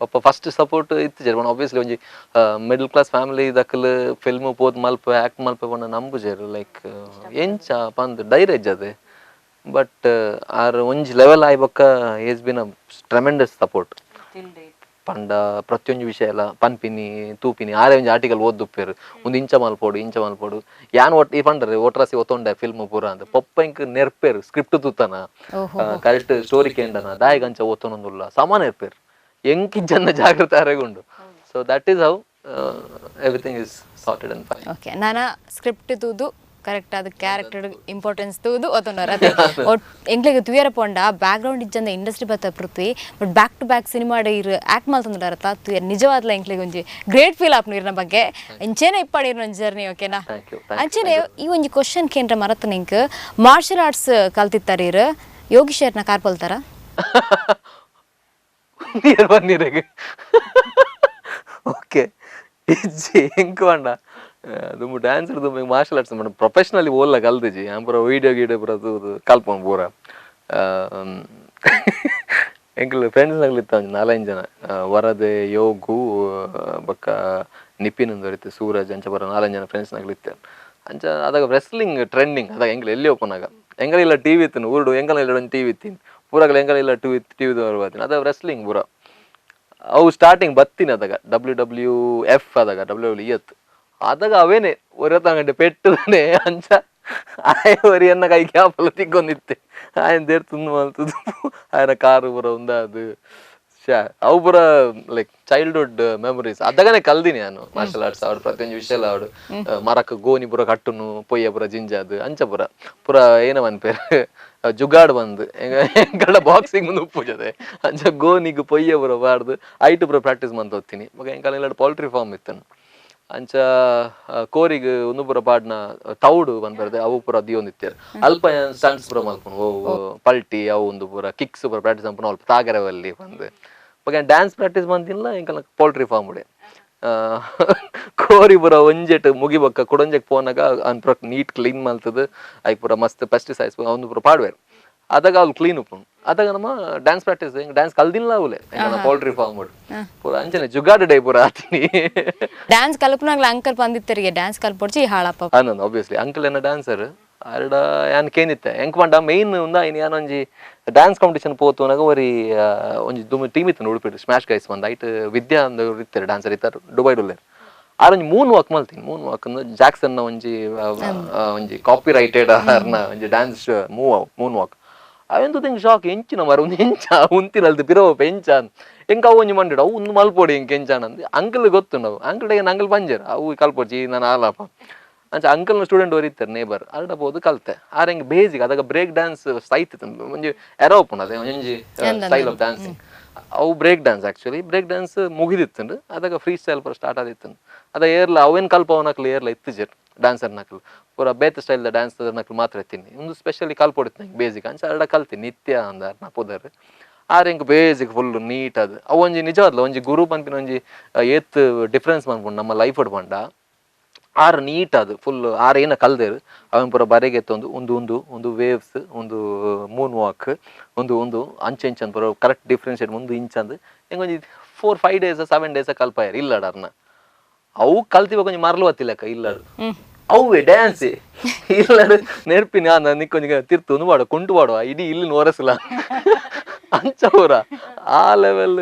B: ಪಪ್ಪ ಫಸ್ಟ್ ಸಪೋರ್ಟ್ ಇತ್ತು. ಆಬ್ವಿಯಸ್ಲಿ ಒಂಜಿ middle class family ದಕ್ಕಲ್ film ಪೋದ್ ಮಲ್ಪ ಆಕ್ಟ್ ಮಲ್ಪ ಪಂಡ ನಂಬುಜೆರ್. ಲೈಕ್ ಎಂಚ ಪಂದ್ ಡೈರೇಜ್ ಅದೆ. ಬಟ್ ಆರ್ ಒಂಜಿ ಲೆವೆಲ್ ಆಯ್ ಬೊಕ್ಕ he's been a tremendous support.
C: Till date.
B: ಪಂಡ ಪ್ರತಿಯೊಂಜಿ ವಿಷಯ ಎಲ್ಲ ಪನ್ಪಿನಿ ತೂಪಿನಿ. ಆರೆ ಒಂಜಿ ಆರ್ಟಿಕಲ್ ಓದ್ದುಪ್ಪೆರ್, ಒಂದು ಇಂಚ ಮಲ್ಪೊಡು, ಇಂಚ ಮಲ್ಪೊಡು. ಯಾನ್ ಒಟ್ ಈ ಪಂಡರೆ ಒಟ್ರಾಸಿ ಒತ್ತೊಂಡೆ ಫಿಲ್ಮ್ ಪೂರ ಅಂತ. ಪೊಪ್ಪ ಇಂಕ್ ನೆರ್ಪೆರ್, ಸ್ಕ್ರಿಪ್ಟ್ ತೂತನ, ಕರೆಕ್ಟ್ ಸ್ಟೋರಿ ಕೇಂಡನ, ದಾಯಿಗಂಚ ಒತ್ತೊಂದುಲ್ಲ ಸಮಾನ ಇರ್ಪೆರ್. ಎಂಕಿಂಚನ್ನ ಜಾಗೃತ ಆರೆಗುಂಡು. So that is how everything is sorted and fine.
A: Okay, ನಾನು ಸ್ಕ್ರಿಪ್ಟ್ ತೂದು ಕರೆಕ್ಟ್ ಆದ ಕ್ಯಾರೆಕ್ಟರ್ ಇಂಪಾರ್ಟೆನ್ಸ್ ತೂದು ಒತ್ತೊಂಡಾರ ಅದೇ. ಒಟ್ ಎಂಕ್ಲೆಗ್ ತುಯರ ಪೋಂಡ ಬ್ಯಾಕ್ ಗ್ರೌಂಡ್ ಇಜ್ಜಂದ ಇಂಡಸ್ಟ್ರಿ ಬತ್ತ ಪೃಥ್ವಿ, but back to back cinema ಇರ್ ಆಕ್ಟ್ ಮಲ್ತೊಂದುಲ್ಲಾರ ತುಯರ್. ನಿಜವಾದ್ಲ ಎಂಕ್ಲೆಗ್ ಒಂಜಿ ಗ್ರೇಟ್ ಫೀಲ್ ಆಪ್ನು ಇರ್ನ ಬಗ್ಗೆ. ಇಂಚೇನೆ ಇಪ್ಪಾಡಿ ಇರ್ನ ಒಂಜಿ ಜರ್ನಿ, ಓಕೆನಾ?
B: Thank you.
A: ಅಂಚೆನೆ ಈ ಒಂಜಿ ಕ್ವಶನ್ ಕೇಂದ್ರ ಮರತ ನಿಂಕ್. ಮಾರ್ಷಲ್ ಆರ್ಟ್ಸ್ ಕಲ್ತಿತ್ತಾರೆ ಇರ್, ಯೋಗೀಶರ್ನ ಕಾರ್ ಪಲ್ತಾರ?
B: ನೀರು ಬನ್ನೀರಿಗೆ ಓಕೆ ಇಜ್ಜಿ. ಎಂಕ್ ಪಂಡ ದುಂಬು ಡ್ಯಾನ್ಸ್ ದುಂಬು ಮಾರ್ಷಲ್ ಆರ್ಟ್ಸ್ ಪಂಡ ಪ್ರೊಫೆಷನಲಿ ಓಲ್ಲ ಕಲ್ತಿಜಿ. ಯಾನ್ ಪೂರ ವೀಡಿಯೋ ಗೀಡಿಯೋ ಪೂರ ತೂದು ಕಲ್ಪೊಂಡು ಪೂರ. ಎಂಕ್ಲು ಫ್ರೆಂಡ್ಸ್ ನಗ್ಲು ಇತ್ತ ಒಂಜಿ ನಾಲೈದು ಜನ, ವರದೆ, ಯೋಗು, ಬೊಕ್ಕ ನಿಪಿನ್ ಅಂದ್ ಸೂರಜ್, ಅಂಚ ಪೂರ ನಾಲೈದು ಜನ ಫ್ರೆಂಡ್ಸ್ ನಗ್ಲು ಇತ್ತೆ. ಅಂಚ ಅದಾಗ ರೆಸ್ಲಿಂಗ್ ಟ್ರೆಂಡಿಂಗ್. ಅದಾಗ ಎಂಕ್ಲು ಎಲ್ಲಿ ಓಪನ್ ಆಗ ಎಂಗಲಿಲ್ಲ ಟಿವಿ ಇತ್ತು ಊರುಡು, ಎಂಕಲ ಇಲ್ಲ ಒಂಜಿ ಟಿವಿ ಇತ್ತೀನಿ. ಪೂರಗಲ ಎಂಕಲ ಟಿವಿ ಟಿವಿ ಬರ್ತೀನಿ. ಅದ ರೆಸ್ಲಿಂಗ್ ಪೂರ ಅವು ಸ್ಟಾರ್ಟಿಂಗ್ ಬತ್ತೀನಿ. ಅದಾಗ W W F, ಅದಾಗ ಡಬ್ಲ್ಯೂ ಡಬ್ಲ್ಯೂ ಇತ್ತು. ಅದಾಗ ಅವೇನೆ ಒರತ ಗಂಟೆ ಪೆಟ್ಟುದಾನೆ. ಅಂಚ ಆಯ ಒರಿ ಎನ್ನ ಕೈ ಕ್ಯಾಪಲ ತಿಕ್ಕೊಂದಿತ್ತೆ. ಆಯನ್ ದೇರ್ ತುಂದು ಮಲ್ತುದು ಆಯನ ಕಾರು ಪೂರ ಉಂದಾದು ಶಾ. ಅವು ಪೂರ like childhood memories. ಅದಗನೆ ಕಲ್ದಿನಿ ನಾನು ಮಾರ್ಷಲ್ ಆರ್ಟ್ಸ್. ಆಡು ಪ್ರತಿಯೊಂದು ವಿಷಯ ಆಡು ಮರಕ್ ಗೋನಿ ಪೂರ ಕಟ್ಟುನು, ಪೊಯ್ಯ ಪೂರ ಜಿಂಜಾದು. ಅಂಚ ಪೂರ ಪೂರ ಏನ ಪೇರು ಜುಗಾಡ್ ಬಂದು ಎಂಕಡ ಬಾಕ್ಸಿಂಗ್ ಮುಂದೆ ಉಪ್ಪುಜದೆ. ಅಂಚ ಗೋನಿಗ್ ಪೊಯ್ಯ ಪೂರ ಬಾರ್ದು ಐಟು ಪೂರ ಪ್ರಾಕ್ಟೀಸ್ ಮಂತ ಹೋಗ್ತೀನಿ. ಮಗ ಎಂಕಲ್ ಪೌಲ್ಟ್ರಿ ಫಾರ್ಮ್ ಇತ್ತನು. ಅಂಚ ಕೋರಿಗ್ ಒಂದು ಪೂರ ಪಾಡ್ನ ತೌಡು ಬಂದ್ ಅವು ಪೂರ ದಿಯೊಂದಿತ್ತೇರು. ಅಲ್ಪ ಸ್ಟಂಟ್ಸ್ ಪೂರ ಮಲ್ಪುನು, ಓ ಪಲ್ಟಿ ಅವು ಒಂದು ಪೂರ ಕಿಕ್ಸ್ ಪೂರ ಪ್ರಾಕ್ಟೀಸ್ ಮಲ್ಪುನು ಅಲ್ಪ ತಾಗರವಲ್ಲಿ ಬಂದು. ಬೊಕ ಡ್ಯಾನ್ಸ್ ಪ್ರಾಕ್ಟೀಸ್ ಮಂತಿಲ್ಲ ಎಂಕಲ್ನ ಪೌಲ್ಟ್ರಿ ಫಾರ್ಮ್ ಉಡೆ. ಕೋರಿ ಪೂರ ಒಂಜೆಟ್ ಮುಗಿಬೊಕ್ಕ ಕುಡೊಂಜೆಕ್ ಪೋನಾಗ ಅನ್ ಪೂರ ನೀಟ್ ಕ್ಲೀನ್ ಮಲ್ತದು ಐಕ್ ಪೂರ ಮಸ್ತ್ ಪೆಸ್ಟಿಸೈಡ್ಸ್ ಒಂದು ಪೂರ ಪಾಡ್ವೇರು. ಅದಾಗ ಅವ್ಲು ಕ್ಲೀನ್ ಉಪ್ಪುಂಡು. ಅದಾಗ ನಮ್ಮ dance practice dance ಕಲ್ದಿಲ್ಲ ಅವಲೆ ಪೌಲ್ಟ್ರಿ ಫಾರ್ಮ್ ಪೂರ ಅಂಚನೆ ಜುಗಾಡ್ ಡೇ ಪೂರ ಆತೀನಿ.
A: ಡ್ಯಾನ್ಸ್ ಕಲ್ಪನಾಗ್ಲ ಅಂಕಲ್ ಬಂದಿತ್ತರಿಗೆ ಡ್ಯಾನ್ಸ್ ಕಲ್ಪೊಡ್ಚಿ ಹಾಳಪ್ಪ.
B: ಅನ್ನೊಂದು ಆಬ್ವಿಯಸ್ಲಿ ಅಂಕಲ್ ಏನ ಡ್ಯಾನ್ಸರ್ ಅರಡ ಯಾನ್ ಕೇನಿತ್ತೆ. ಎಂಕ್ ಪಂಡ ಮೇನ್ ಉಂದ ಇನ್ ಯಾನ್ ಒಂಜಿ ಡ್ಯಾನ್ಸ್ ಕಾಂಪಿಟೇಷನ್ ಪೋತುನಾಗ ಒರಿ ಒಂಜಿ ದುಮ್ಮು ಟೀಮ್ ಇತ್ತು ಉಡುಪಿಡ್ ಸ್ಮ್ಯಾಶ್ ಗೈಸ್ ಬಂದ್. ಐಟ್ ವಿದ್ಯಾ ಅಂದ್ ಇತ್ತೆರ್ ಡ್ಯಾನ್ಸರ್ ಇತ್ತಾರೆ ದುಬೈಡ್ ಉಲ್ಲೆರ್. ಆರ್ ಒಂಜಿ ಮೂನ್ ವಾಕ್ ಮಲ್ತೀನಿ. ಮೂನ್ ವಾಕ್ ಅಂದ್ರೆ ಜಾಕ್ಸನ್ ನ ಒಂಜಿ ಒಂಜಿ ಕಾಪಿ ರೈಟೆಡ್ ಅರ್ನ ಒಂಜಿ ಡ್ಯಾನ್ಸ್ ಮೂವ್ ಅವು ಮೂನ್ ವಾಕ್. ಅವೆಂತ ತಿಂಗ್ ಶಾಕ್, ಎಂಚಿನ ಮರ ಒಂದು ಎಂಚ ಉಂತಿನಲ್ದು ಪಿರವಪ್ಪ ಎಂಚ ಎಂಕ ಅವು ಒಂಜಿ ಮಂಡಿಡು ಅವು ಒಂದು ಮಲ್ಪೊಡಿ ಎಂಕ ಎಂಚಾನ ಅಂದ್ ಅಂಕಲ್ ಗೊತ್ತುಂಡು. ಅಂಕಲ್ ಅಂಕಲ್ ಪಂಜೆರ್ ಅವು ಕಲ್ಪೊಡ್ಚಿ ನಾನು ಆಲಾಪ. ಅಂಚ ಅಂಕಲ್ನ ಸ್ಟೂಡೆಂಟ್ ಒರಿತಾರೆ ನೇಬರ್, ಅಲ್ಡ ಪೋದು ಕಲ್ತೆ. ಆರ್ ಹೆಂಗೆ ಬೇಸಿಕ್ ಅದಾಗ ಬ್ರೇಕ್ ಡ್ಯಾನ್ಸ್ ಸೈತ್ ಒಂಜಿ ಎರೋ ಉಪ್ಪುಂಡು, ಅದೇ ಒಂಜಿ style of dancing. ಅವು break dance, actually break dance ಮುಗಿದಿತ್ತುಂಡು. ಅದಾಗ ಫ್ರೀ ಸ್ಟೈಲ್ ಪೂರ ಸ್ಟಾರ್ಟ್ ಆದಿತ್ತು. ಅದ ಏರ್ಲ ಅವೇನು ಕಲ್ಪವನಕ್ಲು ಏರ್ಲ ಇತ್ತಿಜೆರ್ ಡ್ಯಾನ್ಸರ್ ನಕ್ಲು ಪೂರ ಬೇತೆ ಸ್ಟೈಲ್ದ ಡ್ಯಾನ್ಸ್ ನಕ್ಲು ಮಾತ್ರ ಇತ್ತೀನಿ. ಒಂದು ಸ್ಪೆಷಲಿ ಕಲ್ಪೊಡಿತ್ತು ನಂಗೆ ಬೇಸಿಕ್. ಅಂಚ ಅಲ್ಡ ಕಲ್ತಿ ನಿತ್ಯ ಅಂದಾರ್ ನಾ ಪುದರ್. ಆರ್ ಎಂಕ್ basic full neat ಅದು. ಅವು ಒಂಜಿ ನಿಜವಾದ್ಲ ಒಂಜಿ ಗುರು ಪನ್ಪಿನ ಒಂಜಿ ಏತ್ ಡಿಫ್ರೆನ್ಸ್ ಮನ್ಪುಂಡು ನಮ್ಮ ಲೈಫ್ ಪಂಡ. ಆರ್ ನೀಟ್ ಅದು ಫುಲ್ ಆರ್ ಏನ ಕಲ್ದೇರು ಅವನ್ ಪೂರ ಬರೆಗೆ ಎತ್ತೊಂದು ಒಂದು ಒಂದು ಒಂದು ವೇವ್ಸ್, ಒಂದು ಮೂನ್ ವಾಕ್, ಒಂದು ಒಂದು ಅಂಚೆ ಇಂಚ್ ಅಂತ ಪೂರ ಕರೆಕ್ಟ್ ಡಿಫ್ರೆನ್ಷಿಯೇಟ್ ಒಂದು ಇಂಚ್ ಅಂದ್ ಹೆಂಗೊಂಜಿ 4-5 ಡೇಸ್ 7 ಡೇಸ್ ಕಲ್ಪಾಯರ್ ಇಲ್ಲಡರ್ನ. ಅವು ಕಲ್ತಿವಾಗ ಒಂಜಿ ಮರಲು ಬತ್ತಿಲ್ಲಕ್ಕ ಇಲ್ಲಡು. ಅವುವೆ ಡ್ಯಾನ್ಸ್ ಇಲ್ಲಡು ನೆರ್ಪಿನ ನಿಕ್ಕೊಂಜಿ ತಿರ್ತು ಒಂದು ಪಾಡುವ ಕುಂಟು ಪಾಡುವ ಇಡೀ ಇಲ್ಲಿ ನೋರಸಲ ಅಂಚ ಪೂರ ಆ ಲೆವೆಲ್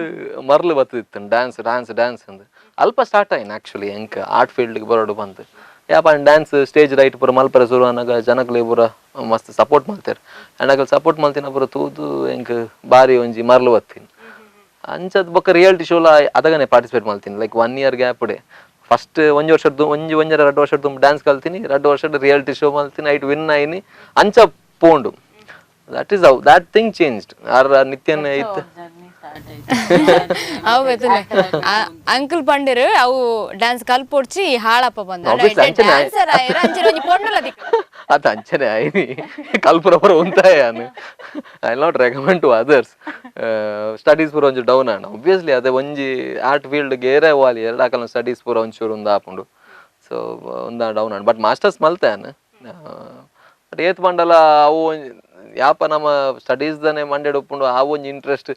B: ಮರ್ಲು ಬತ್ತಿತ್ತು. Dance dance dance ಅಂದ್ ಅಲ್ಪ ಸ್ಟಾರ್ಟ್ ಆಯ್ನ. ಆಕ್ಚುಲಿ ಎಂಕ್ ಆರ್ಟ್ ಫೀಲ್ಡ್ಗೆ ಬರೋಡು ಬಂತು. ಯಾಪ dance stage right ಪೂರ ಮಲ್ಪರೆ ಶುರು ಅನ್ನಾಗ ಜನಕ್ಲೆ ಪೂರ ಮಸ್ತ್ ಸಪೋರ್ಟ್ ಮಲ್ತೇರ್. ಅಂಡ್ ಅಕಲ್ ಸಪೋರ್ಟ್ ಮಲ್ತಿನ ಪೂರ ತೂದು ಎಂಕ್ ಬಾರಿ ಒಂಜಿ ಮರ್ಲು ಬತ್ತೀನಿ. ಅಂಚದ್ ಬೊಕ್ಕ ರಿಯಾಲಿಟಿ ಶೋಲ ಅದಗನೆ ಪಾರ್ಟಿಸಿಪೇಟ್ ಮಾಡ್ತೀನಿ. Like one year gap day first ಒಂಜಿ ವರ್ಷದ್ದು ಒಂಜಿ ಒಂಜರ 2 ವರ್ಷದ ಡ್ಯಾನ್ಸ್ ಕಲ್ತೀನಿ, 2 ವರ್ಷದ ರಿಯಾಲಿಟಿ ಶೋ ಮಲ್ತೀನಿ, ಐಟ್ ವಿನ್ ಆಯ್ನಿ. ಅಂಚ ಪೋಂಡು. That is how that thing changed. R ನಿತ್ಯನ ಇತ್ತು.
C: ಜರ್ನಿ ಸ್ಟಾರ್ಟ್ ಆಯ್ತು.
A: ಅವು ಅಂಕಲ್ ಪಂಡಿರು ಅವು ಡ್ಯಾನ್ಸ್ ಕಲ್ಪೊಡ್ಚಿ ಹಾಳಪ್ಪ ಬಂದ.
B: Obviously ಅಂಚನೆ.
A: ಡ್ಯಾನ್ಸರ್ ಆಯ್ರ ಅಂಚನೆ ಒಂಜಿ ಪೊಣ್ಣುಲ ದಿಕ್ಕ.
B: ಅದು ಅಂಚನೆ ಆಯ್ನಿ ಕಲ್ಪುರ ಪೂರ ಉಂತಾಯ. I not recommend to others. Studies ಪೂರ ಒಂಜಿ ಡೌನ್ ಆಂಡ್ ಒಬ್ವಿಯಸ್ಲಿ ಅದೇ ಒಂಜಿ ಆರ್ಟ್ ಫೀಲ್ಡ್ ಗೇರೆ ವಾಲಿ ಎರಡು ಆಕಲ ಸ್ಟಡೀಸ್ ಪೂರ ಒಂಚೂರು ಒಂದು ಆಪುಂಡು. ಸೊ ಒಂದ down and but masters ಮಲ್ತೆ an. But ಏತ್ ಪಂಡಲ ಅವು ಒಂಜಿ ಯಾಪ ನಮ್ಮ ಸ್ಟಡೀಸ್ ದನೆ ಮಂಡೆಡ್ ಉಪ್ಪುಂಡು. ಆ ಒಂಜಿ ಇಂಟ್ರೆಸ್ಟ್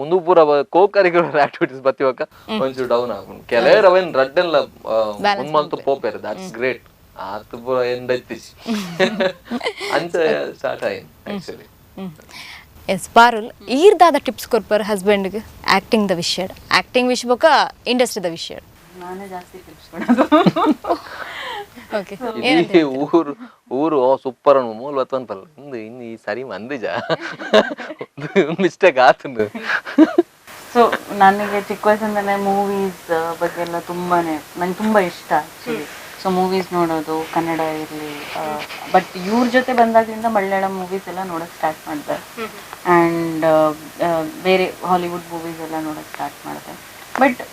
B: ಉಂದು ಪೂರ ಕೋ ಕರಿಕ್ಯುಲರ್ ಆಕ್ಟಿವಿಟೀಸ್ ಬತ್ತಿವಕ್ಕ ಒಂಚೂರು ಡೌನ್ ಆಪುಂಡು. ಕೆಲವರು ಅವೇನ್ ರಡ್ಡೆಲ್ಲ ಒಂದ್ ಮಂತ್ ಪೋಪೇರು, that's great. ಆತ್ ಪೂರ ಎಂದ ಇತ್ತಿಜಿ. ಅಂಚ ಸ್ಟಾರ್ಟ್ ಆಯ್ತು ಆಕ್ಚುಲಿ.
A: ಎಸ್ ಪಾರುಲ್, ಈರ್ದಾದ ಟಿಪ್ಸ್ ಕೊರ್ಪರ್ ಹಸ್ಬೆಂಡ್ಗೆ ಆಕ್ಟಿಂಗ್ the ವಿಷಯ, ಆಕ್ಟಿಂಗ್ ವಿಷಯ ಬೊಕ್ಕ ಇಂಡಸ್ಟ್ರಿದ ವಿಷಯ?
C: ನಾನೇ ಜಾಸ್ತಿ ಟಿಪ್ಸ್ ಕೊಡೋದು.
A: ಓಕೆ.
B: ಇಡೀ ಊರು ಊರು ಓ ಸೂಪರ್ ಅನ್ನು ಮೂಲ ಬತ್ತವನ್ ಇಂದು ಇನ್ನು ಈ ಸರಿ ಮಂದಿಜ ಮಿಸ್ಟೇಕ್ ಆತಂದು.
C: ಸೊ ನನಗೆ ಚಿಕ್ಕ ವಯಸ್ಸಿಂದಲೇ ಮೂವೀಸ್ ಬಗ್ಗೆ ಎಲ್ಲ ತುಂಬಾನೇ, ನಂಗೆ ತುಂಬ ಇಷ್ಟ actually. So movies ನೋಡೋದು, ಕನ್ನಡ ಇರಲಿ, ಬಟ್ ಇವ್ರ ಜೊತೆ ಬಂದಾಗಲಿಂದ ಮಲಯಾಳಂ ಮೂವೀಸ್ ಎಲ್ಲ ನೋಡೋಕೆ ಸ್ಟಾರ್ಟ್ ಮಾಡಿದೆ ಆ್ಯಂಡ್ ಬೇರೆ ಹಾಲಿವುಡ್ ಮೂವೀಸ್ ಎಲ್ಲ ನೋಡೋಕೆ ಸ್ಟಾರ್ಟ್ ಮಾಡಿದೆ. ಬಟ್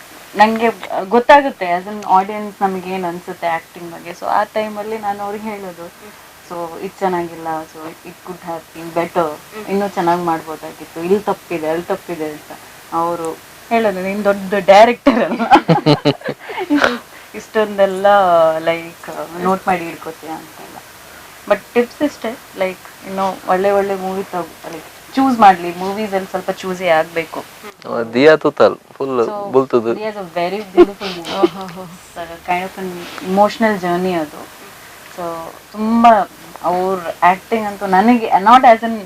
C: ನನಗೆ ಗೊತ್ತಾಗುತ್ತೆ as an audience ನಮಗೇನು ಅನಿಸುತ್ತೆ ಆ್ಯಕ್ಟಿಂಗ್ ಬಗ್ಗೆ. ಸೊ ಆ ಟೈಮಲ್ಲಿ ನಾನು ಅವ್ರಿಗೆ ಹೇಳೋದು, ಸೊ ಇದು ಚೆನ್ನಾಗಿಲ್ಲ, so it could have been better, ಇನ್ನೂ ಚೆನ್ನಾಗಿ ಮಾಡ್ಬೋದಾಗಿತ್ತು, ಇಲ್ಲಿ ತಪ್ಪಿದೆ, ಅಲ್ಲಿ ತಪ್ಪಿದೆ ಅಂತ. ಅವರು ಹೇಳೋದು, ನೀನು ದೊಡ್ಡ ಡೈರೆಕ್ಟರ್ ಅಲ್ಲ, ಇಷ್ಟೊಂದೆಲ್ಲ ಲೈಕ್ ನೋಟ್ ಮಾಡಿ ಇಟ್ಕೋತೀಯ ಅಂತೆಲ್ಲ. ಬಟ್ ಟಿಪ್ಸ್ ಇಷ್ಟೇ, ಲೈಕ್ ಇನ್ನು ಒಳ್ಳೆ ಒಳ್ಳೆ ಮೂವಿ ತಗೋ, ಲೈಕ್ ಚೂಸ್ ಮಾಡಲಿ. ಮೂವೀಸಲ್ಲಿ ಸ್ವಲ್ಪ ಚೂಸೇ ಆಗಬೇಕು.
B: ದಿಯಾ ತೂತಲ್ ಫುಲ್ ಬುಲ್ತದು.
C: Is a very beautiful movie, kind of an emotional journey ಅದು. ಸೊ ತುಂಬ ಅವ್ರ ಆ್ಯಕ್ಟಿಂಗ್ ಅಂತೂ ನನಗೆ, not as an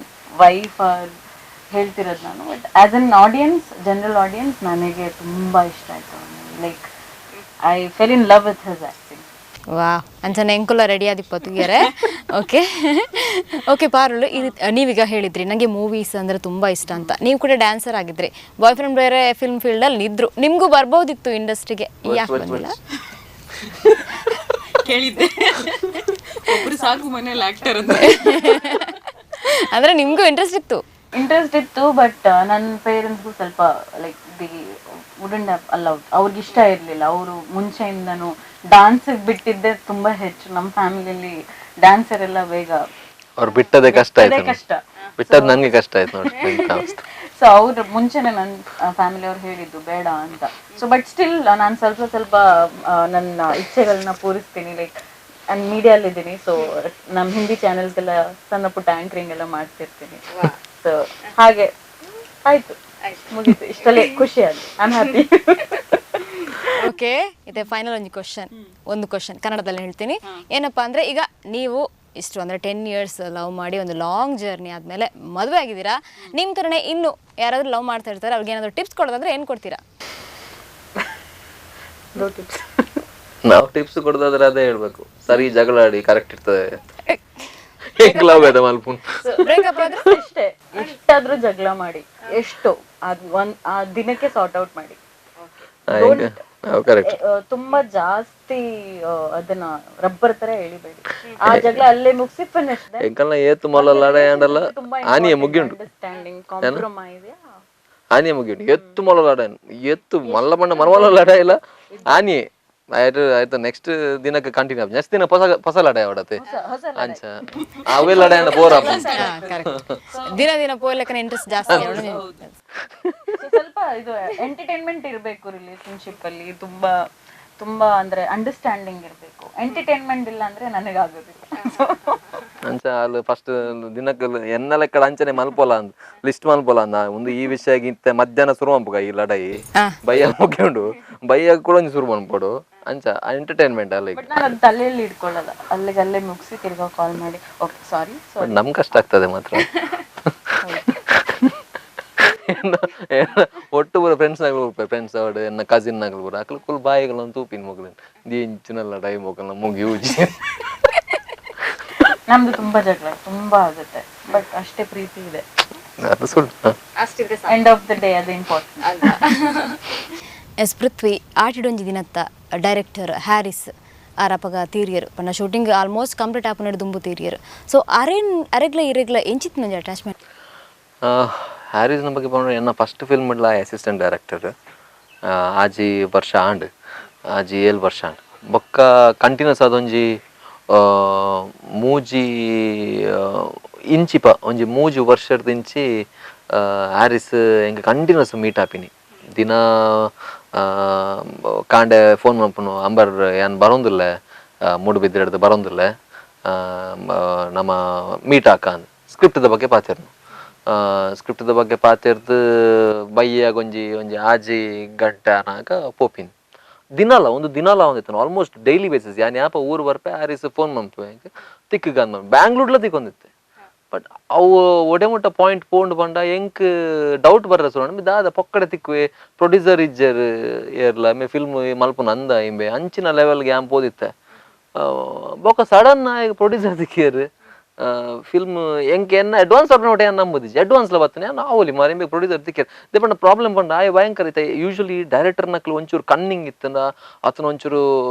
C: wife ಹೇಳ್ತಿರೋದು ನಾನು, but as an audience, general audience, ನನಗೆ ತುಂಬ ಇಷ್ಟ ಆಯಿತು. Like I fell in love with his acting.
A: ವಾ, ಅಂಚನೆ ಎಂಕುಲ ರೆಡಿ ಆದಿಪ್ಪತ್ತುಗೆರೆ. ಓಕೆ ಓಕೆ ಪಾರುಲು, ಈ ನೀವೀಗ ಹೇಳಿದ್ರಿ ನನಗೆ ಮೂವೀಸ್ ಅಂದರೆ ತುಂಬ ಇಷ್ಟ ಅಂತ. ನೀವು ಕೂಡ ಡ್ಯಾನ್ಸರ್ ಆಗಿದ್ರಿ, ಬಾಯ್ ಫ್ರೆಂಡ್ ಬೇರೆ ಫಿಲ್ಮ್ ಫೀಲ್ಡಲ್ಲಿ ಇದ್ರು, ನಿಮಗೂ ಬರ್ಬೋದಿತ್ತು ಇಂಡಸ್ಟ್ರಿಗೆ, ಯಾಕೆ ಬಂದಿಲ್ಲ?
D: ಕೇಳಿದ್ದೆ, ಒಬ್ರು ಸಾಕು ಮನೇಲಿ ಆಕ್ಟರ್ ಅಂತ.
A: ಅಂದರೆ ನಿಮಗೂ ಇಂಟ್ರೆಸ್ಟ್ ಇತ್ತು?
C: ಇಂಟ್ರೆಸ್ಟ್ ಇತ್ತು, ಬಟ್ ನನ್ನ ಪೇರೆಂಟ್ಸ್ಗೂ ಸ್ವಲ್ಪ like they wouldn't allowed. ಅವ್ರಿಗೆ ಇಷ್ಟ ಇರಲಿಲ್ಲ. ಅವರು ಮುಂಚೆಯಿಂದನೂ ಡಾನ್ಸಿಗೆ ಬಿಟ್ಟಿದ್ದೆ ತುಂಬ ಹೆಚ್ಚು. ನಮ್ಮ ಫ್ಯಾಮಿಲಿಯಲ್ಲಿ ಡ್ಯಾನ್ಸರ್ ಎಲ್ಲ ಬೇಗ
B: ಅವ್ರು ಬಿಟ್ಟದೆ ಕಷ್ಟ
C: ಬಿಟ್ಟದೇ
B: ಆಯ್ತು.
C: ಕಷ್ಟ.
B: ಬಿಟ್ಟದ್ ನನ್ಗೆ ಕಷ್ಟ ಆಯ್ತು ನೋಡಿ ಎಂತ ಅವಸ್ಥೆ.
C: ಸೊ ಅವ್ರು ಮುಂಚೆನೆ ನನ್ನ ಫ್ಯಾಮಿಲಿ ಅವ್ರು ಹೇಳಿದ್ದು ಬೇಡ ಅಂತ. So but still ನಾನು ಸ್ವಲ್ಪ ಸ್ವಲ್ಪ ನನ್ನ ಇಚ್ಛೆಗಳನ್ನ ಪೂರೈಸ್ತೀನಿ. ಲೈಕ್ ನಾನು ಮೀಡಿಯಲ್ಲಿ ಇದ್ದೀನಿ, ಸೊ ನಮ್ಮ ಹಿಂದಿ ಚಾನೆಲ್ಸ್ಗೆಲ್ಲ ಸಣ್ಣ ಪುಟ್ಟ ಆಂಕರಿಂಗ್ ಎಲ್ಲ ಮಾಡ್ತಿರ್ತೀನಿ. ಸೊ ಹಾಗೆ ಆಯ್ತು, ಮುಗೀತು. ಇಷ್ಟಲ್ಲೇ ಖುಷಿ ಆಯ್ತು. I am happy.
A: Okay, ಇದೆ ಫೈನಲ್ ಒಂದು ಕ್ವಶನ್. ಒಂದು ಕ್ವಶನ್ ಕನ್ನಡದಲ್ಲಿ ಹೇಳ್ತೀನಿ. ಏನಪ್ಪಾ ಅಂದ್ರೆ, ಈಗ ನೀವು ಇಷ್ಟು ಅಂದರೆ 10 ಇಯರ್ಸ್ ಲವ್ ಮಾಡಿ ಒಂದು ಲಾಂಗ್ ಜರ್ನಿ ಆದಮೇಲೆ ಮದುವೆ ಆಗಿದ್ದೀರಾ. ನಿಮ್ಮ ಥರನೇ ಇನ್ನು ಯಾರಾದರೂ ಲವ್ ಮಾಡ್ತಾ ಇರ್ತಾರೆ, ಅವ್ರಿಗೆ ಏನಾದರೂ ಟಿಪ್ಸ್ ಕೊಡೋದಾದ್ರೆ ಏನು ಕೊಡ್ತೀರಾ?
C: ಟಿಪ್ಸ್.
B: ನಾವು ಟಿಪ್ಸ್ ಕೊಡೋದಾದ್ರೆ ಅದೇ ಹೇಳ್ಬೇಕು, ಸರಿ ಜಗಳ ಆಡಿ, ಕರೆಕ್ಟ್ ಇರ್ತದೆ. ಹೆಂಗ್ ಲವ್ ಅದ ಮಲ್ಪುನ್.
A: ಬ್ರೇಕಪ್ ಆದ್ರೆ?
C: ಅಷ್ಟೇ, ಎಷ್ಟಾದ್ರೂ ಜಗಳ ಮಾಡಿ, ಎಷ್ಟು ಅದ್ ಒಂದ್ ಆ ದಿನಕ್ಕೆ ಸಾರ್ಟ್ ಔಟ್ ಮಾಡಿ.
B: Correct.
C: ತುಂಬಾ ಜಾಸ್ತಿ ಅದನ್ನ ರಬ್ಬರ್ ತರ ಎಳಿಬೇಡಿ. ಆ ಜಗಳ ಅಲ್ಲೇ ಮುಗಿಸಿ ಫಿನಿಶ್.
B: ಎಂಕಲ್ನ ಏತು ಮಲ್ಲ ಲಡಾಯಿ ಆಂಡಲ ಆನಿಯ ಮುಗಿಯುಂಡು.
C: Understanding, compromise.
B: ಆನಿಯ ಮುಗಿಯುಂಡು. ಎತ್ತು ಮಲ್ಲ ಲಡಾಯಿ, ಎತ್ತು ಮಲ್ಲ ಪಂಡ ಮರಮಲ್ಲ ಲಡಾಯಿ ಇಲ್ಲ, ಆನಿಯೇ ಆಯ್ತು ಆಯ್ತು. ನೆಕ್ಸ್ಟ್ ದಿನಕ್ಕೆ ಕಂಟಿನ್ಯೂ, ನೆಕ್ಸ್ಟ್ ದಿನ ಹೊಸ ಹೊಸ ಲಡಾಯಿ ಅವಡತೆ. ಅಂಚ ಅವೇ ಲಡಾಯಿ ಅಂಡ ಬೋರ್ ಆಪುಂಡು.
A: ಕರೆಕ್ಟ್, ದಿನ ದಿನ ಪೋಯ್ಲಕ್ಕನ ಇಂಟ್ರೆಸ್ಟ್ ಜಾಸ್ತಿ ಆವಡು.
C: So, ಸ್ವಲ್ಪ ಇದು ಎಂಟರ್ಟೈನ್ಮೆಂಟ್ ಇರಬೇಕು ರಿಲೇಶನ್ಶಿಪ್ ಅಲ್ಲಿ. ತುಂಬಾ ತುಂಬಾ ಅಂದ್ರೆ ಅಂಡರ್ಸ್ಟ್ಯಾಂಡಿಂಗ್ ಇರಬೇಕು. ಎಂಟರ್ಟೈನ್ಮೆಂಟ್ ಇಲ್ಲ ಅಂದ್ರೆ ನನಗೆ ಆಗೋದಿಲ್ಲ.
B: ಅಂಚ ಅಲ್ಲಿ ಫಸ್ಟ್ ದಿನಕ್ಕೆ ಎನ್ನ ಲೆಕ್ಕಡ ಅಂಚನೆ ಮಲ್ಪೊಲ ಅಂದ್ ಲಿಸ್ಟ್ ಮಲ್ಪೊಲ ಅಂದ ಒಂದು ಈ ವಿಷಯ ಇತ್ತೆ ಮಧ್ಯಾಹ್ನ ಶುರು ಮನ್ಪುಗ ಈ ಲಡಾಯಿ, ಬಯ್ಯ ಮುಗಿಯುಂಡು, ಬಯ್ಯ ಕೂಡ ಒಂಜಿ ಶುರು ಮನ್ಪೊಡು. ಅಂಚ ಎಂಟರ್ಟೈನ್ಮೆಂಟ್ ಅಲ್ಲ.
C: ಬಟ್ ನಾನು ಅದು ತಲೆಯಲ್ಲಿ ಇಟ್ಕೊಳ್ಳಲ್ಲ. ಅಲ್ಲಿಗೆ ಅಲ್ಲೇ ಮುಗಿಸಿ ತಿರ್ಗಾ ಕಾಲ್ ಮಾಡಿ okay sorry sorry.
B: ನಮ್ ಕಷ್ಟ ಆಗ್ತದೆ ಮಾತ್ರ. ಒಟ್ಟು ಪೂರ ಫ್ರೆಂಡ್ಸ್ ನಾಗಲು, ಫ್ರೆಂಡ್ಸ್ ಅವಡು ಎನ್ನ ಕಸಿನ್ ನಾಗಲು ಪೂರ ಅಕ್ಲು ಕುಲ್ ಬಾಯಿಗಳು ತೂಪಿನ ಮೊಗಲು ಇಂಚಿನ ಲಡಾಯಿ ಮೊಗಲ್ ಮುಗಿಯೂಜಿ.
C: ನಮ್ದು ತುಂಬಾ ಜಗಳ ತುಂಬಾ ಆಗುತ್ತೆ, ಬಟ್ ಅಷ್ಟೇ ಪ್ರೀತಿ ಇದೆ.
B: ಅದು ಸುಳ್ಳು ಹ.
A: ಅಷ್ಟಿದ್ರೆ.
C: End of the day ಅದು ಇಂಪಾರ್ಟೆಂಟ್.
A: ಎಸ್ ಪೃಥ್ವಿ, ಆಟಿಡೊಂಜಿ ದಿನತ್ತ ಡೈರೆಕ್ಟರ್ ಹ್ಯಾರಿಸ್ ಆರಪಗ ತೀರಿಯರು ಪಂಡ shooting almost complete ಆಪುನಡು ದುಂಬು ತೀರಿಯರು. ಸೊ ಅರೆನ್ ಅರೆಗ್ಲ ಇರೆಗ್ಲ ಎಂಚಿತ್ ಮಂಜ ಅಟ್ಯಾಚ್ಮೆಂಟ್?
B: ಹ್ಯಾರಿಸ್ನ ಬಗ್ಗೆ ಪಂಡ, ಎನ್ನ ಫಸ್ಟ್ ಫಿಲ್ಮ್ ಇಡ್ಲ ಅಸಿಸ್ಟೆಂಟ್ ಡೈರೆಕ್ಟರ್. ಆಜಿ ವರ್ಷ ಆಂಡ್, ಆಜಿ ಏಳು ವರ್ಷ ಆಂಡ್. ಬೊಕ್ಕ ಕಂಟಿನ್ಯೂಸ್ ಅದೊಂಜಿ ಮೂಜಿ ಇಂಚಿಪ ಒಂಜಿ 3 ವರ್ಷದ ಇಂಚಿ ಹ್ಯಾರಿಸ್ ಎಂಕ್ ಕಂಟಿನ್ಯೂಸ್ ಮೀಟ್ ಆಪಿನಿ. ದಿನ ಕಾಂಡೆ ಫೋನ್ ಮನ್ಪುನು, ಅಂಬರ್ ಯಾನ್ ಬರೋಂದಿಲ್ಲ, ಮೂಡುಬಿದಿರೆಡ್ದ್ ಬರೋಂದಿಲ್ಲ, ನಮ ಮೀಟ್ ಆಕ ಅಂದ್. ಸ್ಕ್ರಿಪ್ಟ್ದ ಬಗ್ಗೆ ಪಾತೆರ್ನು. ಸ್ಕ್ರಿಪ್ಟ್ದ ಬಗ್ಗೆ ಪಾತೆರ್ದು ಬಯ್ಯಾಗ ಒಂಜಿ ಒಂಜಿ ಆಜಿ ಗಂಟೆ ಆನಾಗ ಪೋಪಿನಿ. ದಿನಲ ಒಂದು ದಿನಲ ಒಂದಿತ್ತು, almost daily basis. ಯಾನ್ ಯಾಪ ಊರು ಬರ್ಪೆ, ಹ್ಯಾರಿಸ್ ಫೋನ್ ಮನ್ಪುವೆ, ತಿಕ್ಕ್ ಅಂದ್. ಬ್ಯಾಂಗ್ಳೂರ್ಲ ತಿಕ್ಕೊಂದಿತ್ತೆ. ಬಟ್ ಅವು ಒಡೆ ಮುಟ್ಟ ಪಾಯಿಂಟ್ ಪೋಂಡು ಪಂಡ ಎಂಕ್ ಡೌಟ್ ಬರ್ರ ಸುರು, ದಾದ ಪೊಕ್ಕಡೆ ತಿಕ್ಕುವೆ, ಪ್ರೊಡ್ಯೂಸರ್ ಇಜ್ಜರ್ ಏರ್ಲ, ಮೇ ಫಿಲ್ಮ್ ಮಲ್ಪುನ ಅಂದ ಇಂಬೆ ಅಂಚಿನ ಲೆವೆಲ್ಗೆ ಯಾನ್ ಪೋದಿತ್ತೆ. ಬೊಕ ಸಡನ್ ಆಗಿ ಪ್ರೊಡ್ಯೂಸರ್ ತಿಕ್ಕಿಯರ್. ಫಿಲ್ಮ್ ಎಂಕ್ ಎನ್ನ ಅಡ್ವಾನ್ಸ್ ಬರ್ಪುನ ಏನ್ ನಂಬುದಿಜ್ಜಿ, ಅಡ್ವಾನ್ಸ್ ಲ ಬತ್ತನೆ ಆವೊಲಿ ಮಾರೆ, ಇಂಬೆ ಪ್ರೊಡ್ಯೂಸರ್ ತಿಕ್ಕಿಯರ್. ದೇ ಪಂಡ ಪ್ರಾಬ್ಲಮ್ ಪಂಡ ಆಯೆ ಭಯಂಕರ ಇತ್ತೆ. ಯೂಶುವಲಿ ಡೈರೆಕ್ಟರ್ ನಕ್ಲು ಒಂಚೂರು ಕನ್ನಿಂಗ್ ಇತ್ತಂಡ, ಅತನ ಒಂಚೂರು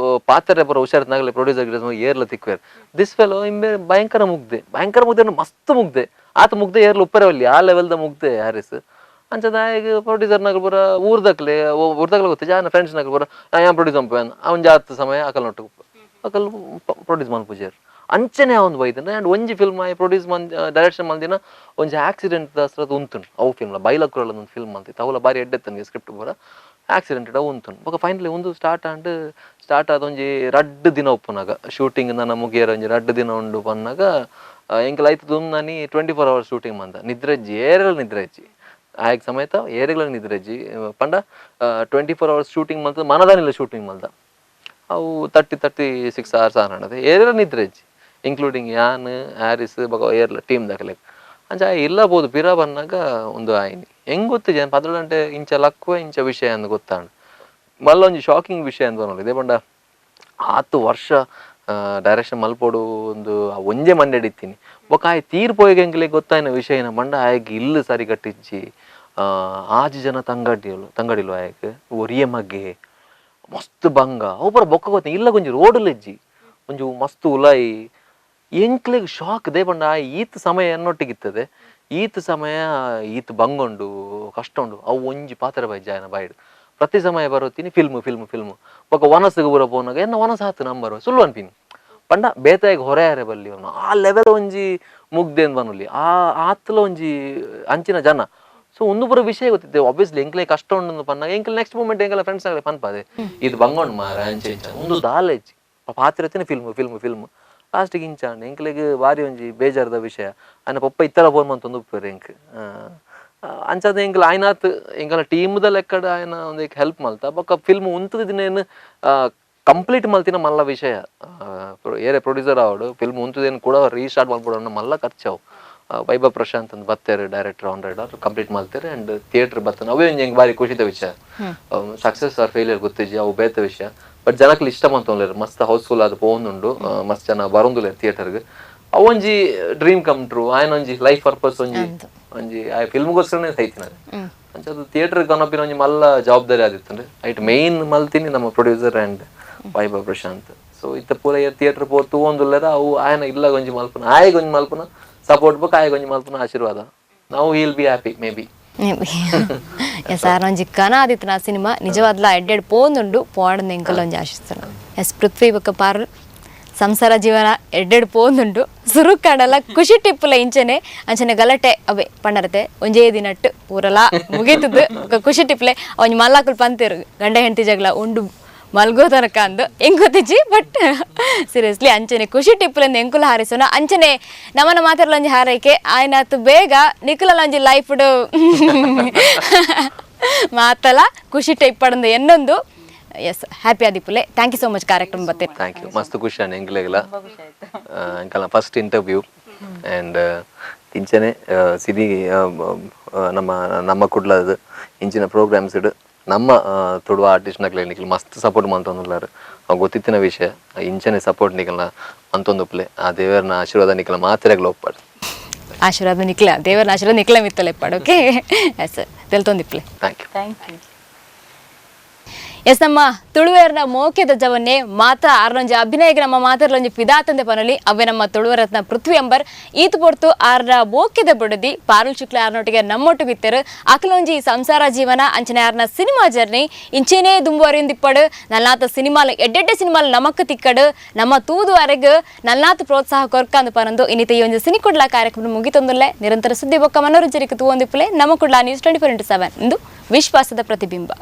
B: ಪಾತ್ರೆ ಪೂರ ಹುಷಾರಿನಾಗಲೇ ಪ್ರೊಡ್ಯೂಸರ್ ಏರ್ಲ ತಿಕ್ಕುವೆರ್. This fellow ಇಂಬೆ ಭಯಂಕರ ಮುಗ್ದೆ, ಭಯಂಕರ ಮುಗ್ದೆ ಅಂದ್ರೆ ಮಸ್ತ್ ಮುಗ್ದೆ. ಆತ ಮುಗ್ದೆ ಏರ್ಲ ಉಪ್ಪರವಲ್ಲಿ, ಆ ಲೆವೆಲ್ದ ಮುಗ್ದೆ ಹ್ಯಾರಿಸ್. ಅಂಚದ ಆಯಗ್ ಪ್ರೊಡ್ಯೂಸರ್ ನಕಲು ಪೂರ ಊರ್ದಕ್ಲೆ ಊರ್ದಕ್ಲೆ ಗೊತ್ತು ಜಾನ ಫ್ರೆಂಡ್ಸ್ ನಕಲು ಪೂರ ಯಾನ್ ಪ್ರೊಡ್ಯೂಸ್ ಮನ್ಪುವೆ ಅವ್ನ ಜಾತ್ ಸಮಯ ಅಕಲ್ ನೊಟ್ಟು ಅಕಲ್ ಪ್ರೊಡ್ಯೂಸ್ ಮನ್ಪುಜೆರ್. ಅಂಚನೆ ಒಂದು ಬೈದಂಡ. ಆ್ಯಂಡ್ ಒಂಜಿ ಫಿಲ್ಮ್ ಆಯ್ ಪ್ರೊಡ್ಯೂಸ್ ಮನ್ ಡೈರೆಕ್ಷನ್ ಮಲ್ದಿನ ಒಂಜಿ ಆಕ್ಸಿಡೆಂಟ್ ದಾಸ್ರದ್ ಉಂತುಂಡು. ಅವು ಫಿಲ್ಮ್ ಬೈಲಕ್ಕುರಲ್ಲ ಒಂದು ಫಿಲ್ಮ್ ಅಂತಿತ್ತು. ಅವುಲ ಬಾರಿ ಎಡ್ಡೆತ್ತನಿಗೆ ಸ್ಕ್ರಿಪ್ಟ್ ಪೂರ. ಆಕ್ಸಿಡೆಂಟ್ ಅವು ಉಂತುಂಡು. ಬೊಕ ಫೈನಲಿ ಒಂದು start and start ಆದ ಒಂಜಿ ರಡ್ಡ್ ದಿನ ಉಪ್ಪುನಾಗ, ಶೂಟಿಂಗ್ ನನ್ನ ಮುಗಿಯರ ಒಂಜಿ ರಡ್ಡ್ ದಿನ ಉಂಡು ಪನ್ನಾಗ, ಎಂಕಲ್ ಐತ ದುಂಬನಿ 24 ಅವರ್ಸ್ ಶೂಟಿಂಗ್ ಮಂದ. ನಿದ್ರೆ ಇಜ್ಜಿ ಏರೆಲ, ನಿದ್ರೆ ಇಜ್ಜಿ ಆಯಗ್ ಸಮೇತ ಏರೆಗ್ಲ ನಿದ್ರೆ ಇಜ್ಜಿ. ಪಂಡ 24 ಅವರ್ಸ್ ಶೂಟಿಂಗ್ ಮಲ್ತ, ಮನದಾನಿಲ್ಲ ಶೂಟಿಂಗ್ ಮಲ್ತ. ಅವು 36 ಅವರ್ಸ್ ಆನಂಡದೆ. ಏರೆಲ ನಿದ್ರೆ ಇಜ್ಜಿ, ಇನ್ಕ್ಲೂಡಿಂಗ್ ಯಾನ್, ಹ್ಯಾರಿಸ್, ಬೊಕ ಏರ್ಲ ಟೀಮ್ ದಕಲೆಗ್. ಅಂಚ ಇಲ್ಲ ಬೋದು ಪಿರ ಬನ್ನಾಗ ಒಂದು ಆಯ್ನಿ ಹೆಂಗ್ ಗೊತ್ತಿಜೆ 12 ಗಂಟೆ ಇಂಚ ಲಕ್ಕುವೆ ಇಂಚ ವಿಷಯ ಅಂದ್ ಗೊತ್ತಾಂಡ್. ಮಲ್ಲ ಒಂಜಿ ಶಾಕಿಂಗ್ ವಿಷಯ ಅಂದ್ ಪನೊಲಿ. ಇದೇ ಪಂಡ ಆತ್ ವರ್ಷ ಡೈರೆಕ್ಷನ್ ಮಲ್ಪೊಡು ಒಂದು ಆ ಒಂಜೆ ಮಂಡೆಡ್ ಇತ್ತೀನಿ. ಬೊಕ ಆಯ್ ತೀರ್ ಪೋಯಿಗ ಎಂಕ್ಲೆಗ್ ಗೊತ್ತಾಯಿನ ವಿಷಯ ಏನ ಪಂಡ, ಆಯಗ್ ಇಲ್ಲ್ ಸರಿ ಕಟ್ಟಿಜ್ಜಿ. ಆಜಿ ಜನ ತಂಗಡಿಲು ತಂಗಡಿಲು ಆಯಗ್, ಒರಿಯೆ ಮಗ್ಗೆ, ಮಸ್ತ್ ಬಂಗ. ಅವು ಪೂರ ಬೊಕ್ಕ ಗೊತ್ತ ಇಲ್ಲ. ಒಂಜಿ ರೋಡ್ ಇಜ್ಜಿ, ಒಂಜಿ ಮಸ್ತ್ ಉಲಾಯಿ. ಎಂಕ್ಲೆಗ್ ಶಾಕ್. They ಪಂಡ ಆ ಈತ್ ಸಮಯ ಎನ್ನೊಟ್ಟಿಗಿತ್ತದೆ, ಈತ್ ಸಮಯ ಈತ್ ಬಂಗುಂಡು, ಕಷ್ಟ ಉಂಡು. ಅವು ಒಂಜಿ ಪಾತ್ರ ಬೈಜ ಆಯನ ಬಾಯಿಡ್. ಪ್ರತಿ ಸಮಯ ಬರೋತೀನಿ film film film. ಬೊಕ ವನಸ್ಸಿಗೆ ಪೂರ ಪೋನಾಗ ಎನ್ನ ವನಸ್ ಆತು ನಂಬರ್ ಸುಳ್ಳು ಅನ್ಪಿನಿ. ಪಂಡ ಬೇತಾಯಿಗ್ ಹೊರೆಯಾರೆ ಬಲ್ಲಿ ಅವನು. ಆ ಲೆವೆಲ್ ಒಂಜಿ ಮುಗ್ದೆ ಅಂದ್ ಪನೊಲಿ. ಆ ಆತ್ಲ ಒಂಜಿ ಅಂಚಿನ ಜನ. ಸೊ ಒಂದು ಪೂರ ವಿಷಯ ಗೊತ್ತಿತ್ತೆ. ಆಬ್ವಿಯಸ್ಲಿ ಎಂಕ್ಲೆ ಕಷ್ಟ ಉಂಡು ಪನ್ನಾಗ ಎಂಕಲ್ ನೆಕ್ಸ್ಟ್ ಮೂಮೆಂಟ್ ಎಂಕಲ ಫ್ರೆಂಡ್ಸ್ ಆಗಲೆ ಪನ್ಪಾದೆ, ಇದು ಬಂಗೊಂಡು ಮಾರ ಅಂಚೆ ಇಂಚ. ಒಂದು ದಾಲ ಇಜ್ಜಿ, ಪಾತ್ರ film film film. ಲಾಸ್ಟಿಗೆ ಇಂಚ ಆಂಡ್. ಎಂಕ್ಲೆಗ್ ಬಾರಿ ಒಂಜಿ ಬೇಜಾರದ ವಿಷಯ. ಆಯ್ನ ಪೊಪ್ಪ ಇತ್ತರ ಫೋನ್ ಮಂತೊಂದು ಉಪ್ಪುವೆರ್ ಎಂಕ್. ಅಂಚಾದ ಎಂಕಲ್ ಆಯ್ನಾತ್ ಎಂಕಲ ಟೀಮ್ದ ಲೆಕ್ಕಡ್ ಆಯ್ನ ಒಂದು ಹೆಲ್ಪ್ ಮಲ್ತ. ಬೊಕ್ಕ ಫಿಲ್ಮ್ ಉಂತುದು ದಿನೇನು ಕಂಪ್ಲೀಟ್ ಮಲ್ತಿನ ಮಲ್ಲ ವಿಷಯ. ಏರೆ ಪ್ರೊಡ್ಯೂಸರ್ ಆವಡು, ಫಿಲ್ಮ್ ಉಂತುದೇನು ಕೂಡ ರೀಸ್ಟಾರ್ಟ್ ಮಲ್ಪೊಡು, ಮಲ್ಲ ಖರ್ಚು ಅವು. ವೈಭವ್ ಪ್ರಶಾಂತ್ ಅಂತ ಬತ್ತೇರು director on rider, complete ಮಲ್ತೇರು and theatre ಬತ್ತಾನೆ. ಅವೇ ಒಂಜಿ ಎಂಕ್ ಬಾರಿ ಖುಷಿದ ವಿಷಯ. Success R failure ಗೊತ್ತಿಜ್ಜಿ, ಅವು ಬೇತೆ ವಿಷಯ. ಬಟ್ ಜನಕ್ಲು ಇಷ್ಟ ಮಂತೊಂದುಲ್ಲೆರ್, ಮಸ್ತ್ ಹೌಸ್ಫುಲ್ ಆದ್ ಪೋವೊಂದುಂಡು. ಮಸ್ತ್ ಜನ ಬರೊಂದುಲ್ಲೆರ್ ಥಿಯೇಟರ್ಗ್. ಅವೊಂಜಿ dream come true. ಆಯ್ನ ಒಂಜಿ ಲೈಫ್ ಪರ್ಪಸ್ ಒಂಜಿ ಒಂಜಿ ಆ ಫಿಲ್ಮ್ಗೋಸ್ಕರನೇ ಸೈತಿನ. ಅಂಚ ಅದು ಥಿಯೇಟರ್ ಕನಪಿನ ಒಂಜಿ ಮಲ್ಲ ಜವಾಬ್ದಾರಿ ಆದಿತ್ತಂಡ್. ಐಟ್ ಮೇನ್ ಮಲ್ತಿನಿ ನಮ್ಮ producer and Vaibhav Prashant. So ಇತ್ತ ಪೂರ ಥಿಯೇಟರ್ ಪೋ ತೂವೊಂದುಲ್ಲೆರ. ಅವು ಆಯನ ಇಲ್ಲ ಒಂಜಿ ಮಲ್ಪುನ, ಆಯಗ್ ಒಂಜಿ ಮಲ್ಪುನ ಸಪೋರ್ಟ್ ಬೊಕ್ಕ ಆಯಗ್ ಒಂಜಿ ಮಲ್ಪುನ ಆಶೀರ್ವಾದ. ನಾವು will be happy may be.
A: S, ಆರ್ ಒಂಜಿ ಕನ ಆದಿತ್ತಿನ ಸಿನಿಮಾ ನಿಜವಾದ್ಲ ಎಡ್ಡೆಡ್ ಪೋಂದುಂಡು, ಪೋಂಡ್ ಎಂಕಲ್ ಒಂಜಿ ಆಶಿಸ್ತನ. ಎಸ್, ಪೃಥ್ವಿ ಬೊಕ್ಕ ಪಾರುಲ್ ಸಂಸಾರ ಜೀವನ ಎಡ್ಡೆಡ್ ಪೋಂದುಂಡು. ಸುರು ಕಾಡಲ್ಲ ಖುಷಿ ಟಿಪ್ಪುಲ ಇಂಚನೆ ಅಂಚನೆ ಗಲಾಟೆ ಅವೇ ಪಂಡರತೆ ಒಂಜೇ ದಿನಟ್ಟು ಪೂರಲ ಮುಗೀತದ್ದು. ಬೊಕ್ಕ ಖುಷಿ ಟಿಪ್ಪಲೆ ಒಂಜಿ ಮಲ್ಲಾಕುಲ್ ಪಂತೇರು, ಗಂಡ ಹೆಂಡತಿ ಜಗಳ ಉಂಡು ಮಲ್ಗೋ ತನಕ ಅಂದು. ಹೆಂಗ್ ಗೊತ್ತಿಜ್ಜಿ, ಬಟ್ ಸೀರಿಯಸ್ಲಿ ಅಂಚನೆ ಖುಷಿ ಟಿಪ್ಪುಲಿಂದ ಎಂಕುಲ ಹಾರಿಸೋಣ. ಅಂಚನೆ ನಮ್ಮನ ಮಾತಾಡಲ ಒಂಜಿ ಹಾರೈಕೆ ಆಯ್ನಾತು ಬೇಗ ನಿಖುಲಲ ಒಂಜಿ ಲೈಫ್ ಮಾತಲ ಖುಷಿ ಟೈಪ್ ಪಡಂದು ಎನ್ನೊಂದು. ಎಸ್, ಹ್ಯಾಪಿ ಆದಿಪ್ಪುಲೆ. Thank you so much ಕಾರ್ಯಕ್ರಮ ಬತ್ತೆ.
B: Thank you, ಮಸ್ತ್ ಖುಷಿ ಆಂಡ್ ಎಂಕ್ಲೆಗ್ಲ. ಎಂಕಲ್ನ first interview. And ಇಂಚನೆ ಸಿನಿ ನಮ್ಮ ನಮ್ಮ ಕುಡ್ಲದ ಇಂಚಿನ ಪ್ರೋಗ್ರಾಮ್ಸ್ ಇಡ್ ನಮ್ಮ ತುಳುವ ಆರ್ಟಿಸ್ಟ್ ನಕ್ಲೆ ನಿಕ್ಲು ಮಸ್ತ್ ಸಪೋರ್ಟ್ ಮಂತೊಂದುಲ್ಲಾರ್. ಅವು ಗೊತ್ತಿತ್ತಿನ ವಿಷಯ. ಇಂಚನೆ ಸಪೋರ್ಟ್ ನಿಕಲ್ನ ಮಂತೊಂದುಪ್ಲೆ. ಆ ದೇವರನ ಆಶೀರ್ವಾದ ನಿಕಲ್ನ ಮಾತೆರೆಗ್ಲ ಒಪ್ಪಡ್.
A: ಆಶೀರ್ವಾದ ನಿಕ್ಲ, ದೇವರ ಆಶೀರ್ವಾದ ನಿಕ್ಲ ಮಿತ್ತಲೆಪ್ಪಾಡು. ಓಕೆ, ಎಸ್, ತೆಲ್ತೊಂದಿಪ್ಲೆ.
B: Thank you.
C: Thank you.
A: S, ನಮ್ಮ ತುಳುವೇರ್ನ ಮೋಕೆದ ಜವನ್ನೇ ಮಾತಾ ಆರ್ನೊಂಜಿ ಅಭಿನಯಕ್ಕೆ ನಮ್ಮ ಮಾತಾರ್ಲೊಂಜಿ ಫಿದಾತಂದೆ ಪನೊಲಿ. ಅವೇ ನಮ್ಮ ತುಳುವರತ್ನ ಪೃಥ್ವಿ ಅಂಬರ್. ಈತ್ ಪೊರ್ತು ಆರ್ನ ಮೋಕೆದ ಬುಡದಿ ಪಾರುಲ್ ಶುಕ್ಲ ಆರ್ನೊಟ್ಟಿಗೆ ನಮ್ಮೊಟ್ಟಿಗಿತ್ತರು. ಅಕಲೊಂಜಿ ಸಂಸಾರ ಜೀವನ ಅಂಚನೆ ಆರ್ನ ಸಿನಿಮಾ ಜರ್ನಿ ಇಂಚೇನೇ ದುಂಬುವರಿಂದಿಪ್ಪಡು. ನಲ್ನಾತ ಸಿನಿಮಾಲ ಎಡ್ಡೆಡ್ಡೆ ಸಿನಿಮಾಲ ನಮಕ್ ತಿಕ್ಕಡು, ನಮ್ಮ ತೂದು ಅರೆಗ್ ನಲ್ನಾತ್ ಪ್ರೋತ್ಸಾಹ ಕೊರ್ಕಂದು ಪನಂದು ಇನ್ನಿತ ಈ ಒಂಜಿ ಸಿನಿ ಕುಡ್ಲ ಕಾರ್ಯಕ್ರಮ ಮುಗಿತೊಂದುಲ್ಲೆ. ನಿರಂತರ ಸುದ್ದಿ ಬೊಕ್ಕ ಮನೋರಂಜನೆಗೆ ತೂವೊಂದಿಪ್ಪುಲೆ ನಮ್ಮ ಕುಡ್ಲ ನ್ಯೂಸ್ 24x7. ಇಂದು ವಿಶ್ವಾಸದ ಪ್ರತಿಬಿಂಬ.